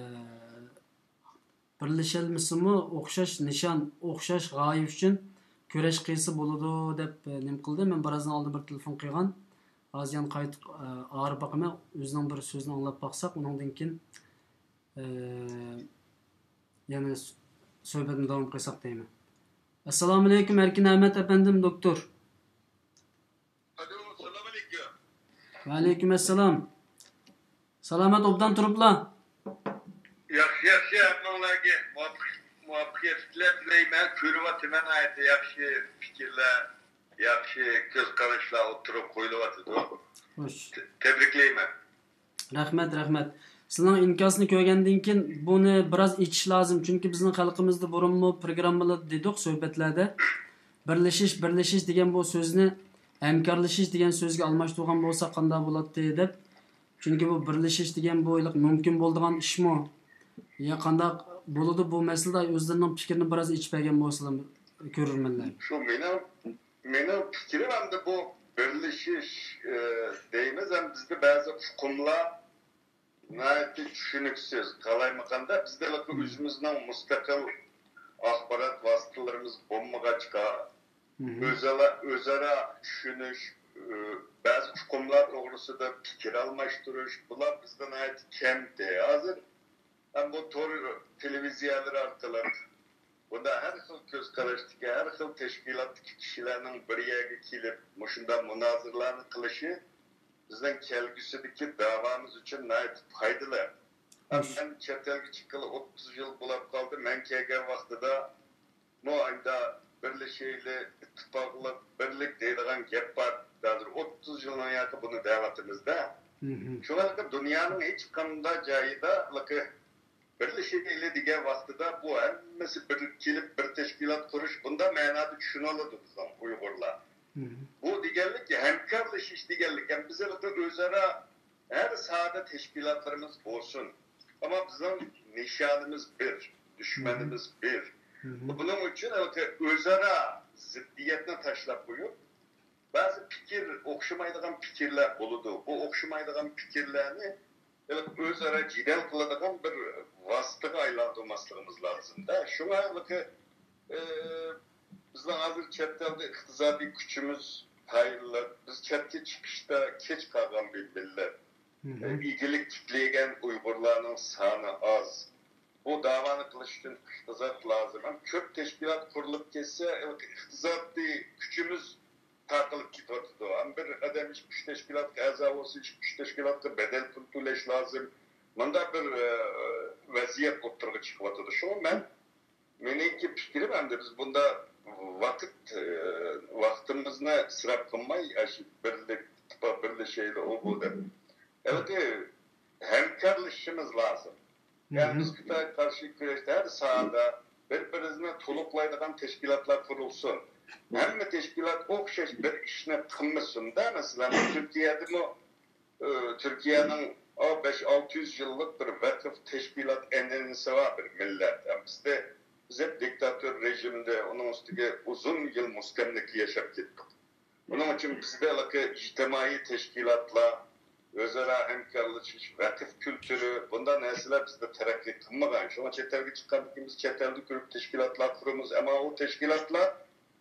بىرلىشەلمىسىمۇ، ئوخشاش نىشان، ئوخشاش غايە ئۈچۈن كۈرەش قىلسا بولىدۇ، دەپ، ئە، نېمە قىلدى. مەن بىرازدىن ئالدىن بىر تېلېفون قىلغان. ھازىر يەنە قايتا، ئە، ئاڭلاپ باقىمەن. ئۆزىنىڭ بىر سۆزىنى ئاڭلاپ باقساق، ئۇنىڭدىن كېيىن، ئە، يەنە سۆ-، سۆھبەتنى داۋام قىلساق دەيمەن. ئەسسالامۇئەلەيكۇم، ئەركىن ئەمەت ئەپەندىم، دوكتور. ئالو، سالام ئەلەيكۇم. ۋەئەلەيكۇم ئەسسالام. سالامەت، ئوبدان تۇرۇپلا؟ ياخشى، ياخشى، ھەممىڭلارگە مۇۋەپپەقىيەت تىلەپ تىلەيمەن. كۆرۈۋاتىمەن، ناھايىتى ياخشى پىكىرلەر، ياخشى كۆز قاراشلار ئوتتۇرىغا قويۇلۇۋاتىدۇ. خوش. ت-، تەبرىكلەيمەن. رەھمەت، رەھمەت. سىلىنىڭ ئىنكاسنى كۆرگەندىن كېيىن بۇنى بىراز ئېچىش لازىم. چۈنكى بىزنىڭ خەلقىمىزدە بۇرۇنمۇ پروگراممىلاردا دېدۇق، سۆھبەتلەردە. بىرلىشىش، بىرلىشىش دېگەن بۇ سۆزنى ھەمكارلىشىش دېگەن سۆزگە ئالماشتۇرغان بولساق قانداق بولاتتى دەپ. چۈنكى بۇ بىرلىشىش دېگەن بۇ ھېلىقى مۇمكىن بولىدىغان ئىشمۇ؟ يا قانداق بولىدۇ بۇ مەسىلىدە؟ ئۆزلىرىنىڭ پىكرىنى بىراز ئېچىپ بەرگەن بولسىلا كۆرۈرمەنلەر. شۇ مېنىڭ، مېنىڭ پىكرىم ئەمدى بۇ بىرلىشىش، ئى، دەيمىز، ھەم بىزدە بەزى ئۇقۇملار ناھايىتى چۈشىنىكسىز، قالايمىقاندا بىزدە ھېلىقى مم. ئۆزىمىزنىڭ مۇستەقىل ئاخبارات ۋاسىتىلىرىمىز بولمىغاچقا، مم. ئۆزئارا، ئۆزئارا چۈشىنىش، ئى، بەزى ئۇقۇملار توغرىسىدا پىكىر ئالماشتۇرۇش، بۇلار بىزدە ناھايىتى كەمدى. ھازىر ھەم بۇ تور تېلېۋىزىيەلىرى ئارقىلىق بۇندا ھەر خىل كۆز قاراشتىكى، ھەر خىل تەشكىلاتتىكى كىشىلەرنىڭ بىر يەرگە كېلىپ، مۇشۇنداق مۇنازىرىلەرنى قىلىشى بىزنىڭ كەلگۈسىدىكى داۋامىز ئۈچۈن ناھايىتى پايدىلىق. ھەم مەن چەت ئەلگە چىققىلى ئوتتۇز يىل بولاپ قالدى. مەن كەلگەن ۋاقتىدا مۇ ئايدا بىرلىشەيلى، ئىتتىپاقلىق، بىرلىك دەيدىغان گەپ بار. ھازىر ئوتتۇز يىلنىڭ ياقى بۇنى دەۋاتىمىزدە. مم. شۇڭا دۇنيانىڭ ھېچقانداق جايىدا بىرلىشەيلى دېگەن ۋاقتىدا بۇ ھەممىسى بىر كېلىپ بىر تەشكىلات قۇرۇش بۇنداق مەنادا چۈشىنىۋالىدۇ بىزنىڭ ئۇيغۇرلار. مم. بۇ دېگەنلىك ھەمكارلىشىش دېگەنلىك. ھەم بىز ئۆزئارا ھەر ساھەدە تەشكىلاتلىرىمىز بولسۇن. ئەمما بىزنىڭ نىشانىمىز بىر، دۈشمىنىمىز بىر. مم. بۇنىڭ ئۈچۈن ئۆزئارا زىددىيەتنى تاشلاپ قويۇپ، بەزى پىكىر ئوخشىمايدىغان پىكىرلەر بولىدۇ. بۇ ئوخشىمايدىغان پىكىرلەرنى ئۆزئارا جېدەل قىلىدىغان بىر ۋاسىتىگە ئايلاندۇرماسلىقىمىز لازىمدا. شۇڭا ھېلىقى، ئى، بىزنىڭ ھازىر چەت ئەلدە ئىقتىسادىي كۈچىمىز تايىنلىق، بىز چەتكە چىقىشتا كەچ قالغان بىر مىللەت. مم. ئىگىلىك تىكلىگەن ئۇيغۇرلارنىڭ سانى ئاز. بۇ داۋانى قىلىش ئۈچۈن ئىقتىساد لازىم. ھەم كۆپ تەشكىلات قۇرۇلۇپ كەتسە، ئىقتىسادىي كۈچىمىز تارقىلىپ كېتىۋاتىدۇ. ھەم بىر ئادەم ئىككى، ئۈچ تەشكىلاتقا ئەزا بولسا، ئىككى، ئۈچ تەشكىلاتقا بەدەل پۇل تۆلەش لازىم. مۇنداق بىر، ئە، ۋەزىيەت ئوتتۇرىغا چىقىۋاتىدۇ. شۇڭا مەن، مېنىڭكى پىكرىم، ئەمدى بىز بۇنداق ۋاقىت، ئە، ۋاقتىمىزنى ئىسراپ قىلماي، ئاشۇ بىرلىك، ئىتتىپاق، بىرلىشەيلى، ئۇ بۇ دەپ، ھەمكارلىشىشىمىز لازىم. يەنى بىز خىتايغا قارشى كۈرەشتە ھەر ساھەدە بىر-بىرىمىزنى تولۇقلايدىغان تەشكىلاتلار قۇرۇلسۇن. ھەممە تەشكىلات ئوخشاش بىر ئىشنى قىلمىسۇندا، مەسىلەن، تۈركىيەدىمۇ، ئى، تۈركىيەنىڭ، ئا، بەش، ئالتە يۈز يىللىق بىر ۋەقىف تەشكىلات ئەنئەنىسى بار بىر مىللەت. ئە، بىزدە، بىز ھەم دىكتاتور رېژىمدە، ئۇنىڭ ئۈستىگە ئۇزۇن يىل مۇستەملىكە ياشاپ كەتتۇق. بۇنىڭ ئۈچۈن بىزدە ھېلىقى ئىجتىمائىي تەشكىلاتلار، ئۆزئارا ھەمكارلىشىش، ۋەقىف كۈلتۈرى، بۇنداق نەرسىلەر بىزدە تەرەققىي قىلمىغان. شۇڭا چەت ئەلگە چىققاندىن كېيىن بىز چەت ئەلدە كۆرۈپ تەشكىلاتلار قۇرىمىز. ئەمما ئۇ تەشكىلاتلار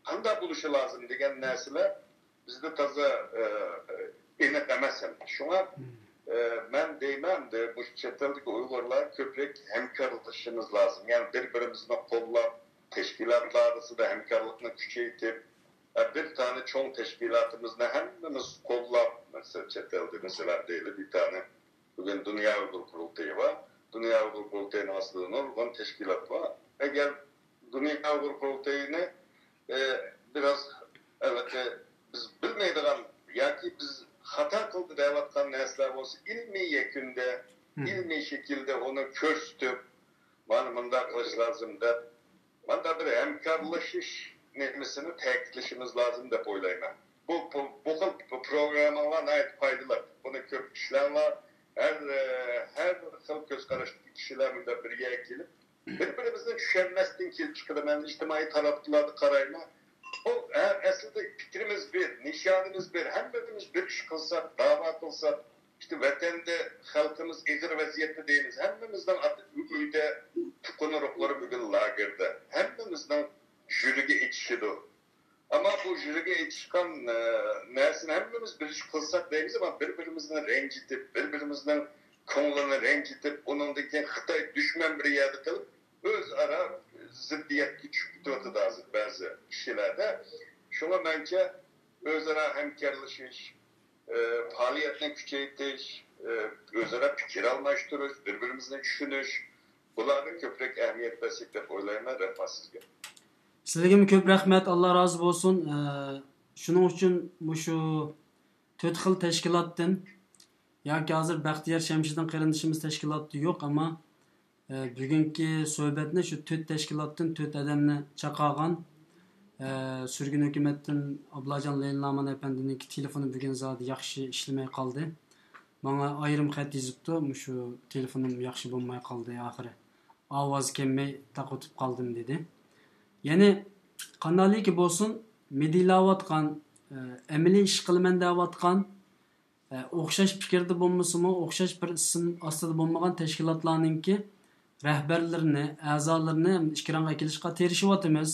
قانداق بولۇشى لازىم دېگەن نەرسىلەر بىزدە تازا، ئە، ئېنىق ئەمەس ئەمدى. شۇڭا، ئە، مەن دەيمەن، ئەمدى مۇشۇ چەت ئەلدىكى ئۇيغۇرلار كۆپرەك ھەمكارلىشىشىمىز لازىم. يەنى بىر-بىرىمىزنى قوللاپ، تەشكىلاتلار ئارىسىدا ھەمكارلىقنى كۈچەيتىپ، بىر دانە چوڭ تەشكىلاتىمىزنى ھەممىمىز قوللاپ، مەسىلەن، چەت ئەلدە، مەسىلەن، دەيلى، بىر دانە بۈگۈن دۇنيا ئۇيغۇر قۇرۇلتىيى بار. دۇنيا ئۇيغۇر قۇرۇلتىيىنىڭ ئاستىدا نۇرغۇن تەشكىلات بار. ئەگەر دۇنيا ئۇيغۇر قۇرۇلتىيىنى، ئە، بىراز، ئەلۋەتتە، بىز بىلمەيدىغان ياكى بىز خاتا قىلدى دەۋاتقان نەرسىلەر بولسا، ئىلمىي يەكۈندە، ئىلمىي شەكىلدە ئۇنى كۆرسىتىپ، مانا مۇنداق قىلىش لازىم دەپ، مانا بىر ھەمكارلىشىش نېمىسىنى تەكىتلىشىمىز لازىم دەپ ئويلايمەن. بۇ، بۇ، بۇ خىل پروگرامماڭلار ناھايىتى پايدىلىق. بۇنى كۆپ ئىشلەڭلار. ھەر، ھەر خىل كۆز قاراشتىكى كىشىلەر مۇنداق بىر يەرگە كېلىپ، بىر-بىرىمىزنى چۈشەنمەستىن كېلىپ چىقىدۇ. مەن ئىجتىمائىي تاراتقۇلاردا قارايمەن. ئۇ، ھە، ئەسلىدە پىكرىمىز بىر، نىشانىمىز بىر، ھەممىمىز بىر ئىش قىلساق، داۋا قىلساق، ئىشتە ۋەتەندە خەلقىمىز ئېغىر ۋەزىيەتتە دەيمىز. ھەممىمىزنىڭ ئاتا-، ئۆيدە تۇغقان ئۇرۇقلىرى بۈگۈن لاگېردا. ھەممىمىزنىڭ يۈرىكى ئېچىشىدۇ. ئەمما بۇ يۈرىكى ئېچىشقان، ئە، نەرسىنى ھەممىمىز بىر ئىش قىلساق دەيمىز، ئەمما بىر-بىرىمىزنى رەنجىتىپ، بىر-بىرىمىزنىڭ كۆڭلىنى رەنجىتىپ، ئۇنىڭدىن كېيىن خىتاي دۈشمەن بىر يەردە قىلىپ، ئۆزئارا زىددىيەتكە چۈشۈپ كېتىۋاتىدۇ ھازىر بەزى كىشىلەردە. شۇڭا مەنچە ئۆزئارا ھەمكارلىشىش، ئە، پائالىيەتنى كۈچەيتىش، ئە، ئۆزئارا پىكىر ئالماشتۇرۇش، بىر-بىرىمىزنى چۈشىنىش، بۇلارغا كۆپرەك ئەھمىيەت بەرسەك دەپ ئويلايمەن. رەھمەت سىزگە. سىلىگىمۇ كۆپ رەھمەت، ئاللا رازى بولسۇن. ئە، شۇنىڭ ئۈچۈن مۇشۇ تۆت خىل تەشكىلاتتىن ياكى ھازىر بەختىيار شەمشىدىن قېرىندىشىمىز تەشكىلاتتا يوق، ئەمما، ئە، بۈگۈنكى سۆھبەتنى شۇ تۆت تەشكىلاتتىن تۆت ئادەمنى چاقىرغان، ئە، سۈرگۈن ھۆكۈمەتتىن ئابلاجان لەيلىنامان ئەپەندىنىڭكى تېلېفونى بۈگۈن زادى ياخشى ئىشلىمەي قالدى. ماڭا ئايرىم خەت يېزىپتۇ، مۇشۇ تېلېفونۇم ياخشى بولماي قالدى ئاخىرى. ئاۋازى كەلمەي تاقىۋېتىپ قالدىم دېدى. يەنى قانداقلىكى بولسۇن، مىدىرلاۋاتقان، ئە، ئەمەلىي ئىش قىلىمەن دەۋاتقان، ئە، ئوخشاش پىكىردە بولمىسىمۇ، ئوخشاش بىر ئىسىم ئاستىدا بولمىغان تەشكىلاتلارنىڭكى رەھبەرلىرىنى، ئەزالىرىنى ئىكرامغا ئەكېلىشقا تىرىشىۋاتىمىز.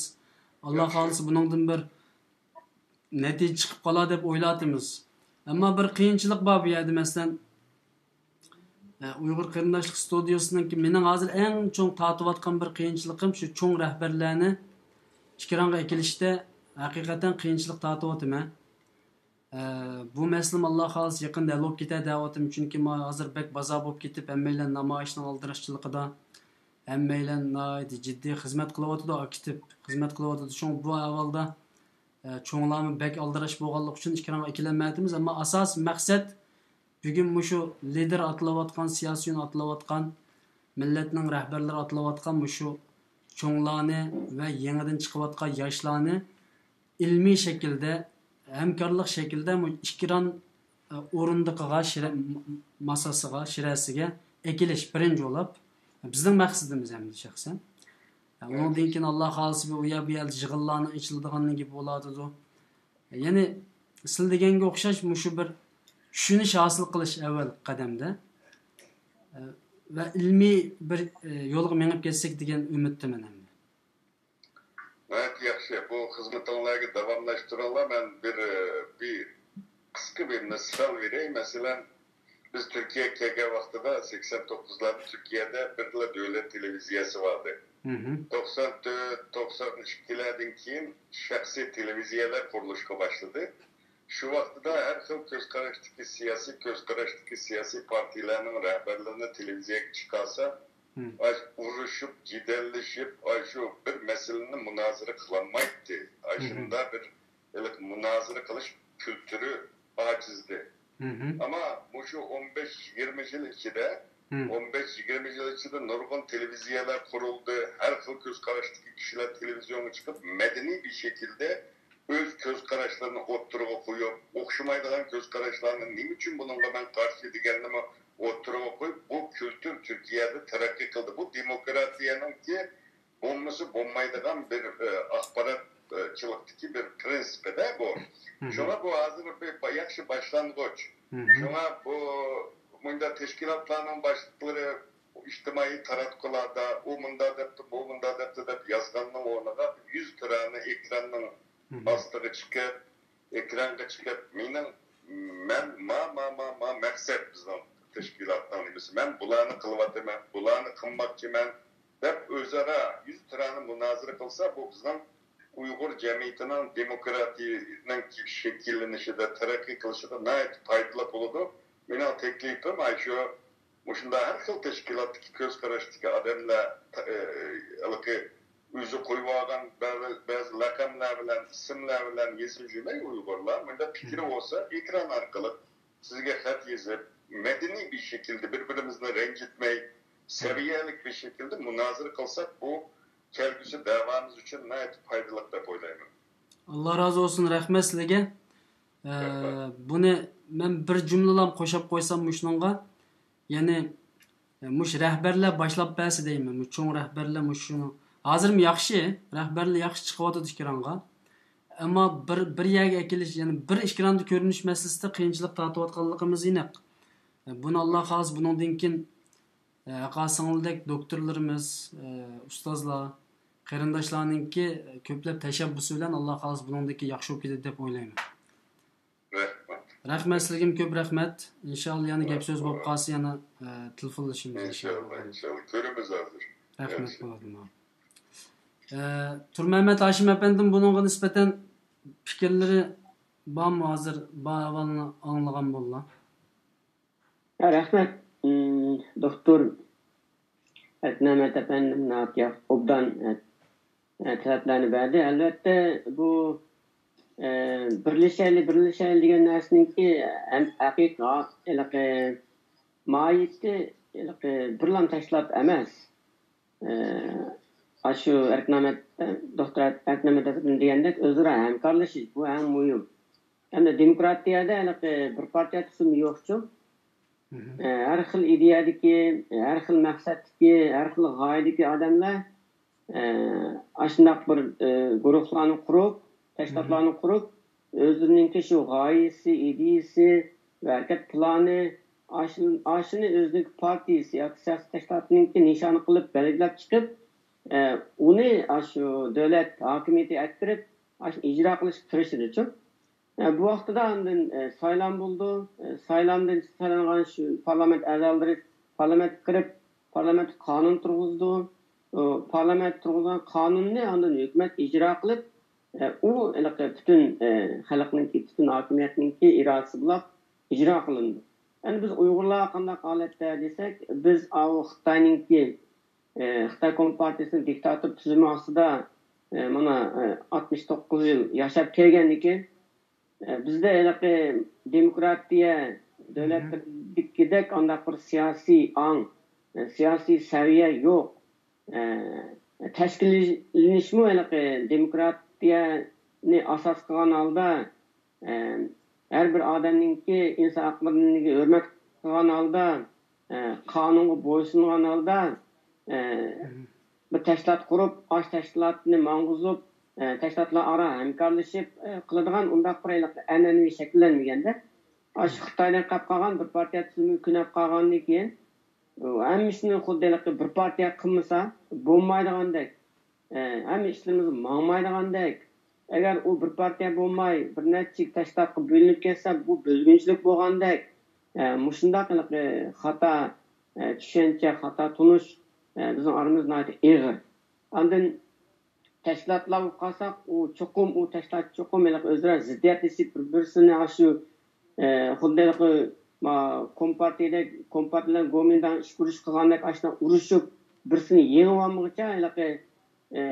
ئاللا ياخشى. خالىسا بۇنىڭدىن بىر نەتىجە چىقىپ قالار دەپ ئويلاۋاتىمىز. ئەمما بىر قىيىنچىلىق بار بۇ يەردە، مەسىلەن، ئە، ئۇيغۇر قېرىنداشلىق ستۇدىيىسىنىڭكى مېنىڭ ھازىر ئەڭ چوڭ تارتىۋاتقان بىر قىيىنچىلىقىم شۇ چوڭ رەھبەرلەرنى ئىكرامغا ئەكېلىشتە ھەقىقەتەن قىيىنچىلىق تارتىۋاتىمەن. ئە، بۇ مەسىلىمۇ ئاللا خالىسا يېقىندا ھەل بولۇپ كېتەر دەۋاتىمەن، چۈنكى ما-، ھازىر بەك بازار بولۇپ كېتىپ، ھەممەيلەن نامايىشنىڭ ئالدىراشچىلىقىدا، ھەممەيلەن ناھايىتى جىددىي خىزمەت قىلىۋاتىدۇ، ئاكتىپ خىزمەت قىلىۋاتىدۇ. شۇڭا بۇ ئەھۋالدا، ئە، چوڭلارمۇ بەك ئالدىراش بولغانلىقى ئۈچۈن ئىكرامغا ئەكېلەلمەيۋاتىمىز، ئەمما ئاساسىي مەقسەت بۈگۈن مۇشۇ لىدېر ئاتىلىۋاتقان، سىياسىيون ئاتىلىۋاتقان، مىللەتنىڭ رەھبەرلىرى ئاتىلىۋاتقان مۇشۇ چوڭلارنى ۋە يېڭىدىن چىقىۋاتقان ياشلارنى ئىلمىي شەكىلدە، ھەمكارلىق شەكلىدە مۇ-، ئىكرام، ئە، ئورۇندۇقىغا، شىرە-، م-، ماساسىغا، شىرەسىگە ئەكېلىش بىرىنچى بولۇپ بىزنىڭ مەقسىتىمىز ھەمدە شەخسەن. ئە، ئۇنىڭدىن كېيىن ئاللا خالىسا بۇ، ئۇ يەر، بۇ يەردە يىغىنلارنىڭ ئېچىلىدىغانلىقى بولۇۋاتىدۇ. يەنى سىل دېگەنگە ئوخشاش مۇشۇ بىر چۈشىنىش ھاسىل قىلىش ئەۋۋەل قەدەمدە، ئە، ۋە ئىلمىي بىر، ئە، يولغا مېڭىپ كەتسەك دېگەن ئۈمىدتىمەن ئەمدى. ناھايىتى ياخشى. بۇ خىزمىتىڭلارنى داۋاملاشتۇرۇڭلار. مەن بىر، ئە، بىر قىسقا بىر مىسال بېرەي. مەسىلەن، بىز تۈركىيەگە كەلگەن ۋاقتىدا، سەكسەن توققۇزلاردا تۈركىيەدە بىردىلا دۆلەت تېلېۋىزىيەسى بار ئىدى. توقسان تۆت، توقسان ئىككىلەردىن كېيىن شەخسىي تېلېۋىزىيەلەر قۇرۇلۇشقا باشلىدى. شۇ ۋاقتىدا ھەر خىل كۆز قاراشتىكى سىياسىي، كۆز قاراشتىكى سىياسىي پارتىيەلەرنىڭ رەھبەرلىرىنى تېلېۋىزىيەگە چىقارسا، ئاش-، ئۇرۇشۇپ، جېدەللىشىپ، ئاشۇ بىر مەسىلىنى مۇنازىرە قىلالمايتتى. ئاشۇنداق بىر ھېلىقى مۇنازىرە قىلىش كۈلتۈرى ئاجىزدى. ئەمما مۇشۇ ئون بەش يىگىرمە يىل ئىچىدە، ئون بەش يىگىرمە يىل ئىچىدە نۇرغۇن تېلېۋىزىيەلەر قۇرۇلدى، ھەر خىل كۆز قاراشتىكى كىشىلەر تېلېۋىزىيونغا چىقىپ، مەدەنىي بىر شەكىلدە ئۆز كۆز قاراشلىرىنى ئوتتۇرىغا قويۇپ، ئوخشىمايدىغان كۆز قاراشلارنى، نېمە ئۈچۈن بۇنىڭغا مەن قارشى دېگەننىمۇ ئوتتۇرىغا قويۇپ، بۇ كۈلتۈر تۈركىيەدە تەرەققىي قىلدى. بۇ دېموكراتىيەنىڭكى بولمىسا بولمايدىغان بىر، ئە، ئاخباراتچىلىقتىكى بىر پىرىنسىپىدە بۇ. شۇڭا بۇ ھازىر بىر با-، ياخشى باشلانغۇچ. شۇڭا بۇ مۇنداق تەشكىلاتلارنىڭ باشلىقلىرى ئىجتىمائىي تاراتقۇلاردا ئۇ مۇنداق دەپتۇ، بۇ مۇنداق دەپتۇ دەپ يازغاننىڭ ئورنىغا يۈز تۈرەنى ئېكراننىڭ ئاستىغا چىقىپ، ئېكرانغا چىقىپ، مېنىڭ، مەن ما، ما، ما، ما مەقسەت بىزنىڭ تەشكىلاتنىڭ نېمىسى، مەن بۇلارنى قىلىۋاتىمەن، بۇلارنى قىلماقچىمەن دەپ ئۆزئارا يۈز تۈرەنى مۇنازىرە قىلسا، بۇ بىزنىڭ ئۇيغۇر جەمئىيىتىنىڭ دېموكراتىيىنىڭ شەكىللىنىشىدە، تەرەققىي قىلىشىدا ناھايىتى پايدىلىق بولىدۇ. مېنىڭ تەكلىپىم ئاشۇ مۇشۇنداق ھەر خىل تەشكىلاتتىكى، كۆز قاراشتىكى ئادەملەر، ئە، ھېلىقى ئۆزى قويۇۋالغان بەزى، بەزى لەقەملەر بىلەن، ئىسىملەر بىلەن يېزىلجۈمەي ئۇيغۇرلار. مۇنداق پىكرى بولسا، ئېكران ئارقىلىق سىزگە خەت يېزىپ، مەدەنىي بىر شەكىلدە، بىر-بىرىمىزنى رەنجىتمەي، سەۋىيەلىك بىر شەكىلدە مۇنازىرە قىلساق، بۇ كەلگۈسى دەۋامىز ئۈچۈن ناھايىتى پايدىلىق دەپ ئويلايمەن. ئاللا رازى بولسۇن، رەھمەت سىلىگە. ئە، رەھمەت. بۇنى مەن بىر جۈملىلا قوشۇپ قويسام مۇشۇنىڭغا، يەنى مۇشۇ رەھبەرلەر باشلاپ بەرسە دەيمەن، مۇشۇ چوڭ رەھبەرلەر مۇشۇنى. ھازىرمۇ ياخشى، رەھبەرلەر ياخشى چىقىۋاتىدۇ ئېكرانغا. ئەمما بىر، بىر يەرگە ئەكېلىش، يەنى بىر ئېكراندا كۆرۈنۈش مەسىلىسىدە قىيىنچىلىق تارتىۋاتقانلىقىمىز ئېنىق. بۇنى ئاللا خالىسا بۇنىڭدىن كېيىن، ئاقا سىڭىلدەك دوكتورلىرىمىز، ئۇستازلار، قېرىنداشلارنىڭكى كۆپلەپ تەشەببۇسى بىلەن ئاللا خالىسا بۇنىڭدىن كېيىن ياخشى بولۇپ كېتىدۇ دەپ ئويلايمەن. رەھمەت. رەھمەت سىزگىمۇ كۆپ رەھمەت. ئىنشاللا يەنە گەپ سۆز بولۇپ قالسا يەنە، ئە، تېلېفونلىشىمىز ئىنشاللا، ئىنشاللا. كۆرىمىز ھازىر. رەھمەت بولىدۇ. ئە، تۇرمەمەت ھاشىم ئەپەندىم بۇنىڭغا نىسبەتەن پىكىرلىرى بارمۇ ھازىر؟ بار ئەھۋالنى ئاڭلىغان بوللا. ھە، رەھمەت. ئىم، دوكتور ئەركىنئامەت ئەپەندىم ناھايىتى ياخشى، ئوبدان، ئە، ئە، تەلەپلەرنى بەردى. ئەلۋەتتە، بۇ، ئە، بىرلىشەيلى، بىرلىشەيلى دېگەن نەرسىنىڭكى ھەم ھەقىقىي ھېلىقى ماھىيىتى ھېلىقى بىرلام تەشكىلات ئەمەس. ئە، ئاشۇ ئەركىنئامەت، دوكتور ئەركىنئامەت ئەپەندىم دېگەندەك ئۆزئارا ھەمكارلىشىش، بۇ ئەڭ مۇھىم. ئەمدى دېموكراتىيەدە ھېلىقى بىر پارتىيە تۈزۈمى يوقچۇ. ئە، ھەر خىل ئىدىيەدىكى، ھەر خىل مەقسەتتىكى، ھەر خىل غايىدىكى ئادەملەر، ئە، ئاشۇنداق بىر، ئە، گۇرۇھلارنى قۇرۇپ، تەشكىلاتلارنى قۇرۇپ، ئۆزلىرىنىڭكى شۇ غايىسى، ئىدىيىسى ۋە ھەرىكەت پىلانى، ئاشۇ-، ئاشۇنى ئۆزىنىڭكى پارتىيىسى ياكى سىياسىي تەشكىلاتىنىڭكى نىشانى قىلىپ بەلگىلەپ چىقىپ، ئە، ئۇنى ئاشۇ دۆلەت ھاكىمىيىتىگە ئەكىرىپ، ئاشۇنى ئىجرا قىلىشقا تىرىشىدۇچۇ. ئە، بۇ ۋاقتىدا ئاندىن، ئە، سايلام بولىدۇ. ئە، سايلامدىن سايلانغان شۇ پارلامېنت ئەزالىرى پارلامېنتقا كىرىپ، پارلامېنتتا قانۇن تۇرغۇزىدۇ. ئۇ پارلامېنت تۇرغۇزغان قانۇننى ئاندىن ھۆكۈمەت ئىجرا قىلىپ، ئە، ئۇ ھېلىقى پۈتۈن، ئە، خەلقنىڭكى، پۈتۈن ھاكىمىيەتنىڭكى ئىرادىسى بولاپ ئىجرا قىلىنىدۇ. ئەمدى بىز ئۇيغۇرلار قانداق ھالەتتە دېسەك، بىز ئاۋۇ خىتاينىڭكى، ئە، خىتاي كومپارتىيىسىنىڭ دىكتاتور تۈزۈمى ئاستىدا، ئە، مانا، ئە، ئاتمىش توققۇز يىل ياشاپ كەلگەندىن كېيىن، ئە، بىزدە ھېلىقى دېموكراتىيە دۆلەتلىرىدىكىدەك ئانداق بىر سىياسىي ئاڭ، ئە، سىياسىي سەۋىيە يوق. ئە، تەشكىللىنىشمۇ ھېلىقى دېموكراتىيەنى ئاساس قىلغان ھالدا، ئە، ھەر بىر ئادەمنىڭكى ئىنسان ھەقلىرىنى ھۆرمەت قىلغان ھالدا، ئە، قانۇنغا بويسۇنغان ھالدا، ئە، بىر تەشكىلات قۇرۇپ، ئاشۇ تەشكىلاتنى ماڭغۇزۇپ، ئە، تەشكىلاتلار ئارا ھەمكارلىشىپ، ئە، قىلىدىغان ئۇنداق بىر ھېلىقى ئەنئەنىۋى شەكىللەنمىگەندە، ئاشۇ خىتايدىن قاپ قالغان بىر پارتىيە تۈزۈمىگە كۆنۈپ قالغاندىن كېيىن، ھەممىسىنى خۇددى ھېلىقى بىر پارتىيە قىلمىسا بولمايدىغاندەك، ئە، ھەممە ئىشلىرىمىز ماڭمايدىغاندەك، ئەگەر ئۇ بىر پارتىيە بولماي، بىر نەچچە تەشكىلاتقا بۆلۈنۈپ كەتسە، بۇ بۆلگۈنچىلىك بولغاندەك، ئە، مۇشۇنداق ھېلىقى خاتا، ئە، چۈشەنچە، خاتا تونۇش، ئە، بىزنىڭ ئارىمىزدا ناھايىتى ئېغىر. ئاندىن تەشكىلاتلارغا قارىساق، ئۇ چوقۇم، ئۇ تەشكىلات چوقۇم ھېلىقى ئۆزئارا زىددىيەتلىشىپ، بىر-، بىرسىنى ئاشۇ، ئە، خۇددى ھېلىقى، ما، كومپارتىيەدەك، كومپارتىيە بىلەن گومىنداڭ ئىش كۈرۈش قىلغاندەك ئاشۇنداق ئۇرۇشۇپ، بىرسىنى يېڭىۋالمىغۇچە ھېلىقى، ئە،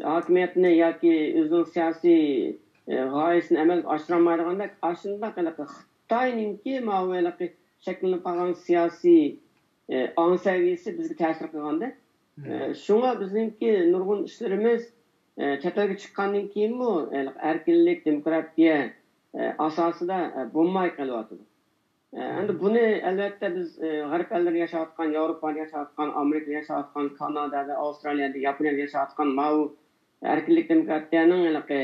ھاكىمىيەتنى ياكى ئۆزىنىڭ سىياسىي، ئە، غايىسىنى ئەمەلگە ئاشۇرالمايدىغاندەك، ئاشۇنداق ھېلىقى خىتاينىڭكى ماۋۇ ھېلىقى شەكىللىنىپ قالغان سىياسىي، ئە، ئاڭ سەۋىيەسى بىزگە تەسىر قىلغاندا. ئە، شۇڭا بىزنىڭكى نۇرغۇن ئىشلىرىمىز، ئە، چەت ئەلگە چىققاندىن كېيىنمۇ، ئە، ئەركىنلىك، دېموكراتىيە، ئە، ئاساسىدا، ئە، بولماي قېلىۋاتىدۇ. ئە، ئەمدى بۇنى ئەلۋەتتە بىز، ئە، غەرب ئەللىرىدە ياشاۋاتقان، ياۋروپادا ياشاۋاتقان، ئامېرىكىدا ياشاۋاتقان، كانادادا، ئاۋسترالىيەدە، ياپونىيەدە ياشاۋاتقان ماۋۇ ئەركىنلىك، دېموكراتىيەنىڭ ھېلىقى،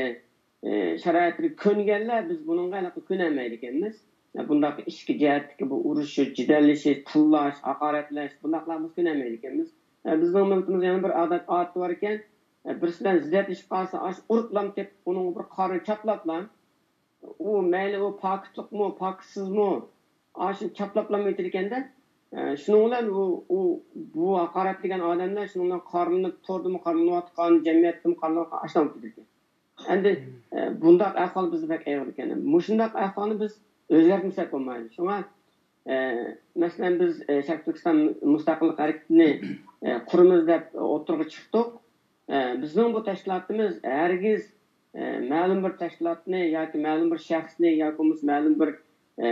ئى، شارائىتىغا كۆنگەنلەر بىز بۇنىڭغا ھېلىقى كۆنەلمەيدىكەنمىز. بۇنداق ئىچكى جەھەتتىكى بۇ ئۇرۇشۇش، جېدەللىشىش، تىللاش، ھاقارەتلەش، بۇنداقلارغا بىز كۆنەلمەيدىكەنمىز. ئە، بىزنىڭ مىللىتىمىزنىڭ يەنە بىر ئادەت، ئادىتى بار ئىكەن. ئە، بىرسى بىلەن زىددىيەتلىشىپ قالسا، ئاشۇ ئۇرۇپلام تېپىپ، ئۇنىڭغا بىر قارنى چاپلاپلا، ئۇ مەيلى ئۇ پاكىتلىقمۇ، پاكىتسىزمۇ، ئاشۇ چاپلاپلا ئۆتىدىكەندە. ئە، شۇنىڭ بىلەن ئۇ، ئۇ، بۇ ھاقارەتلىگەن ئادەملەر شۇنىڭ بىلەن قارىلىنىپ، توردىمۇ قارىلىنىۋاتقان، جەمئىيەتتىمۇ قارىلىنىۋاتقان، ئاشۇنداق بولىدىكەن. ئەمدى، ئە، بۇنداق ئەھۋال بىزدە بەك ئېغىر ئىكەن. مۇشۇنداق ئەھۋالنى بىز ئۆزگەرتمىسەك بولمايدۇ. شۇڭا، ئە، مەسىلەن، بىز، ئە، شەرقىي تۈركىستان مۇستەقىللىق ھەرىكىتىنى، ئە، قۇرىمىز دەپ ئوتتۇرىغا چىقتۇق. ئە، بىزنىڭ بۇ تەشكىلاتىمىز ھەرگىز، ئە، مەلۇم بىر تەشكىلاتنى ياكى مەلۇم بىر شەخسنى ياكى بولمىسا مەلۇم بىر، ئە،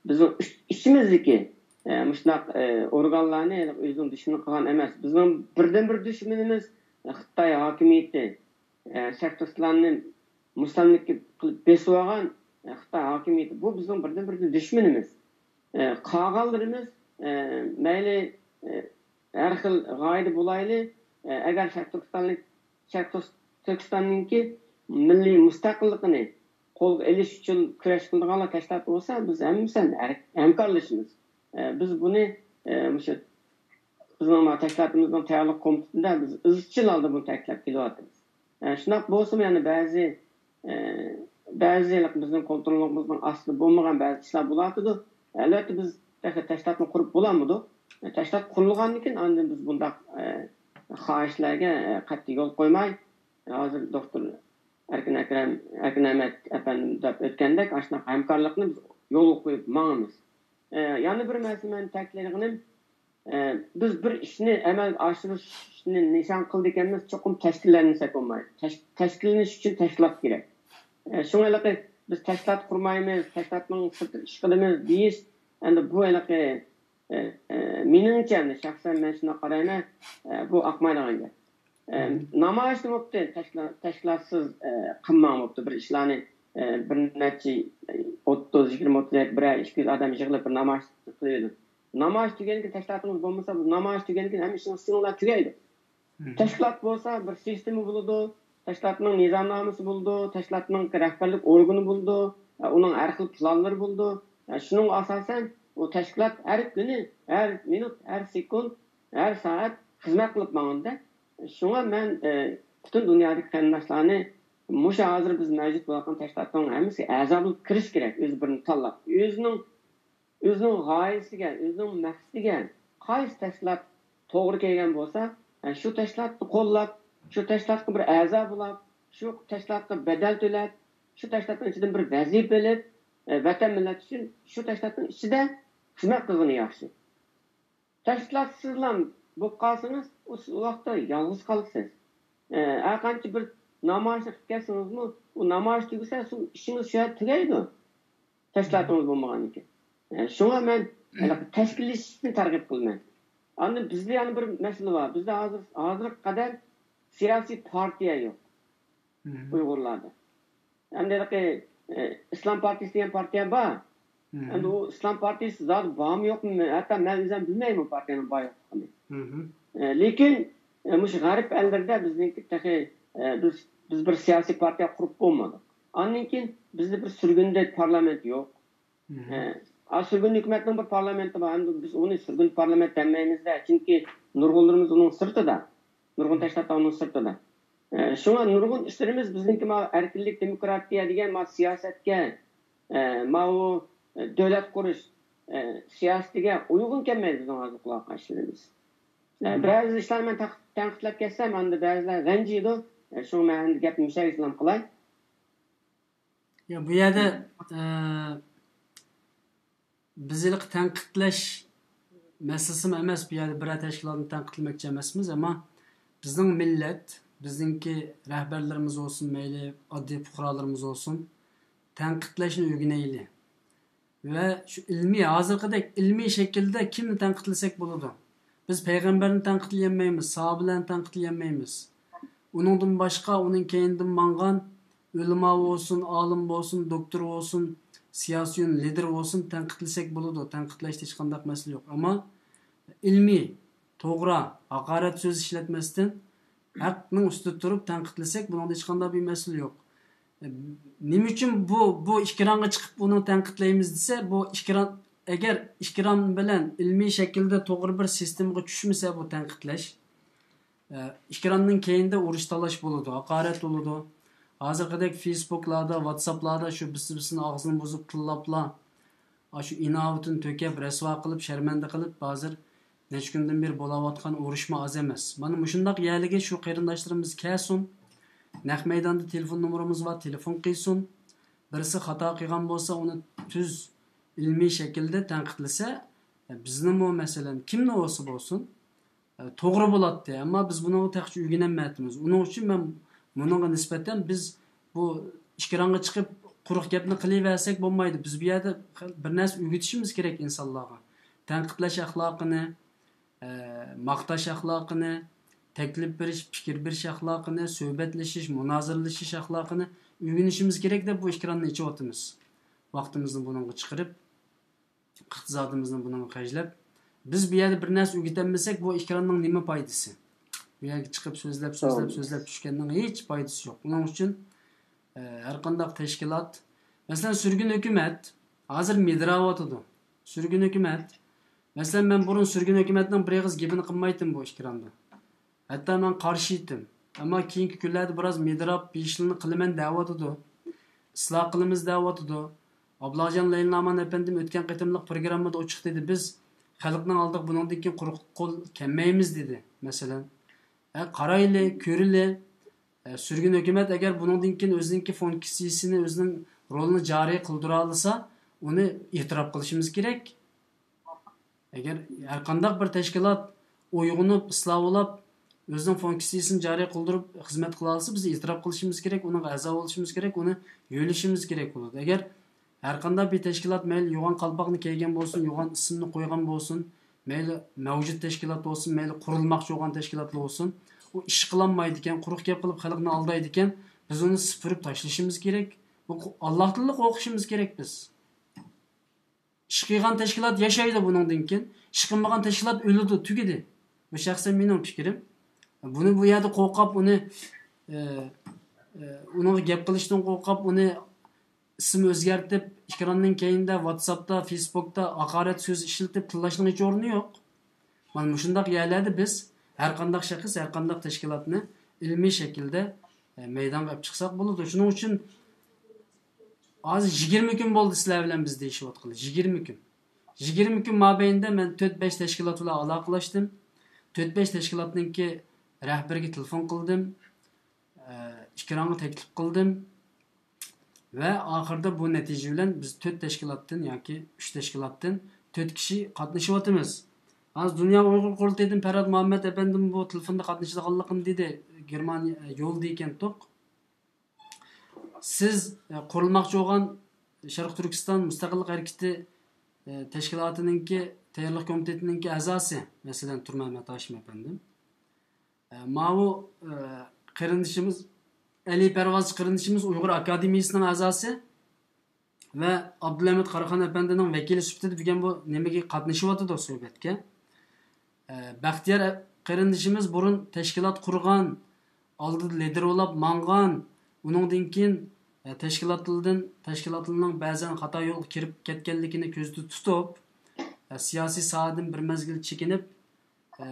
بىزنىڭ ئىچ-، ئىچىمىزدىكى، ئە، مۇشۇنداق، ئە، ئورگانلارنى ئۆزىنىڭ دۈشمىنى قىلغان ئەمەس. بىزنىڭ بىردىنبىر دۈشمىنىمىز خىتاي ھاكىمىيىتى. ئە، شەرقىي تۈركىستاننى مۇستەملىكە قىلىپ بېسىۋالغان، ئە، خىتاي ھاكىمىيىتى. بۇ بىزنىڭ بىردىنبىر دۈشمىنىمىز. ئە، قالغانلىرىمىز، ئە، مەيلى ھەر خىل غايىدە بولايلى، ئەگەر شەرقىي تۈركىستانلىق، شەرقىي تۈركىستاننىڭكى مىللىي مۇستەقىللىقىنى قولغا ئېلىش ئۈچۈن كۈرەش قىلىدىغانلار تەشكىلات بولسا، بىز ھەممىسى ھەمكارلىشىمىز. بىز بۇنى، مۇشۇ بىزنىڭ مانا تەشكىلاتىمىزنىڭ تەييارلىق كومىتېتىدا بىز ئىزچىل ھالدا بۇنى تەكىتلەپ كېلىۋاتىمىز. شۇنداق بولسىمۇ يەنە بەزى، بەزى بىزنىڭ كونترولىمىزنىڭ ئاستىدا بولمىغان بەزى ئىشلار بولۇۋاتىدۇ. ئەلۋەتتە بىز تەخ-، تەشكىلاتنى قۇرۇپ بولالمىدۇق. تەشكىلات قۇرۇلغاندىن كېيىن ئاندىن بىز بۇنداق خاھىشلارغا قەتئىي يول قويماي، ھازىر دوكتور ئەركىن ئەكرەم، ئەركىن ئەمەت ئەپەندى دەپ ئۆتكەندەك، ئاشۇنداق ھەمكارلىقنى بىز يولغا قويۇپ ماڭىمىز. ئە، يەنە بىر مەسىلە مەن تەكىتلەيدىغىنىم، ئە، بىز بىر ئىشنى ئەمەلگە ئاشۇرۇشنى نىشان قىلىدىكەنمىز، چوقۇم تەشكىللەنمىسەك بولمايدۇ. تەش-، تەشكىللىنىش ئۈچۈن تەشكىلات كېرەك. ئە، شۇڭا ھېلىقى بىز تەشكىلات قۇرمايمىز، تەشكىلاتنىڭ سىرتىدا ئىش قىلىمىز دېيىش، ئەمدى بۇ ھېلىقى، ئە، ئە، مېنىڭچە، ئەمدى شەخسەن مەن شۇنداق قارايمەن، ئە، بۇ ئاقمايدىغان گەپ. ئە، نامايىشنى بوپتۇ، تەشكىلا-، تەشكىلاتسىز، ئە، قىلماڭ بوپتۇ. بىر ئىشلارنى، ئە، بىر نەچچە، ئوتتۇز، يىگىرمە، ئوتتۇز ياكى بىرەر ئىككى يۈز ئادەم يىغىلىپ بىر نامايىش قىلىۋېلىڭ. نامايىش تۈگەنكىن تەشكىلاتىڭىز بولمىسا، بۇ نامايىش تۈگەنكىن ھەممە ئىشىڭىز سىڭىلار تۈگەيدۇ. تەشكىلات بولسا بىر سىستېما بولىدۇ، تەشكىلاتنىڭ نىزامنامىسى بولىدۇ، تەشكىلاتنىڭ رەھبەرلىك ئورگىنى بولىدۇ، ئە، ئۇنىڭ ھەر خىل پىلانلىرى بولىدۇ. ئە، شۇنىڭغا ئاساسەن ئۇ تەشكىلات ھەر كۈنى، ھەر مىنۇت، ھەر سېكۇنت، ھەر سائەت خىزمەت قىلىپ ماڭىدۇ. شۇڭا مەن، ئە، پۈتۈن دۇنيادىكى قېرىنداشلارنى مۇشۇ ھازىر بىز مەۋجۇت بولۇۋاتقان تەشكىلاتنىڭ ھەممىسى ئەزا بولۇپ كىرىش كېرەك، ئۆزى بىرنى تاللاپ. ئۆزىنىڭ، ئۆزىنىڭ غايىسىگە، ئۆزىنىڭ مەقسىتىگە قايسى تەشكىلات توغرا كەلگەن بولسا، ھە، شۇ تەشكىلاتنى قوللاپ، شۇ تەشكىلاتقا بىر ئەزا بولاپ، شۇ تەشكىلاتقا بەدەل تۆلەپ، شۇ تەشكىلاتنىڭ ئىچىدىن بىر ۋەزىپە ئېلىپ، ئە، ۋەتەن مىللەت ئۈچۈن شۇ تەشكىلاتنىڭ ئىچىدە خىزمەت قىلغىنى ياخشى. تەشكىلاتسىزلا بولۇپ قالسىڭىز، ئۇ سىز ئۇ ۋاقىتتا يالغۇز قالىسىز. ئە، ھەرقانچە بىر نامايىشنى قىلىپ كەتسىڭىزمۇ، ئۇ نامايىش تۈگىسە، شۇ ئىشىڭىز شۇ يەردە تۈگەيدۇ. تەشكىلاتىڭىز بولمىغاندىكىن. ئە، شۇڭا مەن ھېلىقى تەشكىللىشىشنى تەرغىب قىلىمەن. ئاندىن بىزدە يەنە بىر مەسىلە بار. بىزدە ھازىر، ھازىرغا قەدەر سىياسىي پارتىيە يوق. ئۇيغۇرلاردا. ئەمدى ھېلىقى، ئە، ئىسلام پارتىيىسى دېگەن پارتىيە بار. ئەمدى ئۇ ئىسلام پارتىيىسى زادى بارمۇ يوقمۇ؟ ھەتتا مەن ئۆزۈم بىلمەيمەن پارتىيەنىڭ بار يوقلۇقىنى. ئە، لېكىن، ئە، مۇشۇ غەرب ئەللىرىدە بىزنىڭكى تېخى، ئە، بىز، بىز بىر سىياسىي پارتىيە قۇرۇپ بولمىدۇق. ئاندىن كېيىن بىزدە بىر سۈرگۈندە پارلامېنت يوق. ئە، ئا، سۈرگۈن ھۆكۈمەتنىڭ بىر پارلامېنتى بار. ئەمدى بىز ئۇنى سۈرگۈن پارلامېنت دەمەيمىز-دە، چۈنكى نۇرغۇنلىرىمىز ئۇنىڭ سىرتىدا. نۇرغۇن تەشكىلاتلار ئۇنىڭ سىرتىدا. ئە، شۇڭا نۇرغۇن ئىشلىرىمىز بىزنىڭكى ماۋۇ ئەركىنلىك، دېموكراتىيە دېگەن ماۋۇ سىياسەتكە، ئە، ماۋۇ، ئە، دۆلەت قۇرۇش، ئە، سىياسىتىگە ئۇيغۇن كەلمەيدۇ بىزنىڭ ھازىرقى قىلىۋاتقان ئىشلىرىمىز. ئە، بەزى ئىشلارنى مەن تەق-، تەنقىدلەپ كەتسەم، ئاندىن بەزىلەر رەنجىيدۇ. ئە، شۇڭا مەن ئەمدى گەپنى مۇشۇ يەرگە سالام قىلاي. يا، بۇ يەردە، ئە، بىز ھېلىقى تەنقىدلەش مەسىلىسىمۇ ئەمەس، بۇ يەردە بىرەر تەشكىلاتنى تەنقىدلىمەكچى ئەمەسمىز، ئەمما بىزنىڭ مىللەت، بىزنىڭكى رەھبەرلىرىمىز بولسۇن، مەيلى ئاددىي پۇقرالىرىمىز بولسۇن، تەنقىدلەشنى ئۆگىنەيلى. ۋە شۇ ئىلمىي، ھازىرقىدەك ئىلمىي شەكىلدە كىمنى تەنقىدلىسەك بولىدۇ؟ بىز پەيغەمبەرنى تەنقىدلىيەلمەيمىز، ساھابىلەرنى تەنقىدلىيەلمەيمىز. ئۇنىڭدىن باشقا، ئۇنىڭ كەينىدىن ماڭغان ئۆلىما بولسۇن، ئالىم بولسۇن، دوكتور بولسۇن، سىياسىيون، لىدېر بولسۇن، تەنقىدلىسەك بولىدۇ. تەنقىدلەشتە ھېچقانداق مەسىلە يوق. ئەمما ئىلمىي، توغرا، ھاقارەت سۆز ئىشلەتمەستىن، ھەقنىڭ ئۈستىدە تۇرۇپ تەنقىدلىسەك، بۇنىڭدا ھېچقانداق بىر مەسىلە يوق. نېمە ئۈچۈن بۇ، بۇ ئېكرانغا چىقىپ ئۇنى تەنقىدلەيمىز دېسە، بۇ ئېكران، ئەگەر ئېكران بىلەن ئىلمىي شەكىلدە توغرا بىر سىستېمىغا چۈشمىسە، بۇ تەنقىدلەش. ئە، ئېكراننىڭ كەينىدە ئۇرۇش تالاش بولىدۇ، ھاقارەت بولىدۇ. ھازىرقىدەك فېيسبۇكلاردا، ۋاتساپلاردا شۇ بىرسى بىرسىنىڭ ئاغزىنى بۇزۇپ تىللاپلا، ئاشۇ ئىناۋىتىنى تۆكۈپ، رەسۋا قىلىپ، شەرمەندە قىلىپ، ھازىر نەچچە كۈندىن بېرى بولاۋاتقان ئۇرۇشمۇ ئاز ئەمەس. مانا مۇشۇنداق يەرلىگە شۇ قېرىنداشلىرىمىز كەلسۇن، نەق مەيداندا تېلېفون نومۇرىمىز بار، تېلېفون قىلسۇن. بىرسى خاتا قىلغان بولسا، ئۇنى تۈز ئىلمىي شەكىلدە تەنقىدلىسە، بىزنىمۇ، مەسىلەن، كىمنى بولسا بولسۇن، توغرا بولاتتى. ئەمما بىز بۇنىڭغا تېخىچە ئۆگىنەلمەيۋاتىمىز. ئۇنىڭ ئۈچۈن مەن مۇنىڭغا نىسبەتەن بىز بۇ ئېكرانغا چىقىپ قۇرۇق گەپنى قىلىۋەرسەك بولمايدۇ. بىز بۇ يەردە بىر نەرسە ئۆگىتىشىمىز كېرەك ئىنسانلارغا. تەنقىدلەش ئەخلاقىنى، ئە، ماختاش ئەخلاقىنى، تەكلىپ بېرىش، پىكىر بېرىش ئەخلاقىنى، سۆھبەتلىشىش، مۇنازىرىلىشىش ئەخلاقىنى ئۆگىنىشىمىز كېرەك دەپ بۇ ئېكراننى ئېچىۋاتىمىز. ۋاقتىمىزنى بۇنىڭغا چىقىرىپ، ئىقتىسادىمىزنى بۇنىڭغا خەجلەپ، بىز بۇ يەردە بىر نەرسە ئۆگىتەلمىسەك، بۇ ئېكراننىڭ نېمە پايدىسى؟ بۇ يەرگە چىقىپ سۆزلەپ، سۆزلەپ، سۆزلەپ چۈشكەننىڭ ھېچ پايدىسى يوق. ئۇنىڭ ئۈچۈن، ئە، ھەر قانداق تەشكىلات، مەسىلەن، سۈرگۈن ھۆكۈمەت ھازىر مىدىراۋاتىدۇ. سۈرگۈن ھۆكۈمەت، مەسىلەن، مەن بۇرۇن سۈرگۈن ھۆكۈمەتنىڭ بىر ئېغىز گېپىنى قىلمايتتىم بۇ ئېكراندا. ھەتتا مەن قارشى ئىدىم. ئەمما كېيىنكى كۈنلەردە بىراز مىدىراپ، بېشىلىنى قىلىمەن دەۋاتىدۇ. ئىسلاھ قىلىمىز دەۋاتىدۇ. ئابلاجان لەيلىنامان ئەپەندىم ئۆتكەن قېتىملىق پروگراممىدا ئوچۇق دېدى، بىز خەلقنىڭ ئالدىغا بۇنىڭدىن كېيىن قۇرۇق قول كەلمەيمىز دېدى، مەسىلەن. ھە، قارايلى، كۆرىلى. ھە، سۈرگۈن ھۆكۈمەت ئەگەر بۇنىڭدىن كېيىن ئۆزىنىڭكى فۇنكسىيىسىنى، ئۆزىنىڭ رولىنى جارى قىلدۇرالىسا، ئۇنى ئېتىراپ قىلىشىمىز كېرەك. ئەگەر ھەرقانداق بىر تەشكىلات ئويغىنىپ، ئىسلاھ بولاپ، ئۆزىنىڭ فۇنكسىيىسىنى جارى قىلدۇرۇپ خىزمەت قىلالىسا، بىز ئېتىراپ قىلىشىمىز كېرەك، ئۇنىڭغا ئەزا بولۇشىمىز كېرەك، ئۇنى يۆلىشىمىز كېرەك بولىدۇ. ئەگەر ھەرقانداق بىر تەشكىلات مەيلى يوغان قالپاقنى كىيگەن بولسۇن، يوغان ئىسىمنى قويغان بولسۇن، مەيلى مەۋجۇت تەشكىلات بولسۇن، مەيلى قۇرۇلماقچى بولغان تەشكىلاتلار بولسۇن، ئۇ ئىش قىلالمايدىكەن، قۇرۇق گەپ قىلىپ خەلقنى ئالدايدىكەن، بىز ئۇنى سۈپۈرۈپ تاشلىشىمىز كېرەك. بۇ ئاللاھتىنلا قورقۇشىمىز كېرەك بىز. ئىش قىلغان تەشكىلات ياشايدۇ بۇنىڭدىن كېيىن. ئىش قىلمىغان تەشكىلات ئۆلىدۇ، تۈگىدى. بۇ شەخسەن مېنىڭ پىكرىم. بۇنى بۇ يەردە قورقۇپ، ئۇنى، ئە، ئە، ئۇنىڭغا گەپ قىلىشتىن قورقۇپ، ئۇنى ئىسىم ئۆزگەرتىپ، ئېكراننىڭ كەينىدە، ۋاتساپتا، فېيسبۇكتا ھاقارەت سۆز ئىشلىتىپ تىللاشنىڭ ھېچ ئورنى يوق. مانا مۇشۇنداق يەرلەردە بىز ھەرقانداق شەخس، ھەرقانداق تەشكىلاتنى ئىلمىي شەكىلدە، ئە، مەيدانغا ئېلىپ چىقساق بولىدۇ. شۇنىڭ ئۈچۈن ھازىر يىگىرمە كۈن بولدى سىلەر بىلەن بىز دېيىشىۋاتقىلى. يىگىرمە كۈن. يىگىرمە كۈن مابەينىدە مەن تۆت، بەش تەشكىلات بىلەن ئالاقىلەشتىم. تۆت، بەش تەشكىلاتنىڭكى رەھبىرىگە تېلېفون قىلدىم. ئە، ئېكرانغا تەكلىپ قىلدىم. ۋە ئاخىرىدا بۇ نەتىجە بىلەن بىز تۆت تەشكىلاتتىن ياكى ئۈچ تەشكىلاتتىن تۆت كىشى قاتنىشىۋاتىمىز. ھازىر دۇنيا ئۇيغۇر قۇرۇلتىيىدىن پەرھات مۇھەممەد ئەپەندىمۇ بۇ تېلېفوندا قاتنىشىدىغانلىقىنى دېدى. گېرمانىيە يولدا ئىكەنتۇق. سىز، ئە، قۇرۇلماقچى بولغان شەرقىي تۈركىستان مۇستەقىللىق ھەرىكىتى، ئە، تەشكىلاتىنىڭكى تەييارلىق كومىتېتىنىڭكى ئەزاسى، مەسىلەن، تۇرمەمەت ھاشىم ئەپەندىم. ئە، ماۋۇ، ئە، قېرىندىشىمىز، ئەلى پەرۋازچى قېرىندىشىمىز ئۇيغۇر ئاكادېمىيىسىنىڭ ئەزاسى ۋە ئابدۇلھەمىد قاراخان ئەپەندىنىڭ ۋەكىلى سۈپىتىدە بۈگۈن بۇ نېمىگە قاتنىشىۋاتىدۇ سۆھبەتكە. ئە، بەختىيار قېرىندىشىمىز بۇرۇن تەشكىلات قۇرغان، ئالدىدا لىدىر بولاپ ماڭغان، ئۇنىڭدىن كېيىن، ئە، تەشكىلاتلىدىن، تەشكىلاتلىنىڭ بەزەن خاتا يولغا كىرىپ كەتكەنلىكىنى كۆزدە تۇتۇپ، ئە، سىياسىي ساھەدىن بىر مەزگىل چېكىنىپ، ئە،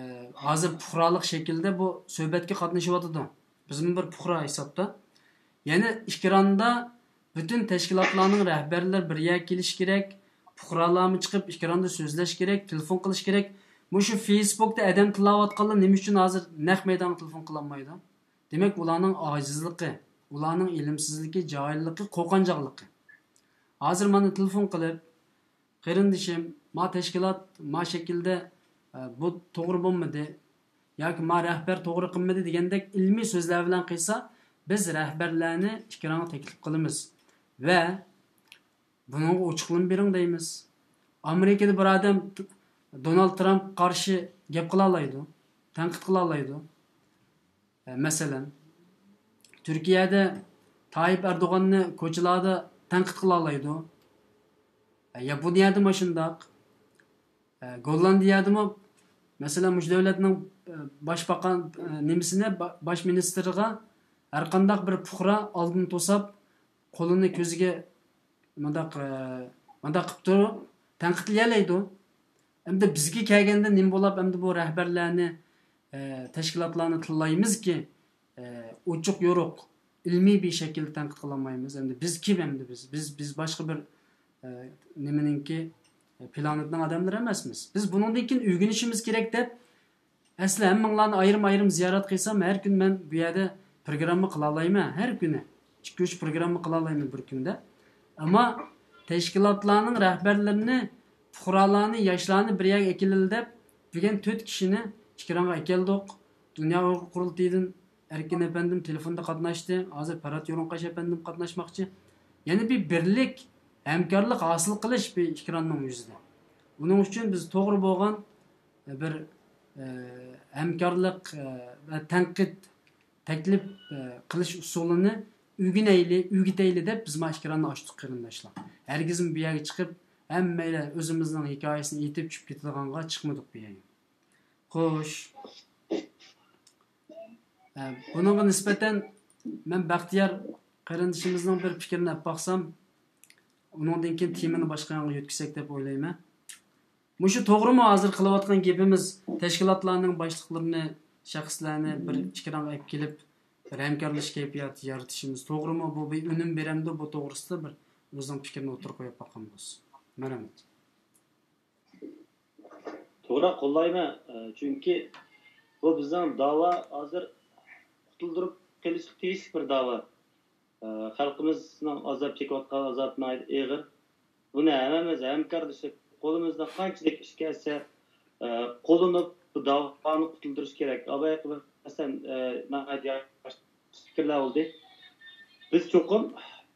ھازىر پۇقرالىق شەكىلدە بۇ سۆھبەتكە قاتنىشىۋاتىدۇ. بىزمۇ بىر پۇقرا ھېسابتا. يەنە ئېكراندا پۈتۈن تەشكىلاتلارنىڭ رەھبەرلىرى بىر يەرگە كېلىشى كېرەك، پۇقرالارمۇ چىقىپ ئېكراندا سۆزلەش كېرەك، تېلېفون قىلىش كېرەك. مۇشۇ فېيسبۇكتا ئادەم تىللاۋاتقانلار نېمە ئۈچۈن ھازىر نەق مەيدانغا تېلېفون قىلالمايدۇ؟ دېمەك، ئۇلارنىڭ ئاجىزلىقى، ئۇلارنىڭ ئىلىمسىزلىكى، جاھىللىقى، قورقۇنچاقلىقى. ھازىر مانا تېلېفون قىلىپ، قېرىندىشىم، ما تەشكىلات ما شەكىلدە، ئە، بۇ توغرا بولمىدى ياكى ما رەھبەر توغرا قىلمىدى دېگەندەك ئىلمىي سۆزلەر بىلەن قىلسا، بىز رەھبەرلەرنى ئېكرانغا تەكلىپ قىلىمىز ۋە بۇنىڭغا ئوچۇقلىما بېرىڭ دەيمىز. ئامېرىكىدا بىر ئادەم ت-، دونالد ترامپ قارشى گەپ قىلالايدۇ، تەنقىد قىلالايدۇ. ئە، مەسىلەن، تۈركىيەدە تايىپ ئەردوغاننى كوچىلاردا تەنقىد قىلالايدۇ. ئە، ياپونىيەدىمۇ شۇنداق. ئە، گوللاندىيەدىمۇ، مەسىلەن، مۇشۇ دۆلەتنىڭ، ئە، باشباقان، ئە، نېمىسىنى، با-، باش مىنىستىرىغا ھەرقانداق بىر پۇقرا ئالدىن توساپ، قولىنى كۆزىگە مۇنداق، ئە، مۇنداق قىلىپ تۇرۇپ تەنقىدلىيەلەيدۇ. ئەمدى بىزگە كەلگەندە نېمە بولاپ، ئەمدى بۇ رەھبەرلەرنى، ئە، تەشكىلاتلارنى تىللايمىزكى، ئە، ئوچۇق يورۇق، ئىلمىي بىر شەكىلدە تەنقىد قىلالمايمىز. ئەمدى بىز كىم ئەمدى بىز؟ بىز، بىز باشقا بىر، ئە، نېمىنىڭكى، ئە، پلانېتنىڭ ئادەملىرى ئەمەسمىز. بىز بۇنىڭدىن كېيىن ئۆگىنىشىمىز كېرەك دەپ، ئەسلى ھەممىڭلارنى ئايرىم-ئايرىم زىيارەت قىلسام، ھەر كۈنى مەن بۇ يەردە پروگرامما قىلالايمەن، ھەر كۈنى. ئىككى، ئۈچ پروگرامما قىلالايمەن بىر كۈندە. ئەمما تەشكىلاتلارنىڭ رەھبەرلىرىنى، پۇقرالارنى، ياشلارنى بىر يەرگە ئەكېلىلى دەپ، بۈگۈن تۆت كىشىنى ئېكرانغا ئەكەلدۇق. دۇنيا ئۇيغۇر قۇرۇلتىيىدىن ئەركىن ئەپەندىم تېلېفوندا قاتناشتى. ھازىر پەرھات يورۇنقاش ئەپەندىم قاتناشماقچى. يەنە بىر بىرلىك، ھەمكارلىق ھاسىل قىلىش بىر ئېكراننىڭ يۈزىدە. ئۇنىڭ ئۈچۈن بىز توغرا بولغان بىر، ئە، ھەمكارلىق، ئە، ۋە تەنقىد، تەكلىپ، ئە، قىلىش ئۇسۇلىنى ئۆگىنەيلى، ئۆگىتەيلى دەپ بىز مانا ئېكراننى ئاچتۇق، قېرىنداشلار. ھەرگىزمۇ بۇ يەرگە چىقىپ، ھەممەيلەن ئۆزىمىزنىڭ ھېكايىسىنى ئېيتىپ چۈشۈپ كېتىدىغانغا چىقمىدۇق بۇ يەرگە. خوش. ئە، بۇنىڭغا نىسبەتەن مەن بەختىيار قېرىندىشىمىزنىڭ بىر پىكرىنى ئەپ باقسام، ئۇنىڭدىن كېيىن تېمىنى باشقا يانغا يۆتكىسەك دەپ ئويلايمەن. مۇشۇ توغرىمۇ ھازىر قىلىۋاتقان گېپىمىز؟ تەشكىلاتلارنىڭ باشلىقلىرىنى، شەخسلەرنى بىر پىكىرگە ئېلىپ كېلىپ، بىر ھەمكارلىشىش كەيپىياتى يارىتىشىمىز توغرىمۇ؟ بۇ بىر ئۈنۈم بېرەمدۇ؟ بۇ توغرىسىدا بىر ئۆزىنىڭ پىكرىنى ئوتتۇرىغا قويۇپ باققان بولسا. مەرھەمەت. توغرا، قوللايمەن. ئە، چۈنكى بۇ بىزنىڭ داۋا ھازىر قۇتۇلدۇرۇپ قېلىشقا تېگىشلىك بىر داۋا. ئە، خەلقىمىزنىڭ ئازاب چېكىۋاتقان ئازابى ناھايىتى ئېغىر. بۇنى ھەممىمىز ھەمكارلىشىپ، قولىمىزدىن قانچىلىك ئىش كەلسە، ئە، قوللىنىپ، بۇ داۋانى قۇتۇلدۇرۇش كېرەك. ئابايا قىلىپ، مەسىلەن، ئە، ناھايىتى ياخشى پىكىرلەر بولدى. بىز چوقۇم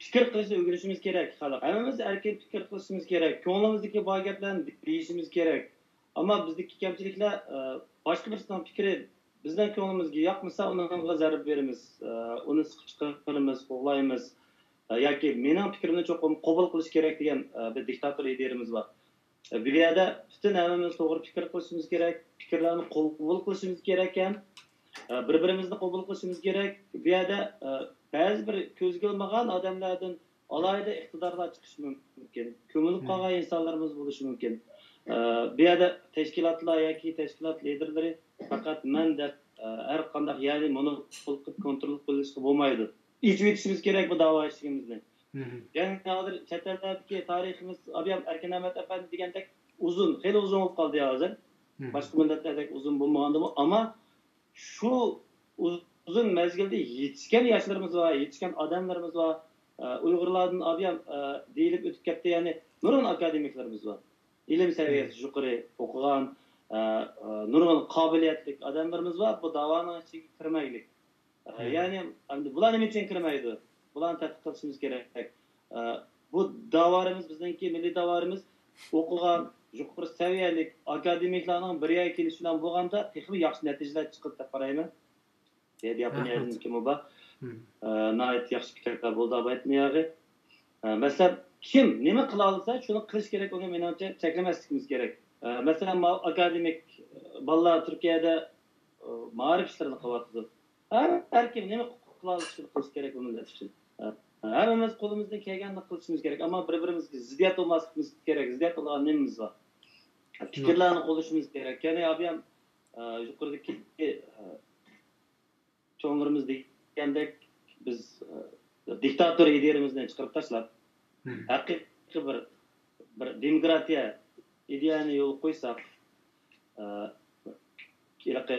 پىكىر قىلىشنى ئۆگىنىشىمىز كېرەك، خەلق. ھەممىمىز ئەركىن پىكىر قىلىشىمىز كېرەك، كۆڭلىمىزدىكى بار گەپلەرنى دېيىشىمىز كېرەك. ئەمما بىزدىكى كەمچىلىكلەر، ئە، باشقا بىرسىنىڭ پىكرى بىزنىڭ كۆڭلىمىزگە ياقمىسا، ئۇنىڭغا زەربە بېرىمىز، ئە، ئۇنى سىقىپ چىقىرىمىز، قوغلايمىز. ئە، ياكى مېنىڭ پىكرىمنى چوقۇم قوبۇل قىلىش كېرەك دېگەن، ئە، بىر دىكتاتور ئىدىيەمىز بار. بۇ يەردە پۈتۈن ھەممىمىز توغرا پىكىر قىلىشىمىز كېرەك، پىكىرلەرنى قوبۇل قىلىشىمىز كېرەك ھەم بىر-بىرىمىزنى قوبۇل قىلىشىمىز كېرەك. بۇ يەردە بەزى بىر كۆزگە ئىلمىغان ئادەملەردىن ئالاھىدە ئىقتىدارلار چىقىشى مۇمكىن. كۆمۈلۈپ قالغان ئىنسانلىرىمىز بولۇشى مۇمكىن. بۇ يەردە تەشكىلاتلار ياكى تەشكىلات لىدىرلىرى پەقەت مەن دەپ ھەر قانداق يەرنى مونوپول قىلىپ كونترول قىلىشقا بولمايدۇ. ئېچىۋېتىشىمىز كېرەك بۇ داۋا ئىشىكىمىزنى. يەنى ھازىر چەت ئەللەردىكى تارىخىمىز ئابىيام ئەركىن ئەمەت ئەپەندى دېگەندەك ئۇزۇن، خېلى ئۇزۇن بولۇپ قالدى ھازىر. باشقا مىللەتلەردەك ئۇزۇن بولمىغاندىمۇ، ئەمما شۇ ئۇزۇن مەزگىلدە يېتىشكەن ياشلىرىمىز بار، يېتىشكەن ئادەملىرىمىز بار. ئۇيغۇرلاردىن ئابىيام دېيىلىپ ئۆتۈپ كەتتى، يەنى نۇرغۇن ئاكادېمىكلىرىمىز بار. ئىلىم سەۋىيەسى يۇقىرى ئوقۇغان، نۇرغۇن قابىلىيەتلىك ئادەملىرىمىز بار، بۇ داۋانىڭ ئىچىگە كىرمەيلىك. يەنى ئەمدى بۇلار نېمە ئۈچۈن كىرمەيدۇ؟ بۇلارنى تەتقىق قىلىشىمىز كېرەك. بۇ داۋارىمىز، بىزنىڭكى مىللىي داۋارىمىز ئوقۇغان، يۇقىرى سەۋىيەلىك ئاكادېمىكلارنىڭ بىر يەرگە كېلىشى بىلەن بولغاندا تېخىمۇ ياخشى نەتىجىلەر چىقىدۇ دەپ قارايمەن. ياپونىيەدىن كىمۇ بار. ناھايىتى ياخشى پىكىرلەر بولدى ئابايتنىياغا. مەسىلەن، كىم نېمە قىلالىسا، شۇنى قىلىش كېرەك، ئۇنى مېنىڭچە چەكلىمەسلىكىمىز كېرەك. مەسىلەن، ماۋۇ ئاكادېمىك بالىلار تۈركىيەدە مائارىپ ئىشلىرىنى قىلىۋاتىدۇ. ھەر، ھەر كىم نېمە قىلالىسا شۇنى قىلىش كېرەك بۇ مىللەت ئۈچۈن. ھەممىمىز قولىمىزدىن كەلگەننى قىلىشىمىز كېرەك، ئەمما بىر-بىرىمىزگە زىددىيەت بولماسلىقىمىز كېرەك. زىددىيەت بولىدىغان نېمىمىز بار؟ پىكىرلەرنى قوللىشىمىز كېرەك. يەنى ئابىيام يۇقىرىدىكى چوڭلىرىمىز دېگەندەك، بىز دىكتاتور ئىدىيەمىزنى چىقىرىپ تاشلاپ، ھەقىقىي بىر، بىر دېموكراتىيە ئىدىيەنى يولغا قويساق، ھېلىقى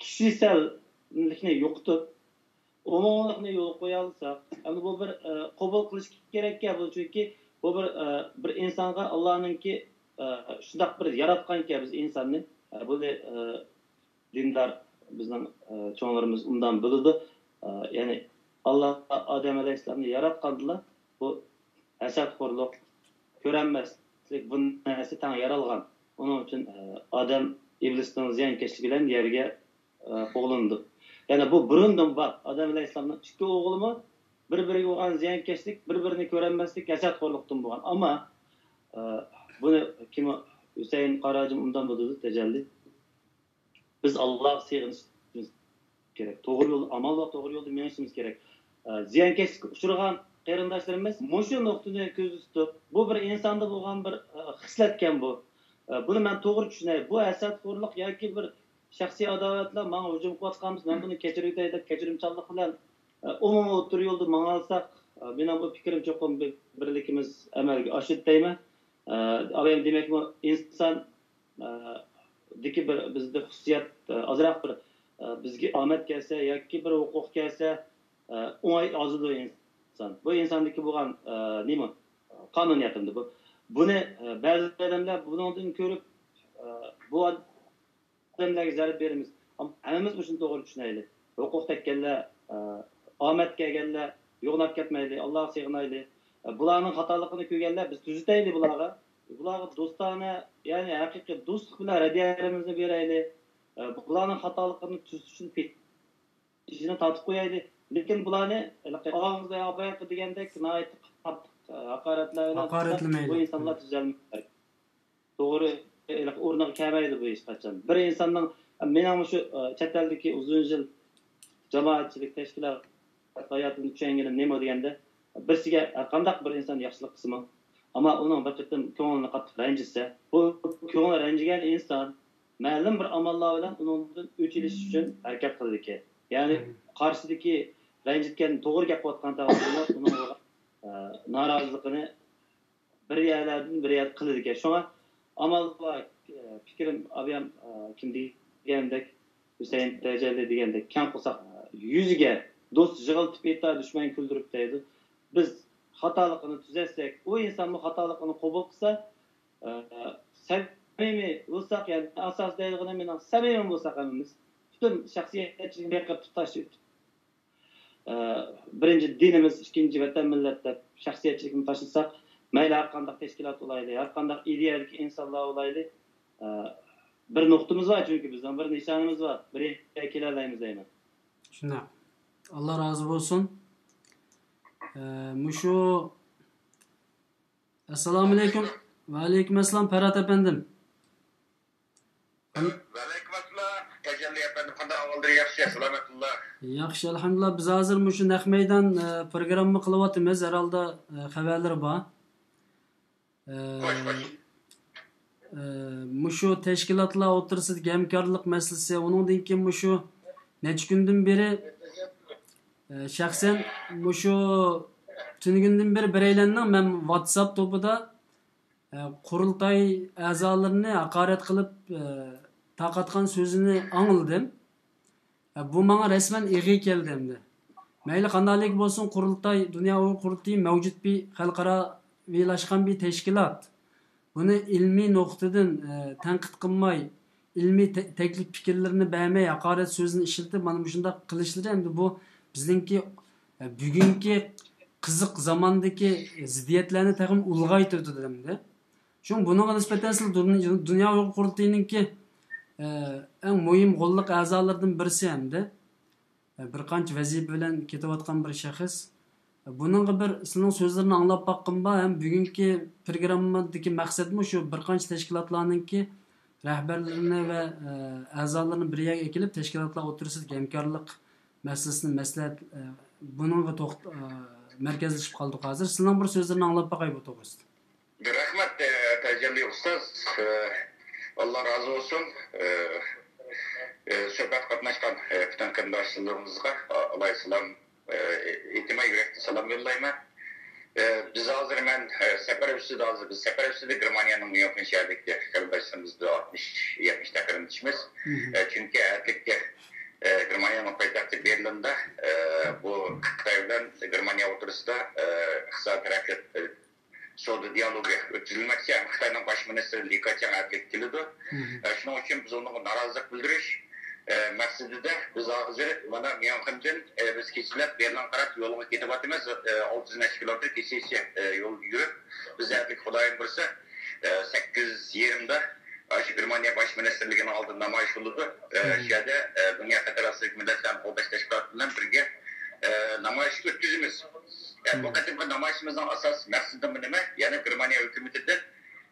كىشىسەللىكنى يوقىتىپ، ئومۇملۇقنى يولغا قويالىساق، ئەمدى بۇ بىر قوبۇل قىلىش كېرەككەن، بۇ چۈنكى بۇ بىر، بىر ئىنسانغا ئاللانىڭكى شۇنداق بىر ياراتقانكەن بىز ئىنساننى، بۇنى دىندار بىزنىڭ چوڭلىرىمىز ئۇنداق بىلىدۇ. يەنى ئاللا ئادەم ئەلەيھىسسالامنى ياراتقاندىلا بۇ ھەسەتخورلۇق، كۆرەلمەسلىك، بۇ نەرسە تەڭ يارالغان. ئۇنىڭ ئۈچۈن ئادەم ئىبلىسنىڭ زىيانكەشلىكى بىلەن يەرگە قوغلىنىدۇ. يەنى بۇ بۇرۇندىن بار. ئادەم ئەلەيھىسسالامنىڭ ئىككى ئوغلىمۇ بىر-بىرىگە بولغان زىيانكەشلىك، بىر-بىرىنى كۆرەلمەسلىك، ھەسەتخورلۇقتىن بولغان. ئەمما بۇنى كىم، ھۈسەيىن قاراجىم ئۇنداق بولىدۇ تەجەللى. بىز ئاللاغا سېغىنىشىمىز كېرەك. توغرا يولدا، ئامال بار توغرا يولدا مېڭىشىمىز كېرەك. زىيانكەشلىككە ئۇچرىغان قېرىنداشلىرىمىز مۇشۇ نۇقتىنى كۆزدە تۇتۇپ، بۇ بىر ئىنساندا بولغان بىر خىسلەتكەن بۇ. بۇنى مەن توغرا چۈشىنەي. بۇ ھەسەتخورلۇق ياكى بىر شەخسىي ئاداۋەتلەر ماڭا ھۇجۇم قىلىۋاتقان بولسا، مەن بۇنى كەچۈرۈۋېتەي دەپ كەچۈرۈمچانلىق بىلەن ئومۇمىي ئوتتۇرا يولدا ماڭالىساق، مېنىڭ بۇ پىكرىم چوقۇم بىر-، بىرلىكىمىز ئەمەلگە ئاشىدۇ دەيمەن. ئابايام دېمەكمۇ ئىنسان دىكى بىر بىزدە خۇسۇسىيەت، ئازراق بىر، بىزگە ئامەت كەلسە ياكى بىر ھوقۇق كەلسە، ئوڭاي ئازىدۇ ئىنسان. بۇ ئىنساندىكى بولغان نېمە؟ قانۇنىيەتتۇر بۇ. بۇنى بەزى ئادەملەر بۇنىڭدىن كۆرۈپ، بۇ ئادەملەرگە زەربە بېرىمىز. ھەممىمىز مۇشۇنى توغرا چۈشىنەيلى. ھوقۇق تەگكەنلەر، ئامەت كەلگەنلەر يوغىناپ كەتمەيلى، ئاللاغا سېغىنايلى. بۇلارنىڭ خاتالىقىنى كۆرگەنلەر بىز تۈزىتەيلى بۇلارغا. بۇلارغا دوستانە، يەنى ھەقىقىي دوستلۇق بىلەن رەددىيەلىرىمىزنى بېرەيلى. بۇلارنىڭ خاتالىقلىرىنى تۈزىتىش ئۈچۈن پېتىشىنى تارتىپ قويايلى. لېكىن بۇلارنى ھېلىقى ئاغزى باياقى دېگەندەك ناھايىتى قاتتىق ھاقارەتلەۋېلىڭ، ھاقارەتلىمەيلى. بۇ ئىنسانلار تۈزەلمەيدۇ. توغرا، ھېلىقى ئورنىغا كەلمەيدۇ بۇ ھېچقاچان. بىر ئىنساننىڭ، مېنىڭ مۇشۇ، ئە، چەت ئەلدىكى ئۇزۇن يىل جامائەتچىلىك تەشكىلات ھاياتىدىن چۈشەنگىنىم نېمە دېگەندە، بىرسىگە ھەرقانداق بىر ئىنسان ياخشىلىق قىلسىمۇ، ئەمما ئۇنىڭ بىر قېتىم كۆڭلىنى قاتتىق رەنجىتسە، بۇ كۆڭلى رەنجىگەن ئىنسان مەلۇم بىر ئاماللار بىلەن ئۇنىڭدىن ئۆچ ئېلىش ئۈچۈن ھەرىكەت قىلىدىكەن. يەنى قارشىدىكى رەنجىتكەن، توغرا گەپ قىلىۋاتقان تەرەپنىڭ ئۇنىڭغا، ئە، نارازىلىقىنى بىر يەرلەردىن بىر يەرگە قىلىدىكەن. شۇڭا ئامال بار، ئە، پىكرىم ئابىيام، ئە، كىم دېگەندەك، ھۈسەيىن تەجەللى دېگەندەك، كەڭ قورساق، ئە، يۈزىگە دوست يىغىلتىپ ئېيتار، دۈشمەن كۈلدۈرۈپ دەيدۇ. بىز خاتالىقىنى تۈزەتسەك، ئۇ ئىنسانمۇ خاتالىقىنى قوبۇل قىلسا، ئە، سەمىمىي بولساق، يەنى ئاساس دەيدىغىنىم مېنىڭ سەمىمىي بولساق ھەممىمىز، پۈتۈن شەخسىيەتچىلىكنى يىقىپ تاشلاپ، ئە، بىرىنچى دىنىمىز، ئىككىنچى ۋەتەن، مىللەت دەپ شەخسىيەتچىلىكنى تاشلىساق، مەيلى ھەر قانداق تەشكىلات بولايلى، ھەر قانداق ئىدىيەدىكى ئىنسانلار بولايلى، ئە، بىر نۇقتىمىز بار، چۈنكى بىزنىڭ بىر نىشانىمىز بار، بىر يەرگە كېلەلەيمىز دەيمەن. شۇنداق. ئاللا رازى بولسۇن. ئە، مۇشۇ، ئەسسالامۇئەلەيكۇم. ۋەئەلەيكۇم ئەسسالام، پەرھات ئەپەندىم. ۋەئەلەيكۇم ئەسسالام. تەجەللى ئەپەندىم، قانداق ئەھۋاللىرى؟ ياخشى، سالامەتلىكلا؟ ياخشى، ئەلھەمدۇلىللا. بىز ھازىر مۇشۇ نەق مەيدان، ئە، پروگرامما قىلىۋاتىمىز. ھەر ھالدا، ئە، خەۋەرلىرى بار. ئە، خوش، خوش. ئە، مۇشۇ تەشكىلاتلار ئوتتۇرىسىدىكى ھەمكارلىق مەسىلىسى، ئۇنىڭدىن كېيىن مۇشۇ نەچچە كۈندىن بېرى، ئە، شەخسەن مۇشۇ تۈنۈگۈندىن بېرى بىرەيلەننىڭ مەن ۋاتساپ توپىدا، ئە، قۇرۇلتاي ئەزالىرىنى ھاقارەت قىلىپ، ئە، تارقاتقان سۆزىنى ئاڭلىدىم. ئە، بۇ ماڭا رەسمەن ئېغىر كەلدى ئەمدى. مەيلى قانداقلىك بولسۇن، قۇرۇلتاي، دۇنيا ئۇيغۇر قۇرۇلتىيى مەۋجۇت بىر خەلقئاراۋىلاشقان بىر تەشكىلات. بۇنى ئىلمىي نۇقتىدىن، ئە، تەنقىد قىلماي، ئىلمىي تە-، تەكلىپ پىكىرلىرىنى بەرمەي، ھاقارەت سۆزىنى ئىشلىتىپ، مانا مۇشۇنداق قىلىشلىرى ئەمدى بۇ بىزنىڭكى، ئە، بۈگۈنكى قىزىق زاماندىكى زىددىيەتلەرنى تېخىمۇ ئۇلغايتىۋېتىدۇ ئەمدى. شۇڭا بۇنىڭغا نىسبەتەن سىلەر دۇن-، دۇنيا ئۇيغۇر قۇرۇلتىيىنىڭكى، ئە، ئەڭ مۇھىم غوللۇق ئەزالىرىدىن بىرسى ئەمدى. ئە، بىر قانچە ۋەزىپە بىلەن كېتىۋاتقان بىر شەخس. بۇنىڭغا بىر سىلىنىڭ سۆزلىرىنى ئاڭلاپ باققىنىم بار ھەم بۈگۈنكى پروگراممىدىكى مەقسەتمۇ شۇ بىر قانچە تەشكىلاتلارنىڭكى رەھبەرلىرىنى ۋە، ئە، ئەزالىرىنى بىر يەرگە ئەكېلىپ، تەشكىلاتلار ئوتتۇرىسىدىكى ھەمكارلىق مەسىلىسىنى مەسلىھەت، ئە، بۇنىڭغا توخت-، ئە، مەركەزلىشىپ قالدۇق ھازىر. سىلىنىڭ بىر سۆزلىرىنى ئاڭلاپ باقاي بۇ توغرىسىدا. رەھمەت، ئە، تەجەللى ئۇستاز. ئە، ئاللا رازى بولسۇن. ئە، ئە، سۆھبەتكە قاتناشقان، ئە، پۈتۈن قېرىنداشلىرىمىزغا ئا-، ئالايىسسالام، ئە، ئېيتىمەن، يۈرەكتىن سالام يوللايمەن. ئە، بىز ھازىر، مەن، ئە، سەپەر ئۈستىدە، ھازىر بىز سەپەر ئۈستىدە گېرمانىيەنىڭ ميۇنخېن شەھىرىدىكى قېرىنداشلىرىمىز بىر ئاتمىش، يەتمىش قېرىندىشىمىز. ئە، چۈنكى ئەتىككە، ئە، گېرمانىيەنىڭ پايتەختى بېرلىندا، ئە، بۇ خىتاي بىلەن گېرمانىيە ئوتتۇرىسىدا، ئە، ئىقتىسادىي تەرەققىيات، ئە، سودا دىيالوگى ئۆتكۈزۈلمەكچى. خىتاينىڭ باش مىنىستىرى لى كېچياڭ ئەتىگە كېلىدۇ. ئە، شۇنىڭ ئۈچۈن بىز ئۇنىڭغا نارازىلىق بىلدۈرۈش، ئە، مەقسىتىدە بىز ھازىر مانا ميۇنخېندىن، ئە، بىز كېچىلەپ بېرلىنغا قاراپ يولغا كېتىۋاتىمىز. ئە، ئالتە يۈز نەچچە كىلومېتىر كېچىچە، ئە، يول يۈرۈپ، بىز ئەتىگە خۇدايىم بۇيرۇسا، ئە، سەككىز يېرىمدا ئاشۇ گېرمانىيە باش مىنىستىرلىكىنىڭ ئالدىدا نامايىش بولىدۇ. ئە، شۇ يەردە، ئە، دۇنيا قاتاراسىدىكى مىللەتلەرنى قوغداش تەشكىلاتى بىلەن بىرگە، ئە، نامايىش ئۆتكۈزىمىز. يەنى بۇ قېتىمقى نامايىشىمىزنىڭ ئاساسىي مەقسىتى نېمە؟ يەنى گېرمانىيە ھۆكۈمىتىدىن،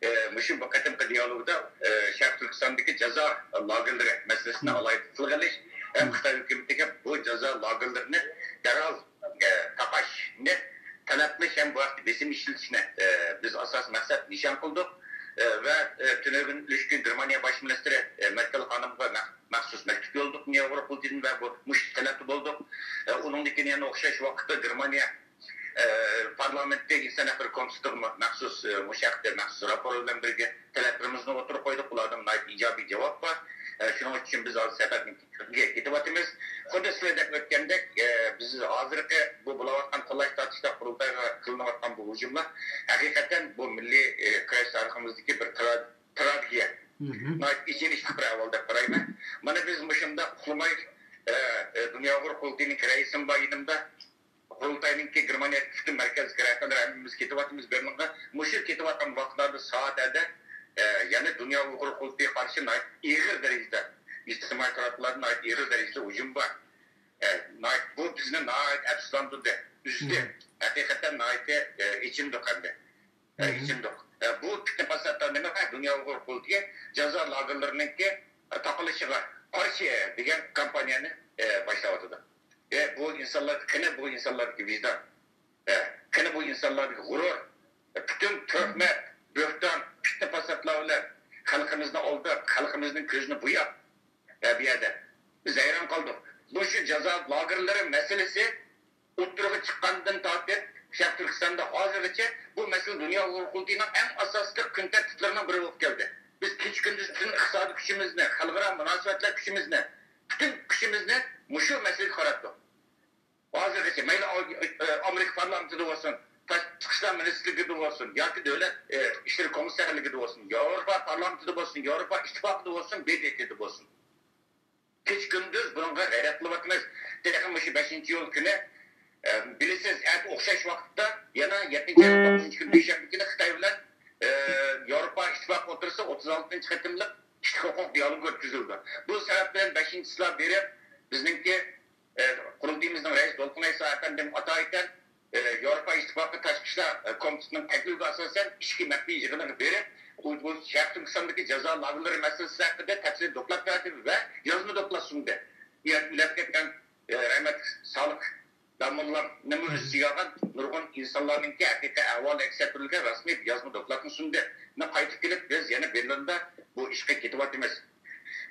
ئە، مۇشۇ بۇ قېتىمقى دىيالوگدا، ئە، شەرقىي تۈركىستاندىكى جازا لاگېرلىرى مەسىلىسىنى ئالاھىدە تىلغا ئېلىش ھەم خىتاي ھۆكۈمىتىگە بۇ جازا لاگېرلىرىنى دەرھال، ئە، تاقاشنى تەلەپ قىلىش ھەم بۇ ھەقتە بېسىم ئىشلىتىشنى، ئە، بىز ئاساسىي مەقسەت نىشان قىلدۇق. ئە، ۋە، ئە، تۈنۈگۈن، ئۈلۈشكۈن گېرمانىيە باش مىنىستىرى، ئە، مەركەل خانىمغا مەخ-، مەخسۇس مەكتۇپ يوللىدۇق دۇنيا ئۇيغۇر قۇرۇلتىيىدىن ۋە بۇ مۇشۇ تەلەپتە بولدۇق. ئە، ئۇنىڭدىن كېيىن يەنە ئوخشاش ۋاقىتتا گېرمانىيە، ئە، پارلامېنتى ئىنسان ھەقلىرى كومىتېتىغىمۇ مەخسۇس، ئە، مۇشۇ ھەقتە مەخسۇس راپور بىلەن بىرگە تەلەپلىرىمىزنى ئوتتۇرىغا قويدۇق. ئۇلاردىن ناھايىتى ئىجابىي جاۋاب بار. ئە، شۇنىڭ ئۈچۈن بىز ھازىر سەپەرنىڭ كېتىۋاتىمىز. خۇددى سىلەر دەپ ئۆتكەندەك، ئە، بىز ھازىرقى بۇ بولۇۋاتقان قوللاش تارتىشتا قۇرۇلتايغا قىلىنىۋاتقان بۇ ھۇجۇملار ھەقىقەتەن بۇ مىللىي، ئە، كۈرەش تارىخىمىزدىكى بىر ترا-، تراگېدىيە. ناھايىتى ئېچىنىشلىق بىر ئەھۋال دەپ قارايمەن. مانا بىز مۇشۇنداق ئۇخلىماي، ئە، ئە، دۇنيا ئۇيغۇر قۇرۇلتىيىنىڭ رەئىسىم بار يېنىمدا. قۇرۇلتاينىڭكى گېرمانىيەدىكى پۈتۈن مەركەزلىك رەھبەرلەر ھەممىمىز كېتىۋاتىمىز بېرلىنغا. مۇشۇ كېتىۋاتقان ۋاقىتلاردا سائەت ئەدە، ئە، يەنى دۇنيا ئۇيغۇر قۇرۇلتىيىغا قارشى ناھايىتى ئېغىر دەرىجىدە ئىجتىمائىي تاراتقۇلاردا ناھايىتى ئېغىر دەرىجىدە ھۇجۇم بار. ئە، ناھايىتى، بۇ بىزنى ناھايىتى ئەپسۇسلاندۇردى. ئۈزدى. ھەقىقەتەن ناھايىتى، ئە، ئېچىندۇق ئەمدى. ئە، ئېچىندۇق. ئە، بۇ پىتنە پاساتلار نېمە؟ دۇنيا ئۇيغۇر قۇرۇلتىيى جازا لاگېرلىرىنىڭكى، ئە، تاقىلىشىغا قارشى دېگەن كامپانىيەنى، ئە، باشلاۋاتىدۇ. ئە، بۇ ئىنسانلار، قېنى بۇ ئىنسانلاردىكى ۋىجدان؟ ئە، قېنى بۇ ئىنسانلاردىكى غۇرۇر؟ ئە، پۈتۈن تۆھمەت، بۆھتان، پىتنە پاساتلار بىلەن خەلقىمىزنى ئالداپ، خەلقىمىزنىڭ كۆزىنى بوياپ، ئە، بۇ يەردە بىز ھەيران قالدۇق. مۇشۇ جازا لاگېرلىرى مەسىلىسى ئوتتۇرىغا چىققاندىن تارتىپ، شەرقىي تۈركىستاندا ھازىرغىچە بۇ مەسىلە دۇنيا ئۇيغۇر قۇرۇلتىيىنىڭ ئەڭ ئاساسلىق كۈن تەرتىپلىرىنىڭ بىرى بولۇپ كەلدى. بىز كېچە-كۈندۈز پۈتۈن ئىقتىسادىي كۈچىمىزنى، خەلقئارا مۇناسىۋەتلەر كۈچىمىزنى، پۈتۈن كۈچىمىزنى مۇشۇ مەسىلىگە قاراتتۇق. ھازىرغىچە مەيلى ئا-، ئامېرىكا پارلامېنتىدا بولسۇن، تاشقى ئىشلار مىنىستىرلىكىدە بولسۇن ياكى دۆلەت، ئە، ئىشلىرى كومىسسارلىقىدا بولسۇن، ياۋروپا پارلامېنتىدا بولسۇن، ياۋروپا ئىتتىپاقىدا بولسۇن، ب د ت دا بولسۇن. كېچە-كۈندۈز بۇنىڭغا غەيرەت قىلىۋاتىمىز. تېخى مۇشۇ بەشىنچى ئىيۇل كۈنى، ئە، بىلىسىز، ئەتە ئوخشاش ۋاقىتتا يەنە يەتتىنچى ئاينىڭ توققۇزىنچى كۈنى دۈشەنبە كۈنى خىتاي بىلەن، ئە، ياۋروپا ئىتتىپاقى ئوتتۇرىسىدا ئوتتۇز ئالتىنچى قېتىملىق كىشىلىك ھوقۇق دىيالوگى ئۆتكۈزۈلىدۇ. بۇ سەۋەب بىلەن بەشىنچى چىسلا بېرىپ، بىزنىڭكى، ئە، قۇرۇلتىيىمىزنىڭ رەئىسى دولقۇن ئەيسا ئەپەندىم ئاتايىتەن، ئە، ياۋروپا ئىتتىپاقى تاشقى ئىشلار، ئە، كومىتېتىنىڭ تەكلىپىگە ئاساسەن ئىچكى مەخپىي يىغىنىغا بېرىپ، بۇ، بۇ شەرقىي تۈركىستاندىكى جازا لاگېرلىرى مەسىلىسى ھەققىدە تەپسىلىي دوكلات بەردى ۋە يازما دوكلات سۇندى. ئۆلۈپ كەتكەن، ئە، رەھمەتلىك سالىھ داموللامنىمۇ ئۆز ئىچىگە ئالغان نۇرغۇن ئىنسانلارنىڭكى ھەقىقىي ئەھۋالى ئەكس ئەتتۈرۈلگەن رەسمىي يازما دوكلاتنى سۇندى. مۇنداق قايتىپ كېلىپ، بىز يەنە بېرلىندا بۇ ئىشقا كېتىۋاتىمىز.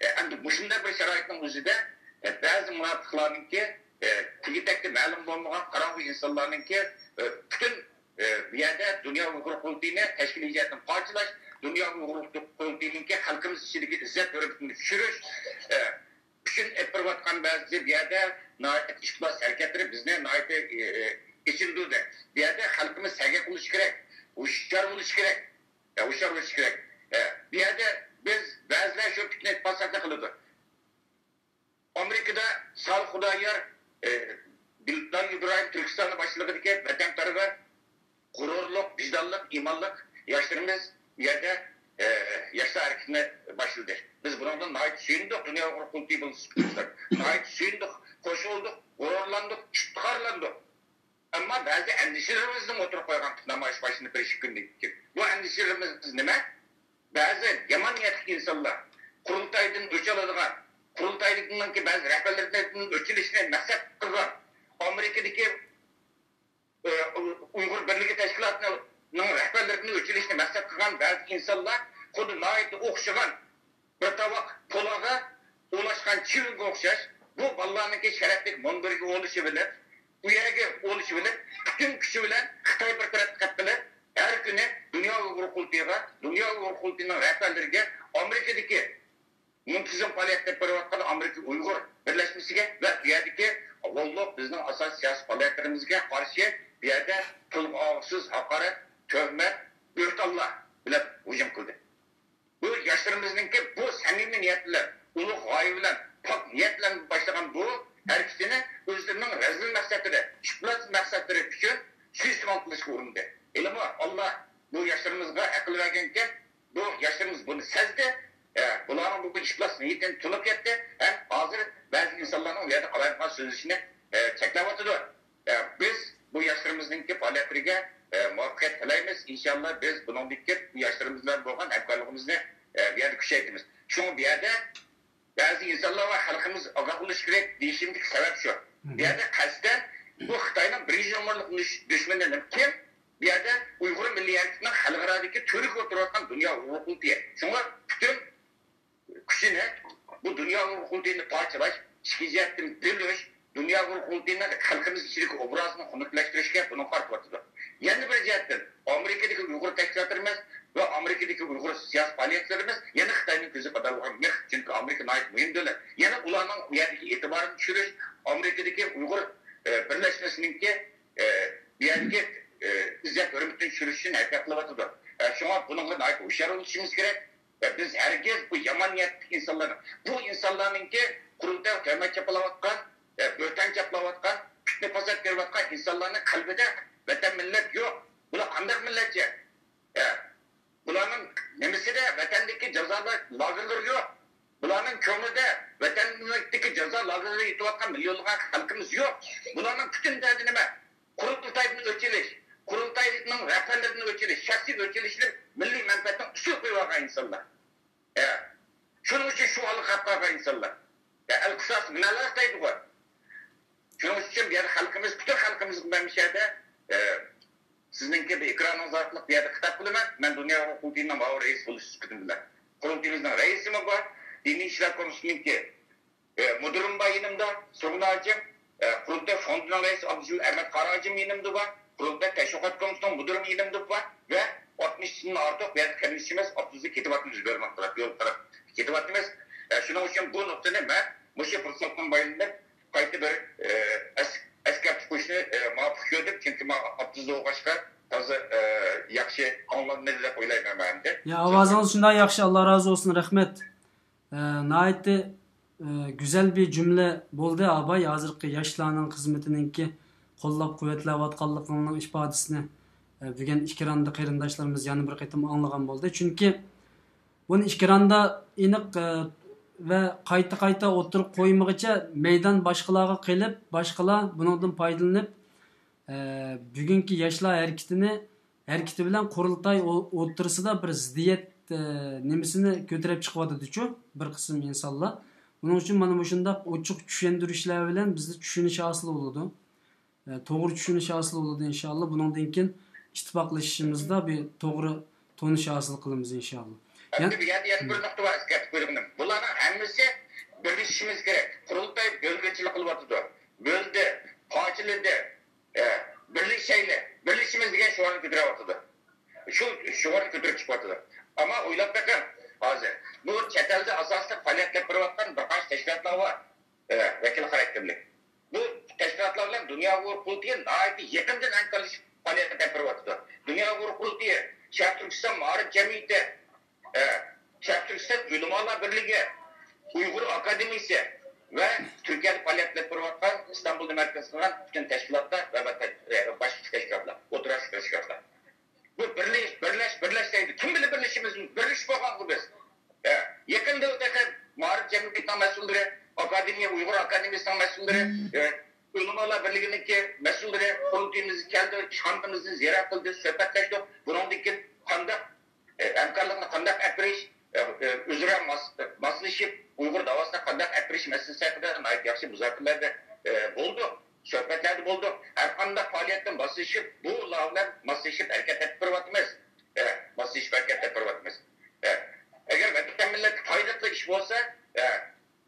ئە، ئەمدى مۇشۇنداق بىر شارائىتنىڭ ئۆزىدە، ئە، بەزى مۇناپىقلارنىڭكى، ئە، تېگى-تەكتى مەلۇم بولمىغان قاراڭغۇ ئىنسانلارنىڭكى، ئە، پۈتۈن، ئە، بۇ يەردە دۇنيا ئۇيغۇر قۇرۇلتىيىنى تەشكىلىي جەھەتتىن پارچىلاش، دۇنيا ئۇيغۇر قۇرۇلتىيىنىڭكى خەلقىمىز ئىچىدىكى ئىززەت-ھۆرمىتىنى چۈشۈرۈش، ئە، ئۈچۈن ئېلىپ بېرىۋاتقان بەزى بۇ يەردە ناھايىتى ئىپلاس ھەرىكەتلىرى بىزنى ناھايىتى، ئى، ئېچىندۇردى. بۇ يەردە خەلقىمىز سەگەك بولۇشى كېرەك، ھوشيار بولۇشى كېرەك، ئە، ھوشيار بولۇشى كېرەك. ئە، بۇ يەردە بىز بەزىلەر شۇ پىتنە پاساتنى قىلىدۇ. ئامېرىكىدا سالىھ خۇدايار، ئە، بىلال ئىبراھىم تۈركىستانى باشچىلىقىدىكى ۋەتەنپەرۋەر غۇرۇرلۇق، ۋىجدانلىق، ئىمانلىق ياشلىرىمىز بۇ يەردە، ئە، ياشلار ھەرىكىتىنى باشلىدى. بىز بۇنىڭدىن ناھايىتى سۆيۈندۇق، دۇنيا ئۇيغۇر قۇرۇلتىيى بولسا. ناھايىتى سۆيۈندۇق، خوش بولدۇق، غۇرۇرلاندۇق، ئىپتىخارلاندۇق. ئەمما بەزى ئەندىشىلىرىمىزنى ئوتتۇرىغا قويغان نامايىش باشلىنىپ بېرىشى كۈندىن كېيىن. بۇ ئەندىشىلىرىمىز نېمە؟ بەزى يامان نىيەتلىك ئىنسانلار قۇرۇلتايدىن ئۆچ ئالىدىغان، قۇرۇلتاينىڭكى بەزى رەھبەرلىرىدىن ئۆچ ئېلىشنى مەقسەت قىلغان، ئامېرىكىدىكى ئۇيغۇر بىرلىكى تەشكىلاتىنىڭ رەھبەرلىرىدىن ئۆچ ئېلىشنى مەقسەت قىلغان بەزى ئىنسانلار خۇددى ناھايىتى ئوخشىغان بىر تاۋاق پولغا ئۇلاشقان چىۋىنگە ئوخشاش، بۇ بالىلارنىڭكى شەرەپلىك مۇنبىرىگە ئولىشىۋېلىپ، ئۇ يەرگە ئولىشىۋېلىپ، پۈتۈن كۈچى بىلەن خىتاي بىر تەرەپكە قېلىپ، ھەر كۈنى دۇنيا ئۇيغۇر قۇرۇلتىيىغا، دۇنيا ئۇيغۇر قۇرۇلتىيىنىڭ رەھبەرلىرىگە، ئامېرىكىدىكى مۇنتىزىم پائالىيەت ئېلىپ بېرىۋاتقان ئامېرىكا ئۇيغۇر بىرلەشمىسىگە ۋە بۇ يەردىكى ھاللۇق بىزنىڭ ئاساسىي سىياسىي پائالىيەتلىرىمىزگە قارشى بۇ يەردە تىلغا ئالغۇسىز ھاقارەت، تۆھمەت، بۆھتانلار بىلەن ھۇجۇم قىلدى. بۇ ياشلىرىمىزنىڭكى بۇ سەمىمىي نىيەت بىلەن، ئۇلۇغ غايە بىلەن، پاك نىيەت بىلەن باشلىغان بۇ ھەرىكىتىنى ئۆزلىرىنىڭ رەزىل مەقسەتلىرى، ئىپلاس مەقسەتلىرى ئۈچۈن سۇيىئىستېمال قىلىشقا ئۇرۇندى. ھېلىمۇ ئاللا بۇ ياشلىرىمىزغا ئەقىل بەرگەنكەن، بۇ ياشلىرىمىز بۇنى سەزدى. ئە، بۇلارنىڭ بۇ ئىپلاس نىيىتىنى تونۇپ يەتتى ھەم ھازىر بەزى ئىنسانلارنىڭ بۇ يەردە قالايمىقان سۆزلىشىنى، ئە، چەكلەۋاتىدۇ. ئە، بىز بۇ ياشلىرىمىزنىڭكى پائالىيەتلىرىگە، ئە، مۇۋەپپەقىيەت تىلەيمىز. ئىنشاللا بىز بۇنىڭدىن كېيىن بۇ ياشلىرىمىز بىلەن بولغان ھەمكارلىقىمىزنى، ئە، بۇ يەردە كۈچەيتىمىز. شۇڭا بۇ يەردە بەزى ئىنسانلار ۋە خەلقىمىز ئاگاھ بولۇشى كېرەك دېيىشىمدىكى سەۋەب شۇ. بۇ يەردە قەستەن بۇ خىتاينىڭ بىرىنچى نومۇرلۇق دۈش-، دۈشمىنى كىم؟ بۇ يەردە ئۇيغۇر مىللىي ھەرىكىتىنىڭ خەلقئارادىكى تۈۋرۈكى بولۇپ تۇرۇۋاتقان دۇنيا ئۇيغۇر قۇرۇلتىيى. شۇڭا پۈتۈن كۈچىنى بۇ دۇنيا ئۇيغۇر قۇرۇلتىيىنى پارچىلاش، ئىچكى جەھەتتىن بۆلۈش، دۇنيا ئۇيغۇر قۇرۇلتىيىنىڭ خەلقىمىز ئىچىدىكى ئوبرازىنى خۇنۈكلەشتۈرۈشكە بۇنى قارىتىۋاتىدۇ. يەنە بىر جەھەتتىن، ئامېرىكىدىكى ئۇيغۇر تەشكىلاتلىرىمىز ۋە ئامېرىكىدىكى ئۇيغۇر سىياسىي پائالىيەتچىلىرىمىز يەنە خىتاينىڭ كۆزى قادالغان مىخ، چۈنكى ئامېرىكا ناھايىتى مۇھىم دۆلەت. يەنە ئۇلارنىڭ ئۇ يەردىكى ئېتىبارىنى چۈشۈرۈش، ئامېرىكىدىكى ئۇيغۇر، ئە، بىرلەشمىسىنىڭكى، ئە، بۇ يەردىكى، ئە، ئىززەت ھۆرمىتىنى چۈشۈرۈش ئۈچۈن ھەرىكەت قىلىۋاتىدۇ. ئە، شۇڭا بۇنىڭغا ناھايىتى ھوشيار بولۇشىمىز كېرەك. ۋە بىز ھەرگىز بۇ يامان نىيەتلىك ئىنسانلارنىڭ، بۇ ئىنسانلارنىڭكى قۇرۇلتايغا تۆھمەت چاپلاۋاتقان، ئە، بۆھتان چاپلاۋاتقان، پىتنە پاسات بېرىۋاتقان ئىنسانلارنىڭ قەلبىدە ۋەتەن مىللەت يوق. بۇلار قانداق مىللەتچە؟ ئە، بۇلارنىڭ نېمىسىدە ۋەتەندىكى جازا لاگېرلىرى يوق؟ بۇلارنىڭ كۆڭلىدە ۋەتەندىكى جازا لاگېرلىرىدا يېتىۋاتقان مىليونلىغان خەلقىمىز يوق؟ بۇلارنىڭ پۈتۈن دەردى نېمە؟ قۇرۇلتايدىن ئۆچ ئېلىش، قۇرۇلتاينىڭ رەھبەرلىرىدىن ئۆچ ئېلىش، شەخسىي ئۆچ ئېلىشنى مىللىي مەنپەئەتنىڭ ئۈستىگە قويۇۋالغان ئىنسانلار. ئە، شۇنىڭ ئۈچۈن شۇ ھالغا قاپ قالغان ئىنسانلار. ئە، ئەل قىساس مىنەللاھ دەيدىغۇ. شۇنىڭ ئۈچۈن بۇ يەردە خەلقىمىز، پۈتۈن خەلقىمىز، مەن مۇشۇ يەردە، ئە، سىزنىڭكى بۇ ئېكرانىڭىز ئارقىلىق بۇ يەردە خىتاب قىلىمەن. مەن دۇنيا ئۇيغۇر قۇرۇلتىيىنىڭ مۇئاۋىن رەئىسى بولۇش سۈپىتىم بىلەن. قۇرۇلتىيىمىزنىڭ رەئىسىمۇ بار، دىنىي ئىشلار كومىتېتىنىڭكى ئە، مۇدىرىم بار يېنىمدا، سۇرغۇن ھاجىم، ئە، قۇرۇلتاي فوندىنىڭ رەئىسى ئابدۇجېلىل ئەمەت قارا ھاجىم يېنىمدا بار، قۇرۇلتاي تەشۋىقات كومىتېتىنىڭ مۇدىرىمۇ يېنىمدا بار ۋە ئاتمىشتىن ئارتۇق بۇ يەردە قېرىندىشىمىز ئاتتىزدا كېتىۋاتىمىز، بۆرماق تەرەپ يول تەرەپ كېتىۋاتىمىز. ئە، شۇنىڭ ئۈچۈن بۇ نۇقتىنى مەن مۇشۇ پۇرسەتتىن پايدىلىنىپ قايتا بىر، ئە، ئەس-، ئەسكەرتىپ قويۇشنى، ئە، مۇۋاپىق كۆردۈم، چۈنكى ماڭا ئاتتىزدا بولغاچقا تازا، ئە، ياخشى ئاڭلاندى دەپ ئويلايمەن مەن ئەمدى. يا، ئاۋازىڭىز شۇنداق ياخشى، ئاللا رازى بولسۇن، رەھمەت. ئە، ناھايىتى، ئە، گۈزەل بىر جۈملە بولدى، ئاباي. ھازىرقى ياشلارنىڭ خىزمىتىنىڭكى قوللاپ قۇۋۋەتلەۋاتقانلىقىنىڭ ئىپادىسىنى، ئە، بۈگۈن ئېكراندا قېرىنداشلىرىمىز يەنە بىر قېتىم ئاڭلىغان بولدى. چۈنكى بۇنى ئېكراندا ئېنىق، ئە، ۋە قايتا-قايتا ئوتتۇرىغا قويمىغىچە مەيدان باشقىلارغا قېلىپ، باشقىلار بۇنىڭدىن پايدىلىنىپ، ئە، بۈگۈنكى ياشلار ھەرىكىتىنى ھەرىكىتى بىلەن قۇرۇلتاي ئو-، ئوتتۇرىسىدا بىر زىددىيەت، ئە، نېمىسىنى كۆتۈرۈپ چىقىۋاتىدۇچۇ بىر قىسىم ئىنسانلار. بۇنىڭ ئۈچۈن مانا مۇشۇنداق ئوچۇق چۈشەندۈرۈشلەر بىلەن بىزدە چۈشىنىش ھاسىل بولىدۇ. ئە، توغرا چۈشىنىش ھاسىل بولىدۇ ئىنشاللا. بۇنىڭدىن كېيىن ئىتتىپاقلىشىشىمىزدا بىر توغرا تونۇش ھاسىل قىلىمىز ئىنشاللا. يەنە، يەنە، يەنە بىر نۇقتا بار ئەسكەرتىپ قويغىنىم. بۇلارنىڭ ھەممىسى بىرلىشىشىمىز كېرەك. قۇرۇلتاي بۆلگۈنچىلىك قىلىۋاتىدۇ. بۆلدى، پارچىلىدى. ئە، بىرلىشەيلى، بىرلىشىمىز دېگەن شوئارنى كۆتۈرۈۋاتىدۇ. شۇ شوئارنى كۆتۈرۈپ چىقىۋاتىدۇ. ئەمما ئويلاپ بېقىڭ، ھازىر بۇ چەت ئەلدە ئاساسلىق پائالىيەت ئېلىپ بېرىۋاتقان بىر قانچە تەشكىلاتلار بار، ئە، ۋەكىل خاراكتېرلىك. بۇ تەشكىلاتلار بىلەن دۇنيا ئۇيغۇر قۇرۇلتىيى ناھايىتى يېقىندىن ھەمكارلىشىپ پائالىيەت ئېلىپ بېرىۋاتىدۇ. دۇنيا ئۇيغۇر قۇرۇلتىيى، شەرقىي تۈركىستان مائارىپ جەمئىيىتى، ئە، شەرقىي تۈركىستان ئۆلىمالار بىرلىكى، ئۇيغۇر ئاكادېمىيىسى ۋە تۈركىيەدە پائالىيەت ئېلىپ بېرىۋاتقان، ئىستانبۇلدا مەركەز قىلغان پۈتۈن تەشكىلاتلار ۋە بەتتە، ئە، باشقا تەشكىلاتلار، ئوتتۇرا ئاسىيا تەشكىلاتلار. بۇ بىرلىش، بىرلەش، بىرلەش دەيدۇ. كىم بىلەن بىرلىشىمىز؟ بىرلىشىپ بولغانغۇ بىز. ئە، يېقىندا تېخى مائارىپ جەمئىيىتىنىڭ مەسئۇللىرى، ئاكادېمىيە، ئۇيغۇر ئاكادېمىيىسىنىڭ مەسئۇللىرى، ئە، ئۆلىمالار بىرلىكىنىڭكى مەسئۇللىرى، قۇرۇلتىيىمىزغا كەلدى، ئىشخانىمىزنى زىيارەت قىلدى، سۆھبەتلەشتۇق. بۇنىڭدىن كېيىن قانداق، ئە، ھەمكارلىقنى قانداق ئېلىپ بېرىش، ئە، ئە، ئۆزئارا ماس-، ماسلىشىپ، ئۇيغۇر داۋاسىنى قانداق ئېلىپ بېرىش مەسىلىسى ھەققىدە ناھايىتى ياخشى مۇزاكىرىلەردە، ئە، بولدۇق، سۆھبەتلەردە بولدۇق. ھەر قانداق پائالىيەتتە ماسلىشىپ، بۇ لايىھە بىلەن ماسلىشىپ ھەرىكەت ئېلىپ بېرىۋاتىمىز. ئە، ماسلىشىپ ھەرىكەت ئېلىپ بېرىۋاتىمىز. ئە، ئەگەر ۋەتەن مىللەتكە پايدىلىق ئىش بولسا، ئە،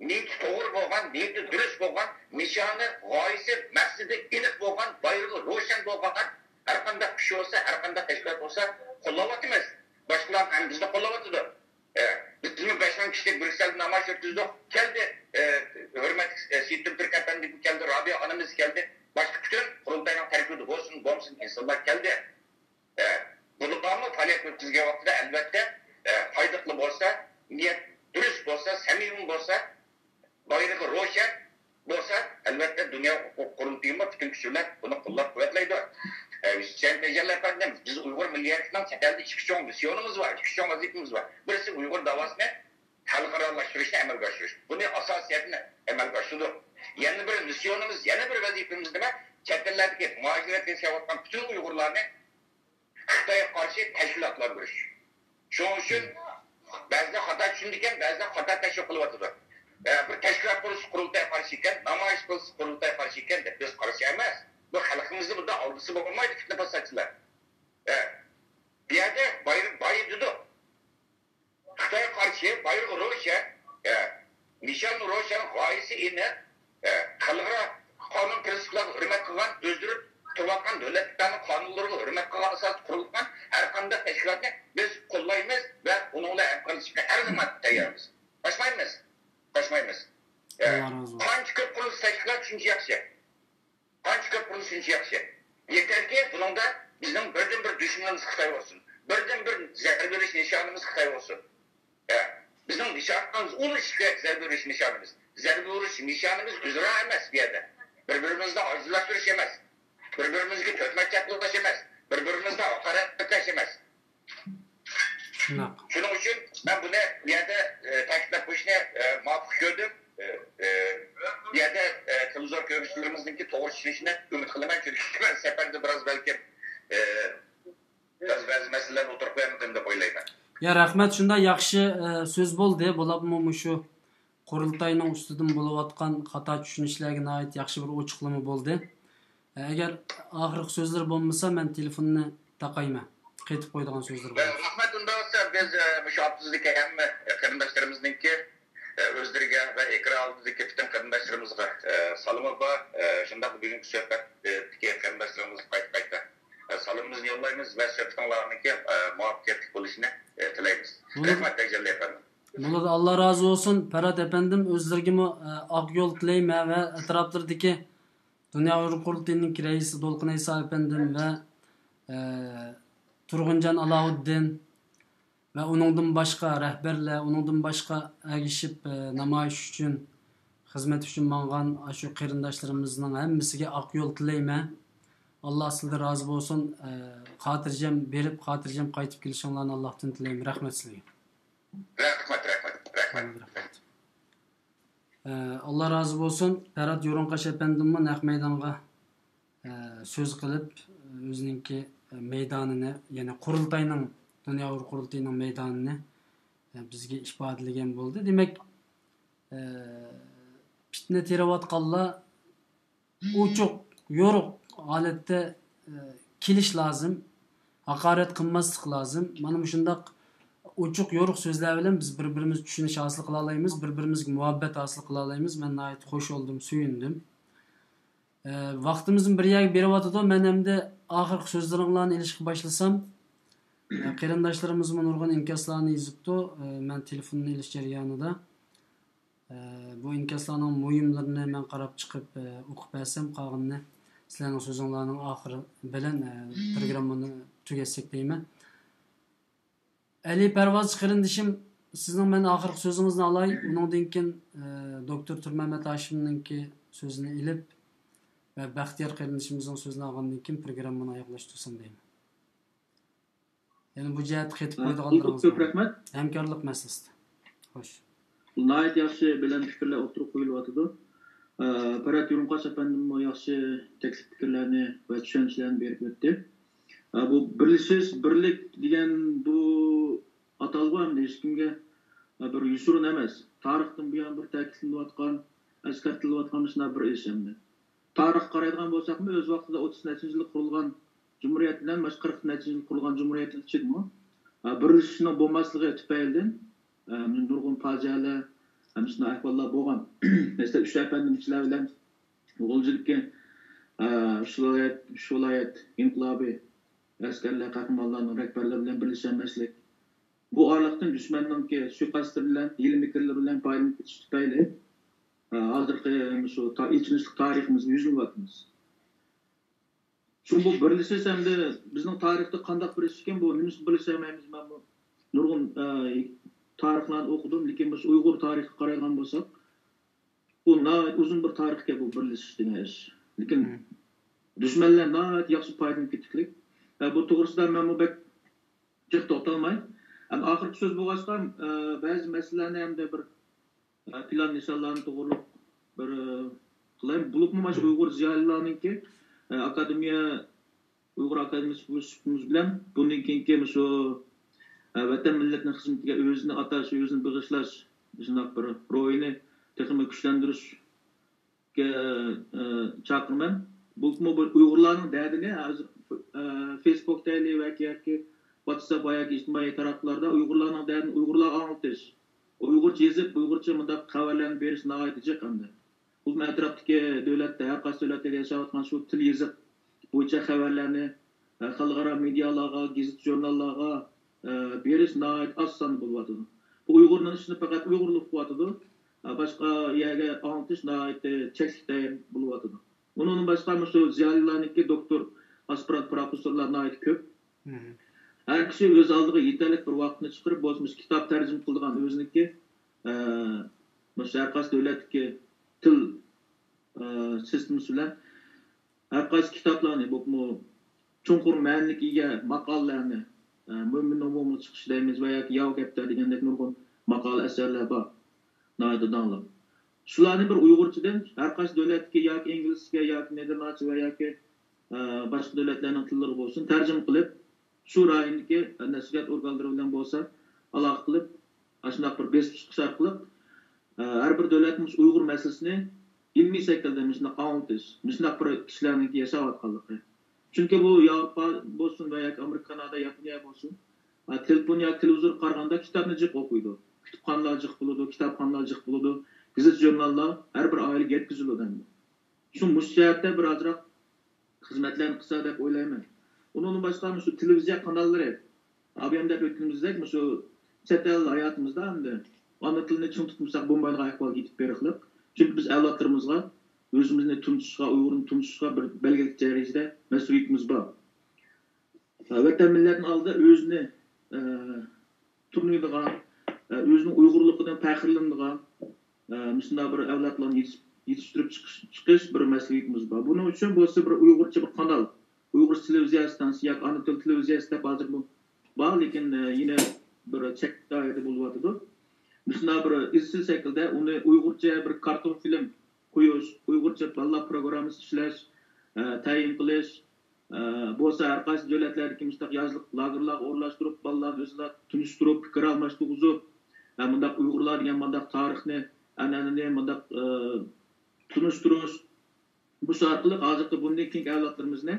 نىيىتى توغرا بولغان، نىيىتى دۇرۇس بولغان، نىشانى، غايىسى، مەقسىتى ئېنىق بولغان، بايرىقى روشەن بولغان ھەر قانداق كۈچ بولسا، ھەر قانداق تەشكىلات بولسا قوللاۋاتىمىز. باشقىلار ھەم بىزنى قوللاۋاتىدۇ. ئە، بىزمۇ بەش مىڭ كىشىلىك بريۇسسېلدە نامايىش ئۆتكۈزدۇق. كەلدى، ئە، ھۆرمەتلىك، ئە، سېيىتتۇرپىن تۈرك ئەپەندى كەلدى، رابىيە ئانىمىز كەلدى. باشقا پۈتۈن قۇرۇلتاينىڭ تەركىبىدە بولسۇن، بولمىسۇن ئىنسانلار كەلدى. ئە، بۇلارمۇ پائالىيەت ئۆتكۈزگەن ۋاقتىدا ئەلۋەتتە، ئە، پايدىلىق بولسا، نىيەت دۇرۇس بولسا، سەمىمىي بولسا، بايرىقى روشەن بولسا، ئەلۋەتتە دۇنيا قۇرۇلتىيىمۇ پۈتۈن كۈچى بىلەن بۇنى قوللاپ قۇۋۋەتلەيدۇ. ئە، ھۈسەيىن تەيجانلار ئەپەندىم، بىز ئۇيغۇر مىللىيەتچىلىرىنىڭ چەت ئەلدە ئىككى چوڭ مىسسىيونىمىز بار، ئىككى چوڭ ۋەزىپىمىز بار. بىرسى ئۇيغۇر داۋاسىنى خەلقئارالاشتۇرۇشنى ئەمەلگە ئاشۇرۇش. بۇنى ئاساسىيەتنى ئەمەلگە ئاشۇردۇق. يەنە بىر مىسسىيونىمىز، يەنە بىر ۋەزىپىمىز نېمە؟ چەت ئەللەردىكى مۇھاجىرەتكە كېلىۋاتقان پۈتۈن ئۇيغۇرلارنى خىتايغا قارشى تەشكىلاتلاندۇرۇش. شۇنىڭ ئۈچۈن بەزىلەر خاتا چۈشىنىدىكەن، بەزىلەر خاتا تەشۋىق قىلىۋاتىدۇ. ئە، بىر تەشكىلات قۇرۇلسا قۇرۇلتاي قارشى ئىكەن، نامايىش قىلسا قۇرۇلتاي قارشى ئىكەن دەپ، بىز قارشى ئەمەس. بۇ خەلقىمىزنى بۇنداق ئالدىسا بولمايدۇ پىتنە پاساتچىلار. ئە، بۇ يەردە بايرىق بايىدىدۇ. خىتايغا قارشى بايرىقى روشەن، ئە، نىشانى روشەن، غايىسى ئېنىق، ئە، خەلقئارا قانۇن پىرىنسىپلارغا ھۆرمەت قىلغان، ئۆزگىرىپ تۇرۇۋاتقان دۆلەتلەرنىڭ قانۇنلىرىغا ھۆرمەت قىلغان ئاساستا قۇرۇلغان ھەر قانداق تەشكىلاتنى بىز قوللايمىز ۋە ئۇنىڭ بىلەن ھەمكارلىشىشقا ھەر زامان تەييارمىز. قاچمايمىز. قاچمايمىز. ئە، ئاللا رازى بولسۇن. قانچە كۆپ قۇرۇلسا تەشكىلات، شۇنچە ياخشى. قانچە كۆپ قۇرۇلسا شۇنچە ياخشى. يېتەركى، بۇنىڭدا بىزنىڭ بىردىنبىر دۈشمىنىمىز خىتاي بولسۇن. بىردىنبىر زەربە بېرىش نىشانىمىز خىتاي بولسۇن. ئە، بىزنىڭ نىشانىمىز ئۇرۇش كېرەك، زەربە بېرىش نىشانىمىز. زەربە ئۇرۇش نىشانىمىز ئۆزئارا ئەمەس بۇ يەردە. بىر-بىرىمىزنى ئاجىزلاشتۇرۇش ئەمەس. بىر-بىرىمىزگە تۆھمەت چاپلاش ئەمەس. بىر-بىرىمىزنى ھاقارەتلەش ئەمەس. شۇنداق. شۇنىڭ ئۈچۈن مەن بۇنى بۇ يەردە، ئە، تەكىتلەپ قويۇشنى، ئە، مۇۋاپىق كۆردۈم. ئە، ئە، بۇ يەردە، ئە، تېلېۋىزور كۆرگۈچى قېرىنداشلىرىمىزنىڭكى توغرا چۈشىنىشىنى ئۈمىد قىلىمەن، چۈنكى مەن سەپەردە بىراز بەلكىم، ئە، بىراز بەزى مەسىلىلەرنى ئوتتۇرىغا قويالمىدىم دەپ ئويلايمەن. يا، رەھمەت، شۇنداق ياخشى، ئە، سۆز بولدى. بولۇپمۇ مۇشۇ قۇرۇلتاينىڭ ئۈستىدىن بولۇۋاتقان خاتا چۈشىنىشلەرگە ناھايىتى ياخشى بىر ئوچۇقلىما بولدى. ئە، ئەگەر ئاخىرقى سۆزلىرى بولمىسا، مەن تېلېفوننى تاقايمەن. قېتىپ قويىدىغان سۆزلىرى بولمىسا. رەھمەت، ئۇنداق بولسا، بىز، ئە، مۇشۇ ئاپتوبۇستىكى ھەممە، ئە، قېرىنداشلىرىمىزنىڭكى، ئە، ئۆزلىرىگە ۋە ئېكران ئالدىدىكى پۈتۈن قېرىنداشلىرىمىزغا، ئە، سالىمى بار. ئە، شۇنداق بۈگۈنكى سۆھبەتتىكى قېرىنداشلىرىمىزغا قايتا-قايتا، ئە، سالىمىمىزنى يوللايمىز ۋە سۆھبىتىڭلارنىڭكى، ئە، مۇۋەپپەقىيەتلىك بولۇشىنى، ئە، تىلەيمىز. بولىدۇ. رەھمەت، تەجەللى ئەپەندىم. بولىدۇ، ئاللا رازى بولسۇن. پەرھات ئەپەندىم، ئۆزلىرىگىمۇ، ئە، ئاق يول تىلەيمەن ۋە ئەتراپلىرىدىكى دۇنيا ئۇيغۇر قۇرۇلتىيىنىڭكى رەئىسى دولقۇن ئەيسا ئەپەندىم ۋە، ئە، تۇرغۇنجان ئالاۋۇددىن ۋە ئۇنىڭدىن باشقا رەھبەرلەر، ئۇنىڭدىن باشقا ئەگىشىپ، ئە، نامايىش ئۈچۈن، خىزمەت ئۈچۈن ماڭغان ئاشۇ قېرىنداشلىرىمىزنىڭ ھەممىسىگە ئاق يول تىلەيمەن. ئاللا سىلەردىن رازى بولسۇن. ئە، خاتىرجەم بېرىپ، خاتىرجەم قايتىپ كېلىشىڭلارنى ئاللاھتىن تىلەيمەن. رەھمەت سىلەرگە. رەھمەت، رەھمەت، رەھمەت. رەھمەت. ئە، ئاللا رازى بولسۇن. پەرھات يورۇنقاش ئەپەندىممۇ نەق مەيدانغا، ئە، سۆز قىلىپ، ئۆزىنىڭكى مەيدانىنى، يەنى قۇرۇلتاينىڭ، دۇنيا ئۇيغۇر قۇرۇلتىيىنىڭ مەيدانىنى، ئە، بىزگە ئىپادىلىگەن بولدى. دېمەك، ئە، پىتنە تېرىۋاتقانلار ئوچۇق، يورۇق ھالەتتە، ئە، كېلىش لازىم. ھاقارەت قىلماسلىق لازىم. مانا مۇشۇنداق ئوچۇق، يورۇق سۆزلەر بىلەن بىز بىر-بىرىمىزگە چۈشىنىش ھاسىل قىلالايمىز، بىر-بىرىمىزگە مۇھەببەت ھاسىل قىلالايمىز. مەن ناھايىتى خوش بولدۇم، سۆيۈندۈم. ئە، ۋاقتىمىزمۇ بىر يەرگە بېرىۋاتىدۇ. مەن ئەمدى ئاخىرقى سۆزلىرىڭلارنى ئېلىشقا باشلىسام، ئە، قېرىنداشلىرىمىزمۇ نۇرغۇن ئىنكاسلارنى يېزىپتۇ. ئە، مەن تېلېفوننى ئېلىش جەريانىدا، ئە، بۇ ئىنكاسلارنىڭ مۇھىملىرىنى مەن قاراپ چىقىپ، ئە، ئوقۇپ بەرسەم، قالغىنىنى سىلەرنىڭ سۆزۈڭلارنىڭ ئاخىرى بىلەن، ئە، پروگراممىنى تۈگەتسەك دەيمەن. ئەلى پەرۋاز قېرىندىشىم، سىزنىڭ مەن ئاخىرقى سۆزىڭىزنى ئالاي، ئۇنىڭدىن كېيىن، ئە، دوكتور تۇرمەمەت ھاشىمنىڭكى سۆزىنى ئېلىپ ۋە بەختىيار قېرىندىشىمىزنىڭ سۆزىنى ئالغاندىن كېيىن پروگراممىنى ئاياغلاشتۇرسام دەيمەن. يەنە بۇ جەھەتتە قېتىپ ھە، قويىدىغانلىرىڭىز كۆپ بارمۇ؟ رەھمەت. ھەمكارلىق مەسىلىسىدە. خوش. ناھايىتى ياخشى بىلەن پىكىرلەر ئوتتۇرىغا قويۇلۇۋاتىدۇ. ئە، پەرھات يۇرۇنقاش ئەپەندىممۇ ياخشى تەكلىپ پىكىرلەرنى ۋە چۈشەنچىلەرنى بېرىپ ئۆتتى. ئە، بۇ بىرلىشىش، بىرلىك دېگەن بۇ ئاتالغۇ ئەمدى ھېچكىمگە، ئە، بىر يوشۇرۇن ئەمەس. تارىختىن بۇيان بىر تەكىتلىنىۋاتقان، ئەسكەرتىلىۋاتقان مۇشۇنداق بىر ئىش ئەمدى. تارىخقا قارايدىغان بولساقمۇ، ئۆز ۋاقتىدا ئوتتۇز نەچچىنچى يىلى قۇرۇلغان جۇمھۇرىيەت بىلەن مۇشۇ قىرىق نەچچىنچى يىلى قۇرۇلغان جۇمھۇرىيەت ئىچىدىمۇ، ئە، بىرلىشىشنىڭ بولماسلىقى تۈپەيلىدىن، ئە، نۇرغۇن پاجىئەلەر، ئە، مۇشۇنداق ئەھۋاللار بولغان. مەسىلەن، ئۈچ ئەپەندىمچىلەر بىلەن غۇلجىدىكى، ئە، ئۈچ ۋىلايەت، ئۈچ ۋىلايەت ئىنقىلابىي ئەسكەرلەر، قەھرىمانلارنىڭ رەھبەرلىرى بىلەن بىرلىشەلمەسلىك. بۇ ئارىلىقتىن دۈشمەننىڭكى سۇيىقەستلىرى بىلەن، ھىيلە-مىكىرلىرى بىلەن پايدىلىنىپ كېتىش تۈپەيلى، ئە، ھازىرقى مۇشۇ تا-، ئېچىنىشلىق تارىخىمىزغا يۈزلىنىۋاتىمىز. شۇڭا بۇ بىرلىشىش ئەمدى بىزنىڭ تارىختا قانداق بىرلىشىش ئىكەن، بۇ نېمىشقا بىرلىشەلمەيمىز؟ مەنمۇ نۇرغۇن، ئە، تارىخلارنى ئوقۇدۇم، لېكىن مۇشۇ ئۇيغۇر تارىخىغا قارايدىغان بولساق، بۇ ناھايىتى ئۇزۇن بىر تارىخ ئىكەن بۇ بىرلىشىش دېگەن ئىش. لېكىن مم. دۈشمەنلەر ناھايىتى ياخشى پايدىلىنىپ كېتىكلىك. ئە، بۇ توغرىسىدا مەنمۇ بەك جىق توختالماي. ئەمما ئاخىرقى سۆز بولغاچقا، ئە، بەزى مەسىلىلەرنى ئەمدى بىر، ئە، پىلان نىشانلارنى توغرۇلۇق بىر، ئە، قىلاي. بولۇپمۇ مانا شۇ ئۇيغۇر زىيالىيلارنىڭكى، ئە، ئاكادېمىيە، ئۇيغۇر ئاكادېمىيىسى بولۇش سۈپىتىمىز بىلەن بۇندىن كېيىنكى مۇشۇ، ئە، ۋەتەن مىللەتنىڭ خىزمىتىگە ئۆزىنى ئاتاش، ئۆزىنى بېغىشلاش، شۇنداق بىر روھىنى تېخىمۇ كۈچلەندۈرۈش، چاقىرىمەن. بولۇپمۇ بۇ ئۇيغۇرلارنىڭ دەردىنى ھازىر، ئە، فېيسبۇك دەيلى ياكى، ياكى ۋاتساپ ياكى ئىجتىمائىي تاراتقۇلاردا ئۇيغۇرلارنىڭ دەردىنى ئۇيغۇرلارغا ئاڭلىتىش، ئۇيغۇرچە يېزىپ، ئۇيغۇرچە مۇنداق خەۋەرلەرنى بېرىش ناھايىتى جىق ئەمدى. بۇ ئەتراپتىكى دۆلەتتە، ھەر قايسى دۆلەتلەردە ياشاۋاتقان شۇ تىل يېزىق بويىچە خەۋەرلەرنى، ئە، خەلقئارا مېدىيالارغا، گېزىت-ژۇرناللارغا، ئە، بېرىش ناھايىتى ئاز ساندا بولۇۋاتىدۇ. بۇ ئۇيغۇرنىڭ ئىشىنى پەقەت ئۇيغۇرلار قىلىۋاتىدۇ. ئە، باشقا يەرگە ئاڭلىتىش ناھايىتى چەكلىك دائىر بولۇۋاتىدۇ. ئۇنىڭدىن باشقا مۇشۇ زىيالىيلارنىڭكى دوكتور، ئاسپىرانت، پروفېسسورلار ناھايىتى كۆپ. مم. ھەر كىشى ئۆز ئالدىغا يېتەرلىك بىر ۋاقىتنى چىقىرىپ، بولسا مۇشۇ كىتاب تەرجىمە قىلىدىغان ئۆزىنىڭكى، ئە، مۇشۇ ھەر قايسى دۆلەتتىكى تىل، ئە، سىستېمىسى بىلەن ھەر قايسى كىتابلارنى، بولۇپمۇ چوڭقۇر مەنىلىك ئىگە ماقالىلەرنى، ئە، مۆمىن ئومۇمىي چىقىش دەيمىز ۋە ياكى ياۋا كەپتەر دېگەندەك نۇرغۇن ماقالە ئەسەرلەر بار. ناھايىتى داڭلىق. شۇلارنى بىر ئۇيغۇرچىدىن ھەر قايسى دۆلەتتىكى ياكى ئىنگلىزچە ياكى نېدېرلاندچە ۋە ياكى، ئە، باشقا دۆلەتلەرنىڭ تىللىرىغا بولسۇن، تەرجىمە قىلىپ، شۇ رايوندىكى، ئە، نەشرىيات ئورگانلىرى بىلەن بولسا ئالاقە قىلىپ، ئاشۇنداق بىر بېسىپ چىقىش ئارقىلىق، ئە، ھەر بىر دۆلەتنىڭ مۇشۇ ئۇيغۇر مەسىلىسىنى ئىلمىي شەكىلدە مۇشۇنداق ئاڭلىتىش، مۇشۇنداق بىر كىشىلەرنىڭكى ياشاۋاتقانلىقى. چۈنكى بۇ ياۋروپا بولسۇن ۋە ياكى ئامېرىكا، كانادا، ياپونىيە بولسۇن، ئە، تېلېفون ياكى تېلېۋىزورغا قارىغاندا كىتابنى جىق ئوقۇيدۇ. كۇتۇپخانىلار جىق بولىدۇ، كىتابخانىلار جىق بولىدۇ، گېزىت-ژۇرناللار ھەر بىر ئائىلىگە يەتكۈزۈلىدۇ ئەمدى. شۇ مۇشۇ جەھەتتە بىر ئازراق خىزمەتلەرنى قىلسا دەپ ئويلايمەن. ئۇنىڭدىن باشقا مۇشۇ تېلېۋىزىيە قاناللىرى، ئابىيام دەپ ئۆتكىنىمىزدەك، مۇشۇ چەت ئەل ھاياتىمىزدا ئەمدى ئانا تىلنى چىڭ تۇتمىساق بولمايدىغان ئەھۋالغا يېتىپ بېرىقلىق. چۈنكى بىز ئەۋلادلىرىمىزغا ئۆزىمىزنى تونۇتۇشقا، ئۇيغۇرنى تونۇتۇشقا بىر بەلگىلىك دەرىجىدە مەسئۇلىيىتىمىز بار. ۋەتەن مىللەتنىڭ ئالدىدا ئۆزىنى، ئە، تونۇيدىغان، ئە، ئۆزىنىڭ ئۇيغۇرلۇقىدىن پەخىرلىنىدىغان، ئە، مۇشۇنداق بىر ئەۋلادلارنى يېتىش-، يېتىشتۈرۈپ چىقىش، چىقىش بىر مەسئۇلىيىتىمىز بار. بۇنىڭ ئۈچۈن بولسا بىر ئۇيغۇرچە بىر قانال، ئۇيغۇرچە تېلېۋىزىيە ئىستانسىسى ياكى ئانا تىل تېلېۋىزىيەسى دەپ ھازىر بۇ بار، لېكىن، ئە، يەنە بىر چەك دائىرىدە بولۇۋاتىدۇ. مۇشۇنداق بىر ئىزچىل شەكىلدە ئۇنى ئۇيغۇرچە بىر كارتون فىلىم قويۇش، ئۇيغۇرچە بالىلار پروگراممىسى ئىشلەش، ئە، تەيىن قىلىش، ئە، بولسا ھەر قايسى دۆلەتلەردىكى مۇشۇنداق يازلىق لاگېرلارغا ئورۇنلاشتۇرۇپ، بالىلارنى ئۆزئارا تونۇشتۇرۇپ، پىكىر ئالماشتۇرغۇزۇپ، ئە، مۇنداق ئۇيغۇرلار دېگەن مۇنداق تارىخنى، ئەنئەنىنى مۇنداق، ئە، تونۇشتۇرۇش، مۇشۇ ئارقىلىق ھازىرقى بۇندىن كېيىنكى ئەۋلادلىرىمىزنى،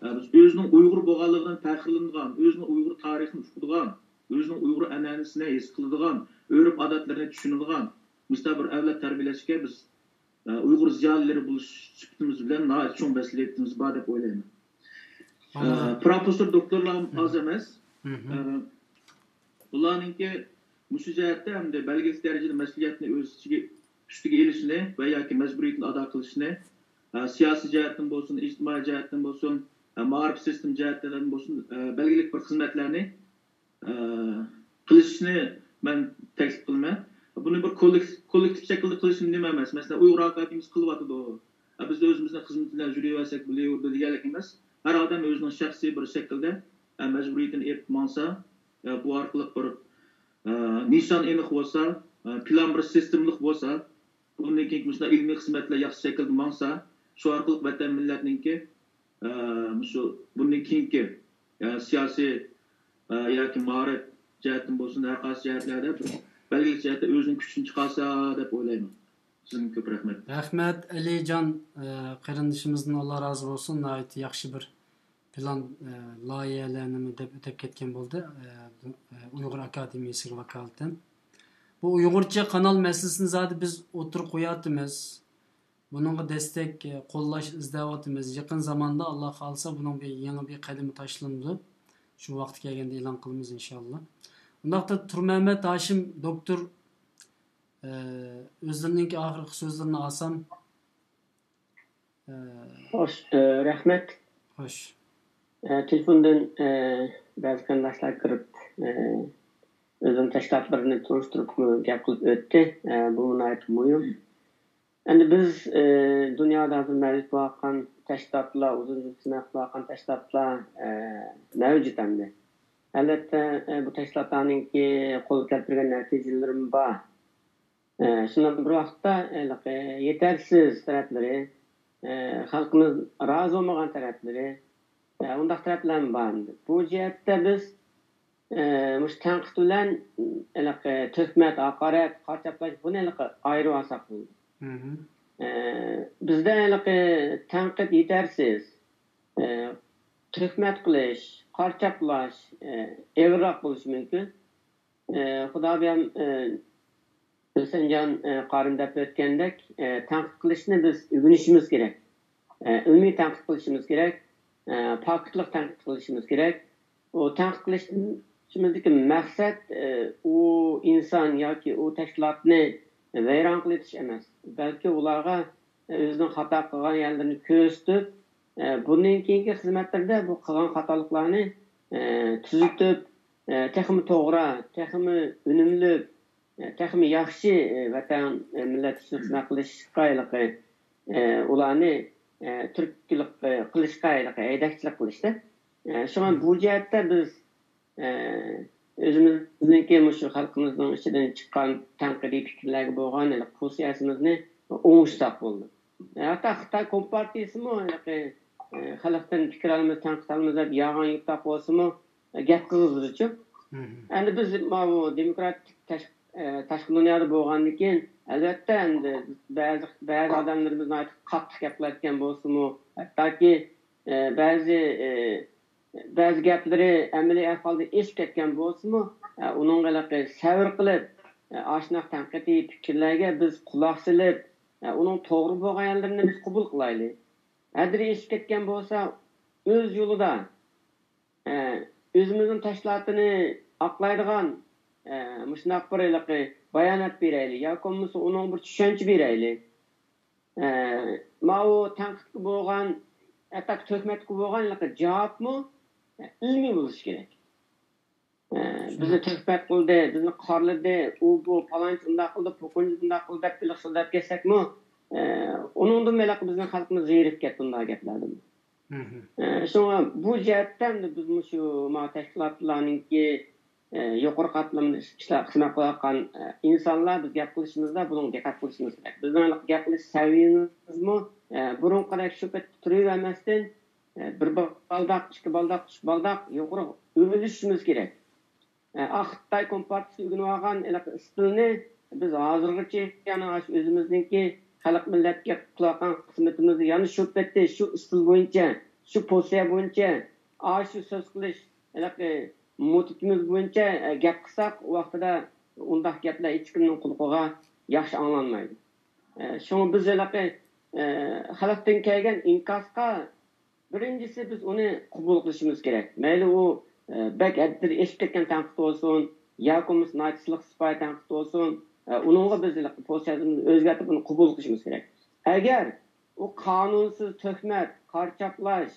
ئە، بىز ئۆزىنىڭ ئۇيغۇر بولغانلىقىدىن پەخىرلىنىدىغان، ئۆزىنىڭ ئۇيغۇر تارىخىنى ئۇقىدىغان، ئۆزىنىڭ ئۇيغۇر ئەنئەنىسىنى ھېس قىلىدىغان، ئۆرپ-ئادەتلىرىنى چۈشىنىدىغان مۇشۇنداق بىر ئەۋلاد تەربىيەلەشكە بىز، ئە، ئۇيغۇر زىيالىيلىرى بولۇش سۈپىتىمىز بىلەن ناھايىتى چوڭ مەسئۇلىيىتىمىز بار دەپ ئويلايمەن. ئە، ئاندىن پروفېسسور، دوكتورلار ئاز ئەمەس. ئە، بۇلارنىڭكى مۇشۇ جەھەتتە ئەمدى بەلگىلىك دەرىجىدە مەسئۇلىيەتنى ئۆز ئىچىگە، ئۈستىگە ئېلىشىنى ۋە ياكى مەجبۇرىيىتىنى ئادا قىلىشىنى، ئە، سىياسىي جەھەتتىن بولسۇن، ئىجتىمائىي جەھەتتىن بولسۇن، ئە، مائارىپ سىستېما جەھەتتىن بولسۇن، ئە، بەلگىلىك بىر خىزمەتلەرنى، ئە، قىلىشنى مەن تەكلىپ قىلىمەن. بۇنى بىر كوللېك-، كوللېكتىپ شەكىلدە قىلىش نېمە ئەمەس. مەسىلەن، ئۇيغۇر ئاكادېمىيىسى قىلىۋاتىدۇ. ئە، بىز ئۆزىمىزنىڭ خىزمىتى بىلەن يۈرۈۋەرسەك بولۇۋېرىدۇ دېگەنلىك ئەمەس. ھەر ئادەم ئۆزىنىڭ شەخسىي بىر شەكىلدە، ئە، مەجبۇرىيىتىنى ئېلىپ ماڭسا، ئە، بۇ ئارقىلىق بىر، ئە، نىشان ئېنىق بولسا، ئە، پىلان بىر سىستېمىلىق بولسا، بۇندىن كېيىنكى مۇشۇنداق ئىلمىي خىزمەتلەر ياخشى شەكىلدە ماڭسا، شۇ ئارقىلىق ۋەتەن مىللەتنىڭكى، ئە، مۇشۇ بۇندىن كېيىنكى، ئە، سىياسىي، ئە، ياكى مائارىپ جەھەتتىن بولسۇن، ھەر قايسى جەھەتلەردە بىر بەلگىلىك جەھەتتە ئۆزىنىڭ كۈچىنى چىقارسا دەپ ئويلايمەن. سىزدىن كۆپ رەھمەت. رەھمەت، ئەلىجان، ئە، قېرىندىشىمىزدىن ئاللا رازى بولسۇن. ناھايىتى ياخشى بىر پىلان، ئە، لايىھەلەرنىمۇ دەپ ئۆتۈپ كەتكەن بولدى، ئە، ئۇيغۇر ئاكادېمىيەسىگە ۋاكالىتەن. بۇ ئۇيغۇرچە قانال مەسىلىسىنى زادى بىز ئوتتۇرىغا قويۇۋاتىمىز. بۇنىڭغا دەستەك، ئە، قوللاش ئىزدەۋاتىمىز. يېقىن زاماندا، ئاللا خالىسا، بۇنىڭ بىر يېڭى بىر قەدىمى تاشلىنىدۇ. شۇ ۋاقتى كەلگەندە ئېلان قىلىمىز، ئىنشاللا. ئۇنداقتا تۇرمەمەت ھاشىم دوكتور، ئە، ئۆزلىرىنىڭكى ئاخىرقى سۆزلىرىنى ئالسام. ئە، خوش، ئە، رەھمەت. خوش. ئە، تېلېفوندىن، ئە، بەزى قېرىنداشلار كىرىپ، ئە، ئۆزىنىڭ تەشكىلاتلىرىنى تونۇشتۇرۇپ گەپ قىلىپ ئۆتتى. ئە، بۇ ناھايىتى مۇھىم. ئەمدى بىز، ئە، دۇنيادا ھازىر مەۋجۇت بولۇۋاتقان تەشكىلاتلار، ئۇزۇن يىل خىزمەت قىلىۋاتقان تەشكىلاتلار، ئە، مەۋجۇت ئەمدى. ئەلۋەتتە، ئە، بۇ تەشكىلاتلارنىڭكى قولغا كەلتۈرگەن نەتىجىلىرىمۇ بار. ئە، شۇنداق بىر ۋاقىتتا، ھېلىقى يېتەرسىز تەرەپلىرى، ئە، خەلقىمىز رازى بولمىغان تەرەپلىرى، ئە، ئۇنداق تەرەپلەرمۇ بار ئەمدى. بۇ جەھەتتە بىز، ئە، مۇشۇ تەنقىد بىلەن، ھېلىقى تۆھمەت، ھاقارەت، قارا چاپلاش، بۇنى ھېلىقى ئايرىۋالساق بولىدۇ. ئە، بىزدە ھېلىقى تەنقىد يېتەرسىز، ئە، تۆھمەت قىلىش، قارا چاپلاش، ئە، ئېغىرراق بولۇشى مۇمكىن. ئە، خۇدا بىيام، ئە، ھۈسەنجان، ئە، قارىم دەپ ئۆتكەندەك، ئە، تەنقىد قىلىشنى بىز ئۆگىنىشىمىز كېرەك. ئە، ئىلمىي تەنقىد قىلىشىمىز كېرەك. ئە، پاكىتلىق تەنقىد قىلىشىمىز كېرەك. ئۇ تەنقىد قىلىشىمىزدىكى مەقسەت، ئە، ئۇ ئىنسان ياكى ئۇ تەشكىلاتنى ۋەيران قىلىۋېتىش ئەمەس، بەلكى ئۇلارغا، ئە، ئۆزىنىڭ خاتا قىلغان يەرلىرىنى كۆرسىتىپ، ئە، بۇندىن كېيىنكى خىزمەتلىرىدە بۇ قىلغان خاتالىقلارنى، ئە، تۈزىتىپ، ئە، تېخىمۇ توغرا، تېخىمۇ ئۈنۈملۈك، ئە، تېخىمۇ ياخشى، ئە، ۋەتەن، ئە، مىللەت ئۈچۈن خىزمەت قىلىشقا ھېلىقى، ئە، ئۇلارنى، ئە، تۈرتكىلىك، ئە، قىلىشقا ھېلىقى ھەيدەكچىلىك قىلىشتا. ئە، شۇڭا بۇ جەھەتتە بىز، ئە، ئۆزىمىزنىڭكى مۇشۇ خەلقىمىزنىڭ ئىچىدىن چىققان تەنقىدىي پىكىرلەرگە بولغان ھېلىقى پوزىتسىيەسىمىزنى ئوڭشىتساق بولىدۇ. ھەتتا خىتاي كومپارتىيىسىمۇ ھېلىقى، ئە، خەلقتىن پىكىر ئالىمىز، تەنقىد ئالىمىز دەپ يالغان يۇتاق بولسىمۇ، گەپ قىلغۇزىدۇچۇ. ئەمدى بىز ماۋۇ دېموكراتىك تەش-، ئە، تاشقى دۇنيادا بولغاندىن كېيىن، ئەلۋەتتە، ئەمدى بەزى، بەزى ئادەملىرىمىز ناھايىتى قاتتىق گەپ قىلىۋەتكەن بولسىمۇ، ھەتتاكى، ئە، بەزى، ئە، بەزى گەپلىرى ئەمەلىي ئەھۋالدا ئېشىپ كەتكەن بولسىمۇ، ئە، ئۇنىڭغا ھېلىقى سەۋر قىلىپ، ئە، ئاشۇنداق تەنقىدىي پىكىرلەرگە بىز قۇلاق سېلىپ، ئە، ئۇنىڭ توغرا بولغان يەرلىرىنى بىز قوبۇل قىلايلى. ھەددىدىن ئېشىپ كەتكەن بولسا، ئۆز يولىدا، ئە، ئۆزىمىزنىڭ تەشكىلاتىنى ئاقلايدىغان، ئە، مۇشۇنداق بىر ھېلىقى بايانات بېرەيلى ياكى بولمىسا ئۇنىڭغا بىر چۈشەنچە بېرەيلى. ئە، ماۋۇ تەنقىدكە بولغان، ھەتتا تۆھمەتكە بولغان ھېلىقى جاۋابمۇ، ئە، ئىلمىي بولۇشى كېرەك. ئە، بىزنى تۆھمەت قىلدى، بىزنى قارىلىدى، ئۇ بۇ پالانچى ئۇنداق قىلدى، پوقۇنچى بۇنداق قىلدى دەپ بېلىق سۆزلەپ كەتسەكمۇ، ئە، ئۇنىڭدىن ھېلىقى بىزنىڭ خەلقىمىز زېرىكىپ كەتتى ئۇنداق گەپلەردىن. ئە، شۇڭا بۇ جەھەتتە ئەمدى بىز مۇشۇ ما تەشكىلاتلارنىڭكى، ئە، يۇقىرى قاتلىمىدا ئىش-، ئىشلار خىزمەت قىلىۋاتقان، ئە، ئىنسانلار بىز گەپ قىلىشىمىزدا بۇنىڭغا دىققەت قىلىشىمىز كېرەك. بىزنىڭ گەپ قىلىش سەۋىيەمىزمۇ، ئە، بۇرۇنقىدەك شۇ پېتى تۇرۇۋەرمەستىن، ئە، بىر بالداق، ئىككى بالداق، ئۈچ بالداق يۇقىرى ئۆرلىشىشىمىز كېرەك. ئە، ئاق خىتاي كومپارتىيىسى ئۆگىنىۋالغان ھېلىقى ئىستىلنى بىز ھازىرغىچە يەنە ئاشۇ ئۆزىمىزنىڭكى خەلق مىللەتكە قىلىۋاتقان خىزمىتىمىزنى يەنە شۇ پېتى شۇ ئىستىل بويىچە، شۇ پوزىتسىيە بويىچە، ئاشۇ سۆز قىلىش ھېلىقى مۇددىتىمىز بويىچە، ئە، گەپ قىلساق، ئۇ ۋاقتىدا ئۇنداق گەپلەر ھېچكىمنىڭ قۇلىقىغا ياخشى ئاڭلانمايدۇ. ئە، شۇڭا بىز ھېلىقى، ئە، خەلقتىن كەلگەن ئىنكاسقا بىرىنچىسى، بىز ئۇنى قوبۇل قىلىشىمىز كېرەك. مەيلى ئۇ، ئە، بەك ھەددىدىن ئېشىپ كەتكەن تەنقىد بولسۇن، ياكى بولمىسا ناھايىتى سىلىق سىپايە تەنقىد بولسۇن، ئە، ئۇنىڭغا بىز پوزىتسىيەمىزنى ئۆزگەرتىپ، ئۇنى قوبۇل قىلىشىمىز كېرەك. ئەگەر ئۇ قانۇنسىز تۆھمەت، قارا چاپلاش،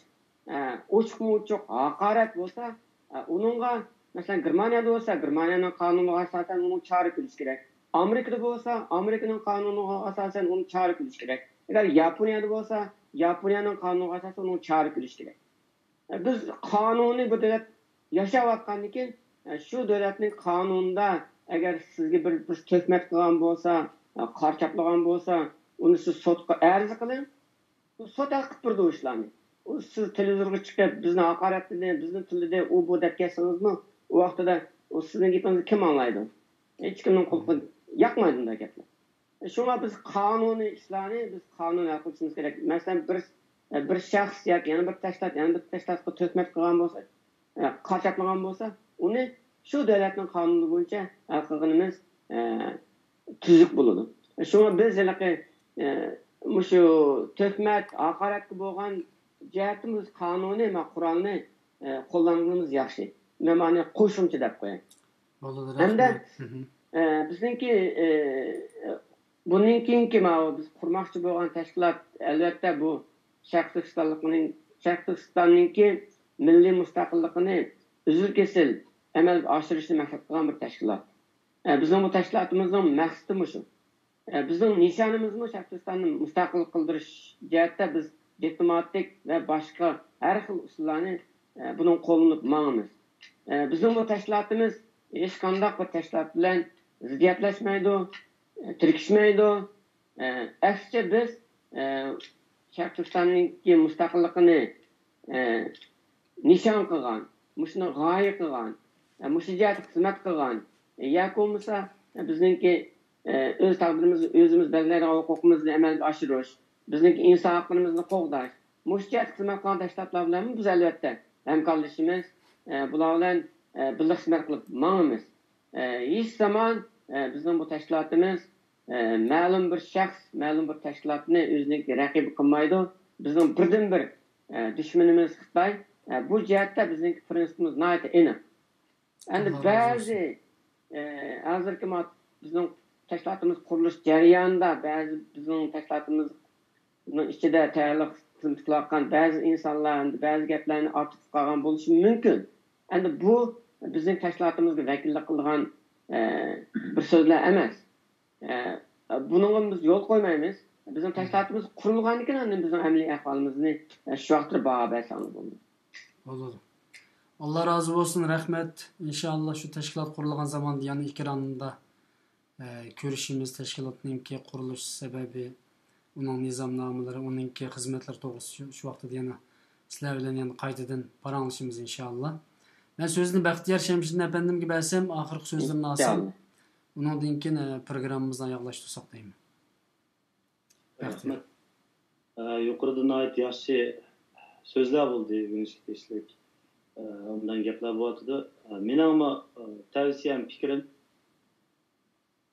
ئە، ئوچۇقمۇ ئوچۇق ھاقارەت بولسا، ئە، ئۇنىڭغا، مەسىلەن، گېرمانىيەدە بولسا، گېرمانىيەنىڭ قانۇنىغا ئاساسەن ئۇنىڭغا چارە كۆرۈش كېرەك. ئامېرىكىدا بولسا، ئامېرىكىنىڭ قانۇنىغا ئاساسەن ئۇنى چارە كۆرۈش كېرەك. ئەگەر ياپونىيەدە بولسا، ياپونىيەنىڭ قانۇنىغا ئاساسەن ئۇنى چارە كۆرۈش كېرەك. بىز قانۇنى بۇ دۆلەت ياشاۋاتقاندىن كېيىن، شۇ دۆلەتنىڭ قانۇنىدا ئەگەر سىزگە بىر، بىر تۆھمەت قىلغان بولسا، قارا چاپلىغان بولسا، ئۇنى سىز سوتقا ئەرز قىلىڭ. ئۇ سوت ھەل قىلىپ بېرىدۇ ئۇ ئىشلارنى. ئۇ سىز تېلېۋىزورغا چىقىپ، بىزنى ھاقارەتلىدى، بىزنى تىللىدى، ئۇ بۇ دەپ كەتسىڭىزمۇ، ئۇ ۋاقتىدا ئۇ سىزنىڭ گېپىڭىزنى كىم ئاڭلايدۇ؟ ھېچكىمنىڭ قۇلىقىغا ياقمايدۇ ئۇنداق گەپلەر. شۇڭا بىز قانۇنىي ئىشلارنى بىز قانۇن ھەل قىلىشىمىز كېرەك. مەسىلەن، بىر، بىر شەخس ياكى يەنە بىر تەشكىلات، يەنە بىر تەشكىلاتقا تۆھمەت قىلغان بولسا، ئە، قاچاقلىغان بولسا، ئۇنى شۇ دۆلەتنىڭ قانۇنى بويىچە ھەل قىلغىنىمىز، ئە، تۈزۈك بولىدۇ. شۇڭا بىز ھېلىقى، ئە، مۇشۇ تۆھمەت، ھاقارەتكە بولغان جەھەتتىن بىز قانۇنى، ما قورالنى، ئە، قوللانغىنىمىز ياخشى. مەن مانى قوشۇمچە دەپ قوياي. ھەمدە، ئە، بىزنىڭكى، ئە، بۇندىن كېيىنكى ماۋۇ بىز قۇرماقچى بولغان تەشكىلات، ئەلۋەتتە، بۇ شەرقىي تۈركىستانلىقنىڭ، شەرقىي تۈركىستاننىڭكى مىللىي مۇستەقىللىقىنى ئۈزۈل-كېسىل ئەمەلگە ئاشۇرۇشنى مەقسەت قىلغان بىر تەشكىلات. ئە، بىزنىڭ بۇ تەشكىلاتىمىزنىڭ مەقسىتى مۇشۇ. ئە، بىزنىڭ نىشانىمىزمۇ شەرقىي تۈركىستاننى مۇستەقىل قىلدۇرۇش جەھەتتە بىز دىپلوماتىك ۋە باشقا ھەر خىل ئۇسۇللارنى، ئە، بۇنىڭ قوللىنىپ ماڭىمىز. ئە، بىزنىڭ بۇ تەشكىلاتىمىز ھېچقانداق بىر تەشكىلات بىلەن زىددىيەتلەشمەيدۇ، ئە، تىركىشمەيدۇ. ئە، ئەكسىچە بىز، ئە، شەرقىي تۈركىستاننىڭكى مۇستەقىللىقىنى، ئە، نىشان قىلغان، مۇشۇنى غايە قىلغان، ئە، مۇشۇ جەھەتتە خىزمەت قىلغان، ئە، ياكى بولمىسا، ئە، بىزنىڭكى، ئە، ئۆز تەقدىرىمىزنى ئۆزىمىز بەلگىلەيدىغان ھوقۇقىمىزنى ئەمەلگە ئاشۇرۇش، بىزنىڭكى ئىنسان ھەقلىرىمىزنى قوغداش، مۇشۇ جەھەتتە خىزمەت قىلغان تەشكىلاتلار بىلەنمۇ بىز، ئەلۋەتتە، ھەمكارلىشىمىز، ئە، بۇلار بىلەن، ئە، بىللە خىزمەت قىلىپ ماڭىمىز. ئە، ھېچ زامان، ئە، بىزنىڭ بۇ تەشكىلاتىمىز، ئە، مەلۇم بىر شەخس، مەلۇم بىر تەشكىلاتنى ئۆزىنىڭكى رەقىبى قىلمايدۇ. بىزنىڭ بىردىنبىر، ئە، دۈشمىنىمىز خىتاي. ئە، بۇ جەھەتتە بىزنىڭكى پىرىنسىپىمىز ناھايىتى ئېنىق. ئەمدى بەزى، ئە، ھازىرقى ما-، بىزنىڭ تەشكىلاتىمىز قۇرۇلۇش جەريانىدا بەزى بىزنىڭ تەشكىلاتىمىزنىڭ ئىچىدە تەييارلىق خىزمىتى قىلىۋاتقان بەزى ئىنسانلار ئەمدى بەزى گەپلەرنى ئارتۇق قىلىپ قالغان بولۇشى مۇمكىن. ئەمدى بۇ بىزنىڭ تەشكىلاتىمىزغا ۋەكىللىك قىلىدىغان، ئە، بىر سۆزلەر ئەمەس. ئە، بۇنىڭغا بىز يول قويمايمىز. بىزنىڭ تەشكىلاتىمىز قۇرۇلغاندىن كېيىن ئاندىن بىزنىڭ ئەمەلىي ئەھۋالىمىزنى، ئە، شۇ ۋاقىتتا باھا بەرسەڭلار بولىدۇ. بولىدۇ. ئاللا رازى بولسۇن، رەھمەت. ئىنشائاللا شۇ تەشكىلات قۇرۇلغان زاماندا يەنە ئېكراندا، ئە، كۆرۈشىمىز، تەشكىلاتنىڭكى قۇرۇلۇش سەۋەبى، ئۇنىڭ نىزامنامىلىرى، ئۇنىڭكى خىزمەتلىرى توغرىسىدا شۇ، شۇ ۋاقىتتا يەنە سىلەر بىلەن يەنە قايتىدىن پاراڭلىشىمىز ئىنشائاللا. مەن سۆزنى بەختىيار شەمشىدىن ئەپەندىمگە بەرسەم، ئاخىرقى سۆزلىرىنى ئالسام، ئىنشائاللا. ئۇنىڭدىن كېيىن، ئە، پروگراممىمىزنى ئاياغلاشتۇرساق دەيمەن. بەختىيار. رەھمەت. ئە، يۇقىرىدا ناھايىتى ياخشى سۆزلەر بولدى، ئۆگىنىشكە تېگىشلىك. ئە، ئوبدان گەپلەر بولۇۋاتىدۇ. ئە، مېنىڭمۇ، ئە، تەۋسىيەم، پىكرىم،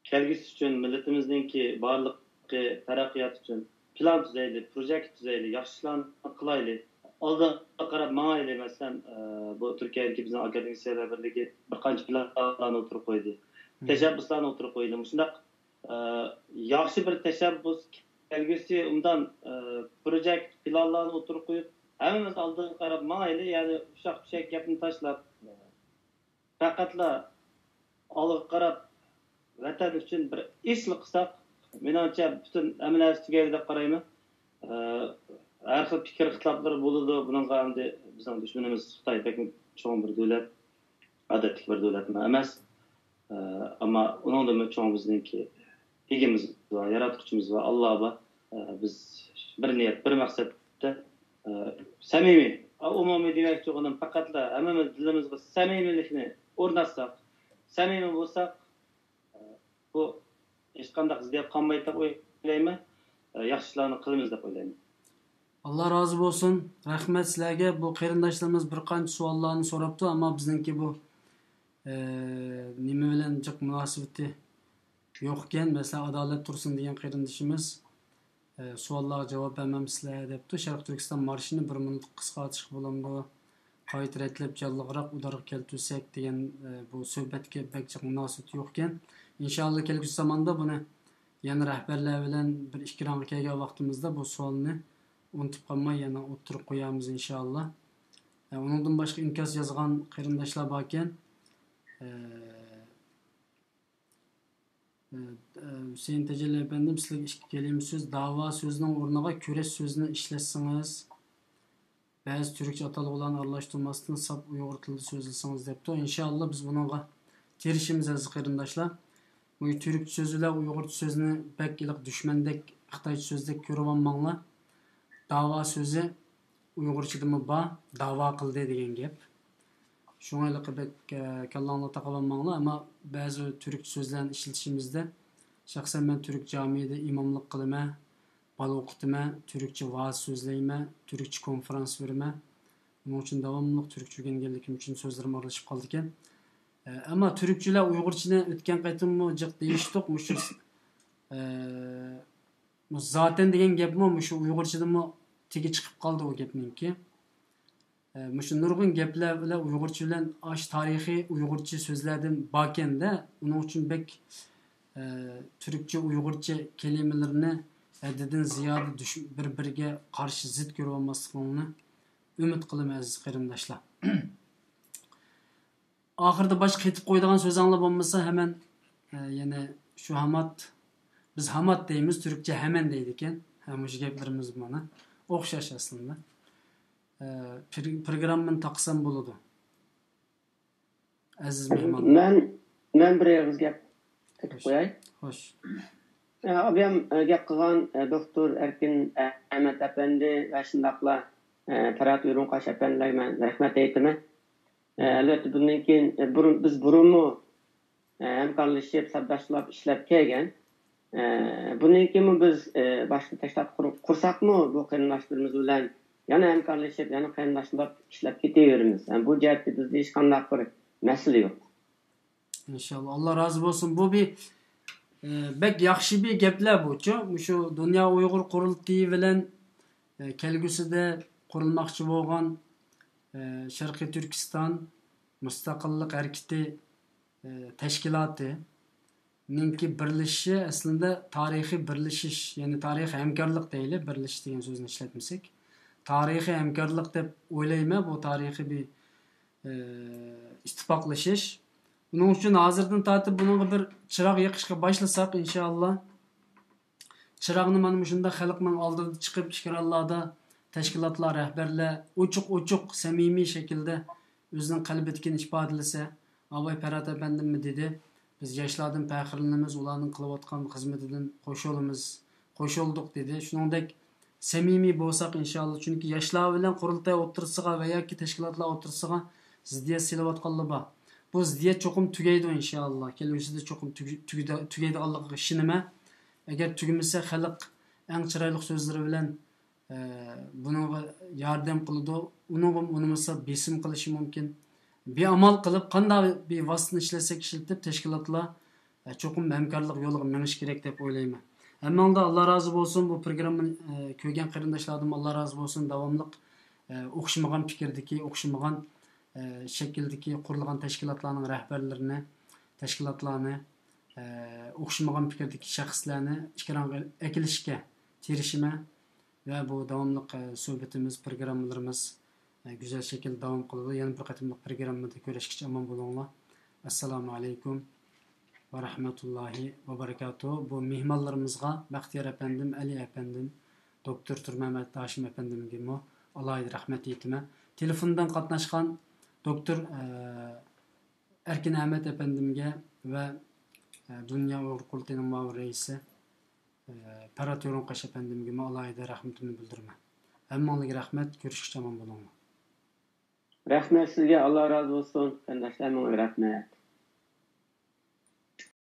كەلگۈسى ئۈچۈن، مىللىتىمىزنىڭكى بارلىقى، تەرەققىياتى ئۈچۈن پىلان تۈزەيلى، پروژېكت تۈزەيلى، ياخشى ئىشلارنى قىلايلى، ئالدىغا قاراپ ماڭايلى. مەسىلەن، ئە، بۇ تۈركىيەدىكى بىزنىڭ ئاكادېمىك سەھىيەلەر بىرلىكى بىر قانچە پىلانلارنى ئوتتۇرىغا قويدى، مم. تەشەببۇسلارنى ئوتتۇرىغا قويدى. مۇشۇنداق، ئە، ياخشى بىر تەشەببۇس، كەلگۈسى ئوبدان، ئە، پروژېكت، پىلانلارنى ئوتتۇرىغا قويۇپ، ھەممىمىز ئالدىغا قاراپ ماڭايلى. يەنى ئۇششاق-چۈششەك گەپنى تاشلاپ، پەقەتلا ئالغا قاراپ ۋەتەن ئۈچۈن بىر ئىشلا قىلساق، مېنىڭچە پۈتۈن ھەممە نەرسە تۈگەيدۇ دەپ قارايمەن. ئە، ھەر خىل پىكىر ئىختىلاپلىرى بولىدۇ. بۇنىڭغا ئەمدى بىزنىڭ دۈشمىنىمىز خىتاي بەكمۇ چوڭ بىر دۆلەت، ئادەتتىكى بىر دۆلەتمۇ ئەمەس. ئە، ئەمما ئۇنىڭدىنمۇ چوڭ بىزنىڭكى ئىگىمىز بار، ياراتقۇچىمىز بار، ئاللا بار. ئە، بىز بىر نىيەت، بىر مەقسەتتە، ئە، سەمىمىي، ئە، ئومۇمىي دېمەكچى بولغىنىم پەقەتلا ھەممىمىز دىلىمىزغا سەمىمىيلىكنى ئورناتساق، سەمىمىي بولساق، ئە، بۇ ھېچقانداق زىددىيەت قالمايدۇ دەپ ئويلايمەن. ئە، ياخشى ئىشلارنى قىلىمىز دەپ ئويلايمەن. ئاللا رازى بولسۇن. رەھمەت سىلەرگە. بۇ قېرىنداشلىرىمىز بىر قانچە سوئاللارنى سوراپتۇ، ئەمما بىزنىڭكى بۇ، ئە، نېمە بىلەن جىق مۇناسىۋىتى يوق ئىكەن. مەسىلەن، ئادالەت تۇرسۇن دېگەن قېرىندىشىمىز، ئە، سوئاللارغا جاۋاب بەرمەمسىلەر دەپتۇ. شەرقىي تۈركىستان مارشىنى بىر مىنۇتقا قىسقارتىشقا بولامدۇ؟ قايتا رەتلەپ جانلىقراق ئۇدارغا كەلتۈرسەك دېگەن، ئە، بۇ سۆھبەتكە بەك جىق مۇناسىۋىتى يوق ئىكەن. ئىنشائاللا كەلگۈسى زاماندا بۇنى يەنە رەھبەرلەر بىلەن بىر ئىككى راڭغا كەلگەن ۋاقتىمىزدا بۇ سوئالنى ئۇنتۇپ قالماي يەنە ئوتتۇرىغا قويارمىز ئىنشائاللا. ئە، ئۇنىڭدىن باشقا ئىنكاس يازغان قېرىنداشلار باركەن. ئە، ئە، ئە، ھۈسەيىن تەجەللى ئەپەندىم، سىلەرگە ئىككى كەلىمە سۆز. داۋا سۆزىنىڭ ئورنىغا كۈرەش سۆزىنى ئىشلەتسىڭىز، بەزى تۈركچە ئاتالغۇلارنى ئارىلاشتۇرماستىن ساپ ئۇيغۇر تىلىدا سۆزلىسىڭىز دەپتۇ. ئىنشائاللا بىز بۇنىڭغا تىرىشىمىز ئەزىز قېرىنداشلار. بۇ تۈركچە سۆز بىلەن ئۇيغۇرچە سۆزنى بەك ئىلىق دۈشمەندەك، خىتايچە سۆزدەك كۆرۈۋالماڭلار. داۋا سۆزى ئۇيغۇرچىدىمۇ بار، داۋا قىلدى دېگەن گەپ. شۇڭا ھېلىقى بەك، ئە، كاللاڭلارنى تاقىۋالماڭلار. ئەمما بەزى تۈركچە سۆزلەرنى ئىشلىتىشىمىزدە، شەخسەن مەن تۈرك جامىيىدە ئىماملىق قىلىمەن، بالا ئوقۇتىمەن، تۈركچە ۋائىز سۆزلەيمەن، تۈركچە كونفېرانس بېرىمەن. ئۇنىڭ ئۈچۈن داۋاملىق تۈركچە ئۆگەنگەنلىكىم ئۈچۈن سۆزلىرىم ئارىلىشىپ قالىدىكەن. ئە، ئەمما تۈركچە بىلەن ئۇيغۇرچىنى ئۆتكەن قېتىممۇ جىق دېيىشتۇق. مۇشۇ، ئە، بۇ زاتەن دېگەن گەپمۇ مۇشۇ ئۇيغۇرچىدىمۇ تېگى چىقىپ قالدى ئۇ گەپنىڭكى. ئە، مۇشۇ نۇرغۇن گەپلەر بىلەن ئۇيغۇرچە بىلەن ئاش تارىخىي ئۇيغۇرچە سۆزلەردىن باركەن-دە، ئۇنىڭ ئۈچۈن بەك، ئە، تۈركچە، ئۇيغۇرچە كەلىمىلىرىنى ھەددىدىن زىيادە دۈش-، بىر-بىرىگە قارشى زىت كۆرۈۋالماسلىقىڭلارنى ئۈمىد قىلىمەن، ئەزىز قېرىنداشلار. ئاخىرىدا باشقا قېتىپ قويىدىغان سۆزۈڭلار بولمىسا، ھەمەن، ئە، يەنە شۇ ھامات، بىز ھامات دەيمىز، تۈركچە ھەمەن دەيدىكەن. ھە، مۇشۇ گەپلىرىمىز مانا ئوخشاش ئەسلىندە. ئە، پر-، پروگراممىنى تاقىسام بولىدۇ. ئەزىز مېھمان. مەن، مەن بىر ئېغىز گەپ قېتىپ خوش. قوياي. خوش. ئە، ئابىيام، ئە، گەپ قىلغان، ئە، دوكتور ئەركىن ئەمەت ئەپەندى ۋە شۇنداقلا، ئە، پەرھات ئۇيرۇنقاش ئەپەندىلەرگە مەن رەھمەت ئېيتىمەن. ئە، ئەلۋەتتە، بۇندىن كېيىن، ئە، بۇرۇن، بىز بۇرۇنمۇ، ئە، ھەمكارلىشىپ، سەپداشلاپ ئىشلەپ كەلگەن. ئە، بۇندىن كېيىنمۇ بىز، ئە، باشقا تەشكىلات قۇر-، قۇرساقمۇ، بۇ قېرىنداشلىرىمىز بىلەن يەنە ھەمكارلىشىپ، يەنە قېرىنداشلاپ ئىشلەپ كېتىۋېرىمىز. يەنى بۇ جەھەتتە بىزدە ھېچقانداق بىر مەسىلە يوق. ئىنشاللا، ئاللا رازى بولسۇن. بۇ بىر، ئە، بەك ياخشى بىر گەپلەر بۇچۇ. مۇشۇ دۇنيا ئۇيغۇر قۇرۇلتىيى بىلەن، ئە، كەلگۈسىدە قۇرۇلماقچى بولغان، ئە، شەرقىي تۈركىستان مۇستەقىللىق ھەرىكىتى، ئە، تەشكىلاتى نىڭكى بىرلىشىشى ئەسلىندە تارىخىي بىرلىشىش، يەنى تارىخىي ھەمكارلىق دەيلى، بىرلىشىش دېگەن سۆزنى ئىشلەتمىسەك. تارىخىي ھەمكارلىق دەپ ئويلايمەن، بۇ تارىخىي بىر، ئى، ئىتتىپاقلىشىش. ئۇنىڭ ئۈچۈن ھازىردىن تارتىپ بۇنىڭغا بىر چىراغ يېقىشقا باشلىساق، ئىنشائاللا. چىراغنى مانا مۇشۇنداق خەلقنىڭ ئالدىدا چىقىپ، ئېكرانلاردا تەشكىلاتلار، رەھبەرلەر ئوچۇق-ئوچۇق، سەمىمىي شەكىلدە ئۆزىنىڭ قەلبىدىكىنى ئىپادىلىسە، ئاباي پەرھات ئەپەندىممۇ دېدى، بىز ياشلاردىن پەخىرلىنىمىز، ئۇلارنىڭ قىلىۋاتقان خىزمىتىدىن قوشۇلىمىز، قوشۇلدۇق دېدى. شۇنىڭدەك سەمىمىي بولساق ئىنشائاللا، چۈنكى ياشلار بىلەن قۇرۇلتاي ئوتتۇرىسىغا ۋە ياكى تەشكىلاتلار ئوتتۇرىسىغا زىددىيەت سېلىۋاتقانلار بار. بۇ زىددىيەت چوقۇم تۈگەيدۇ ئىنشائاللا، كەلگۈسىدە چوقۇم تۈگ-، تۈگىدە-، تۈگەيدىغانلىقىغا ئىشىنىمەن. ئەگەر تۈگىمىسە، خەلق ئەڭ چىرايلىق سۆزلىرى بىلەن ئە، بۇنىڭغا ياردەم قىلىدۇ. ئۇنىڭغا ئۇنىمىسا بېسىم قىلىشى مۇمكىن. بىئامال قىلىپ، قانداق بىر ۋاسىتىنى ئىشلەتسەك ئىشلىتىپ، تەشكىلاتلار، ئە، چوقۇم ھەمكارلىق يولىغا مېڭىش كېرەك دەپ ئويلايمەن. ھەممىڭلاردا ئاللا رازى بولسۇن. بۇ پروگراممىنى، ئە، كۆرگەن قېرىنداشلاردىن ئاللا رازى بولسۇن. داۋاملىق، ئە، ئوخشىمىغان پىكىردىكى، ئوخشىمىغان، ئە، شەكىلدىكى قۇرۇلغان تەشكىلاتلارنىڭ رەھبەرلىرىنى، تەشكىلاتلارنى، ئە، ئوخشىمىغان پىكىردىكى شەخسلەرنى ئېكرانغا ئەكېلىشكە تىرىشىمەن. ۋە بۇ داۋاملىق، ئە، سۆھبىتىمىز، پروگراممىلىرىمىز، ئە، گۈزەل شەكىلدە داۋام قىلىدۇ. يەنە بىر قېتىملىق پروگراممىدا كۆرۈشكىچە ئامان بولۇڭلار. ئەسسالامۇ ئەلەيكۇم ۋە رەھمەتۇللاھى ۋە بەرىكاتۇھ. بۇ مېھمانلىرىمىزغا بەختىيار ئەپەندىم، ئەلى ئەپەندىم، دوكتور تۇرمەمەت ھاشىم ئەپەندىمگىمۇ ئالاھىدە رەھمەت ئېيتىمەن. تېلېفوندىن قاتناشقان دوكتور، ئە، ئەركىن ئەمەت ئەپەندىمگە ۋە، ئە، دۇنيا ئۇيغۇر قۇرۇلتىيىنىڭ مۇئاۋىن رەئىسى، ئە، پەرھات يورۇنقاش ئەپەندىمگىمۇ ئالاھىدە رەھمىتىمنى بىلدۈرىمەن. ھەممىڭلارغا رەھمەت، كۆرۈشكىچە ئامان بولۇڭلار. رەھمەت سىزگە، ئاللا رازى بولسۇن، قېرىنداشلار، ھەممىڭلارغا رەھمەت.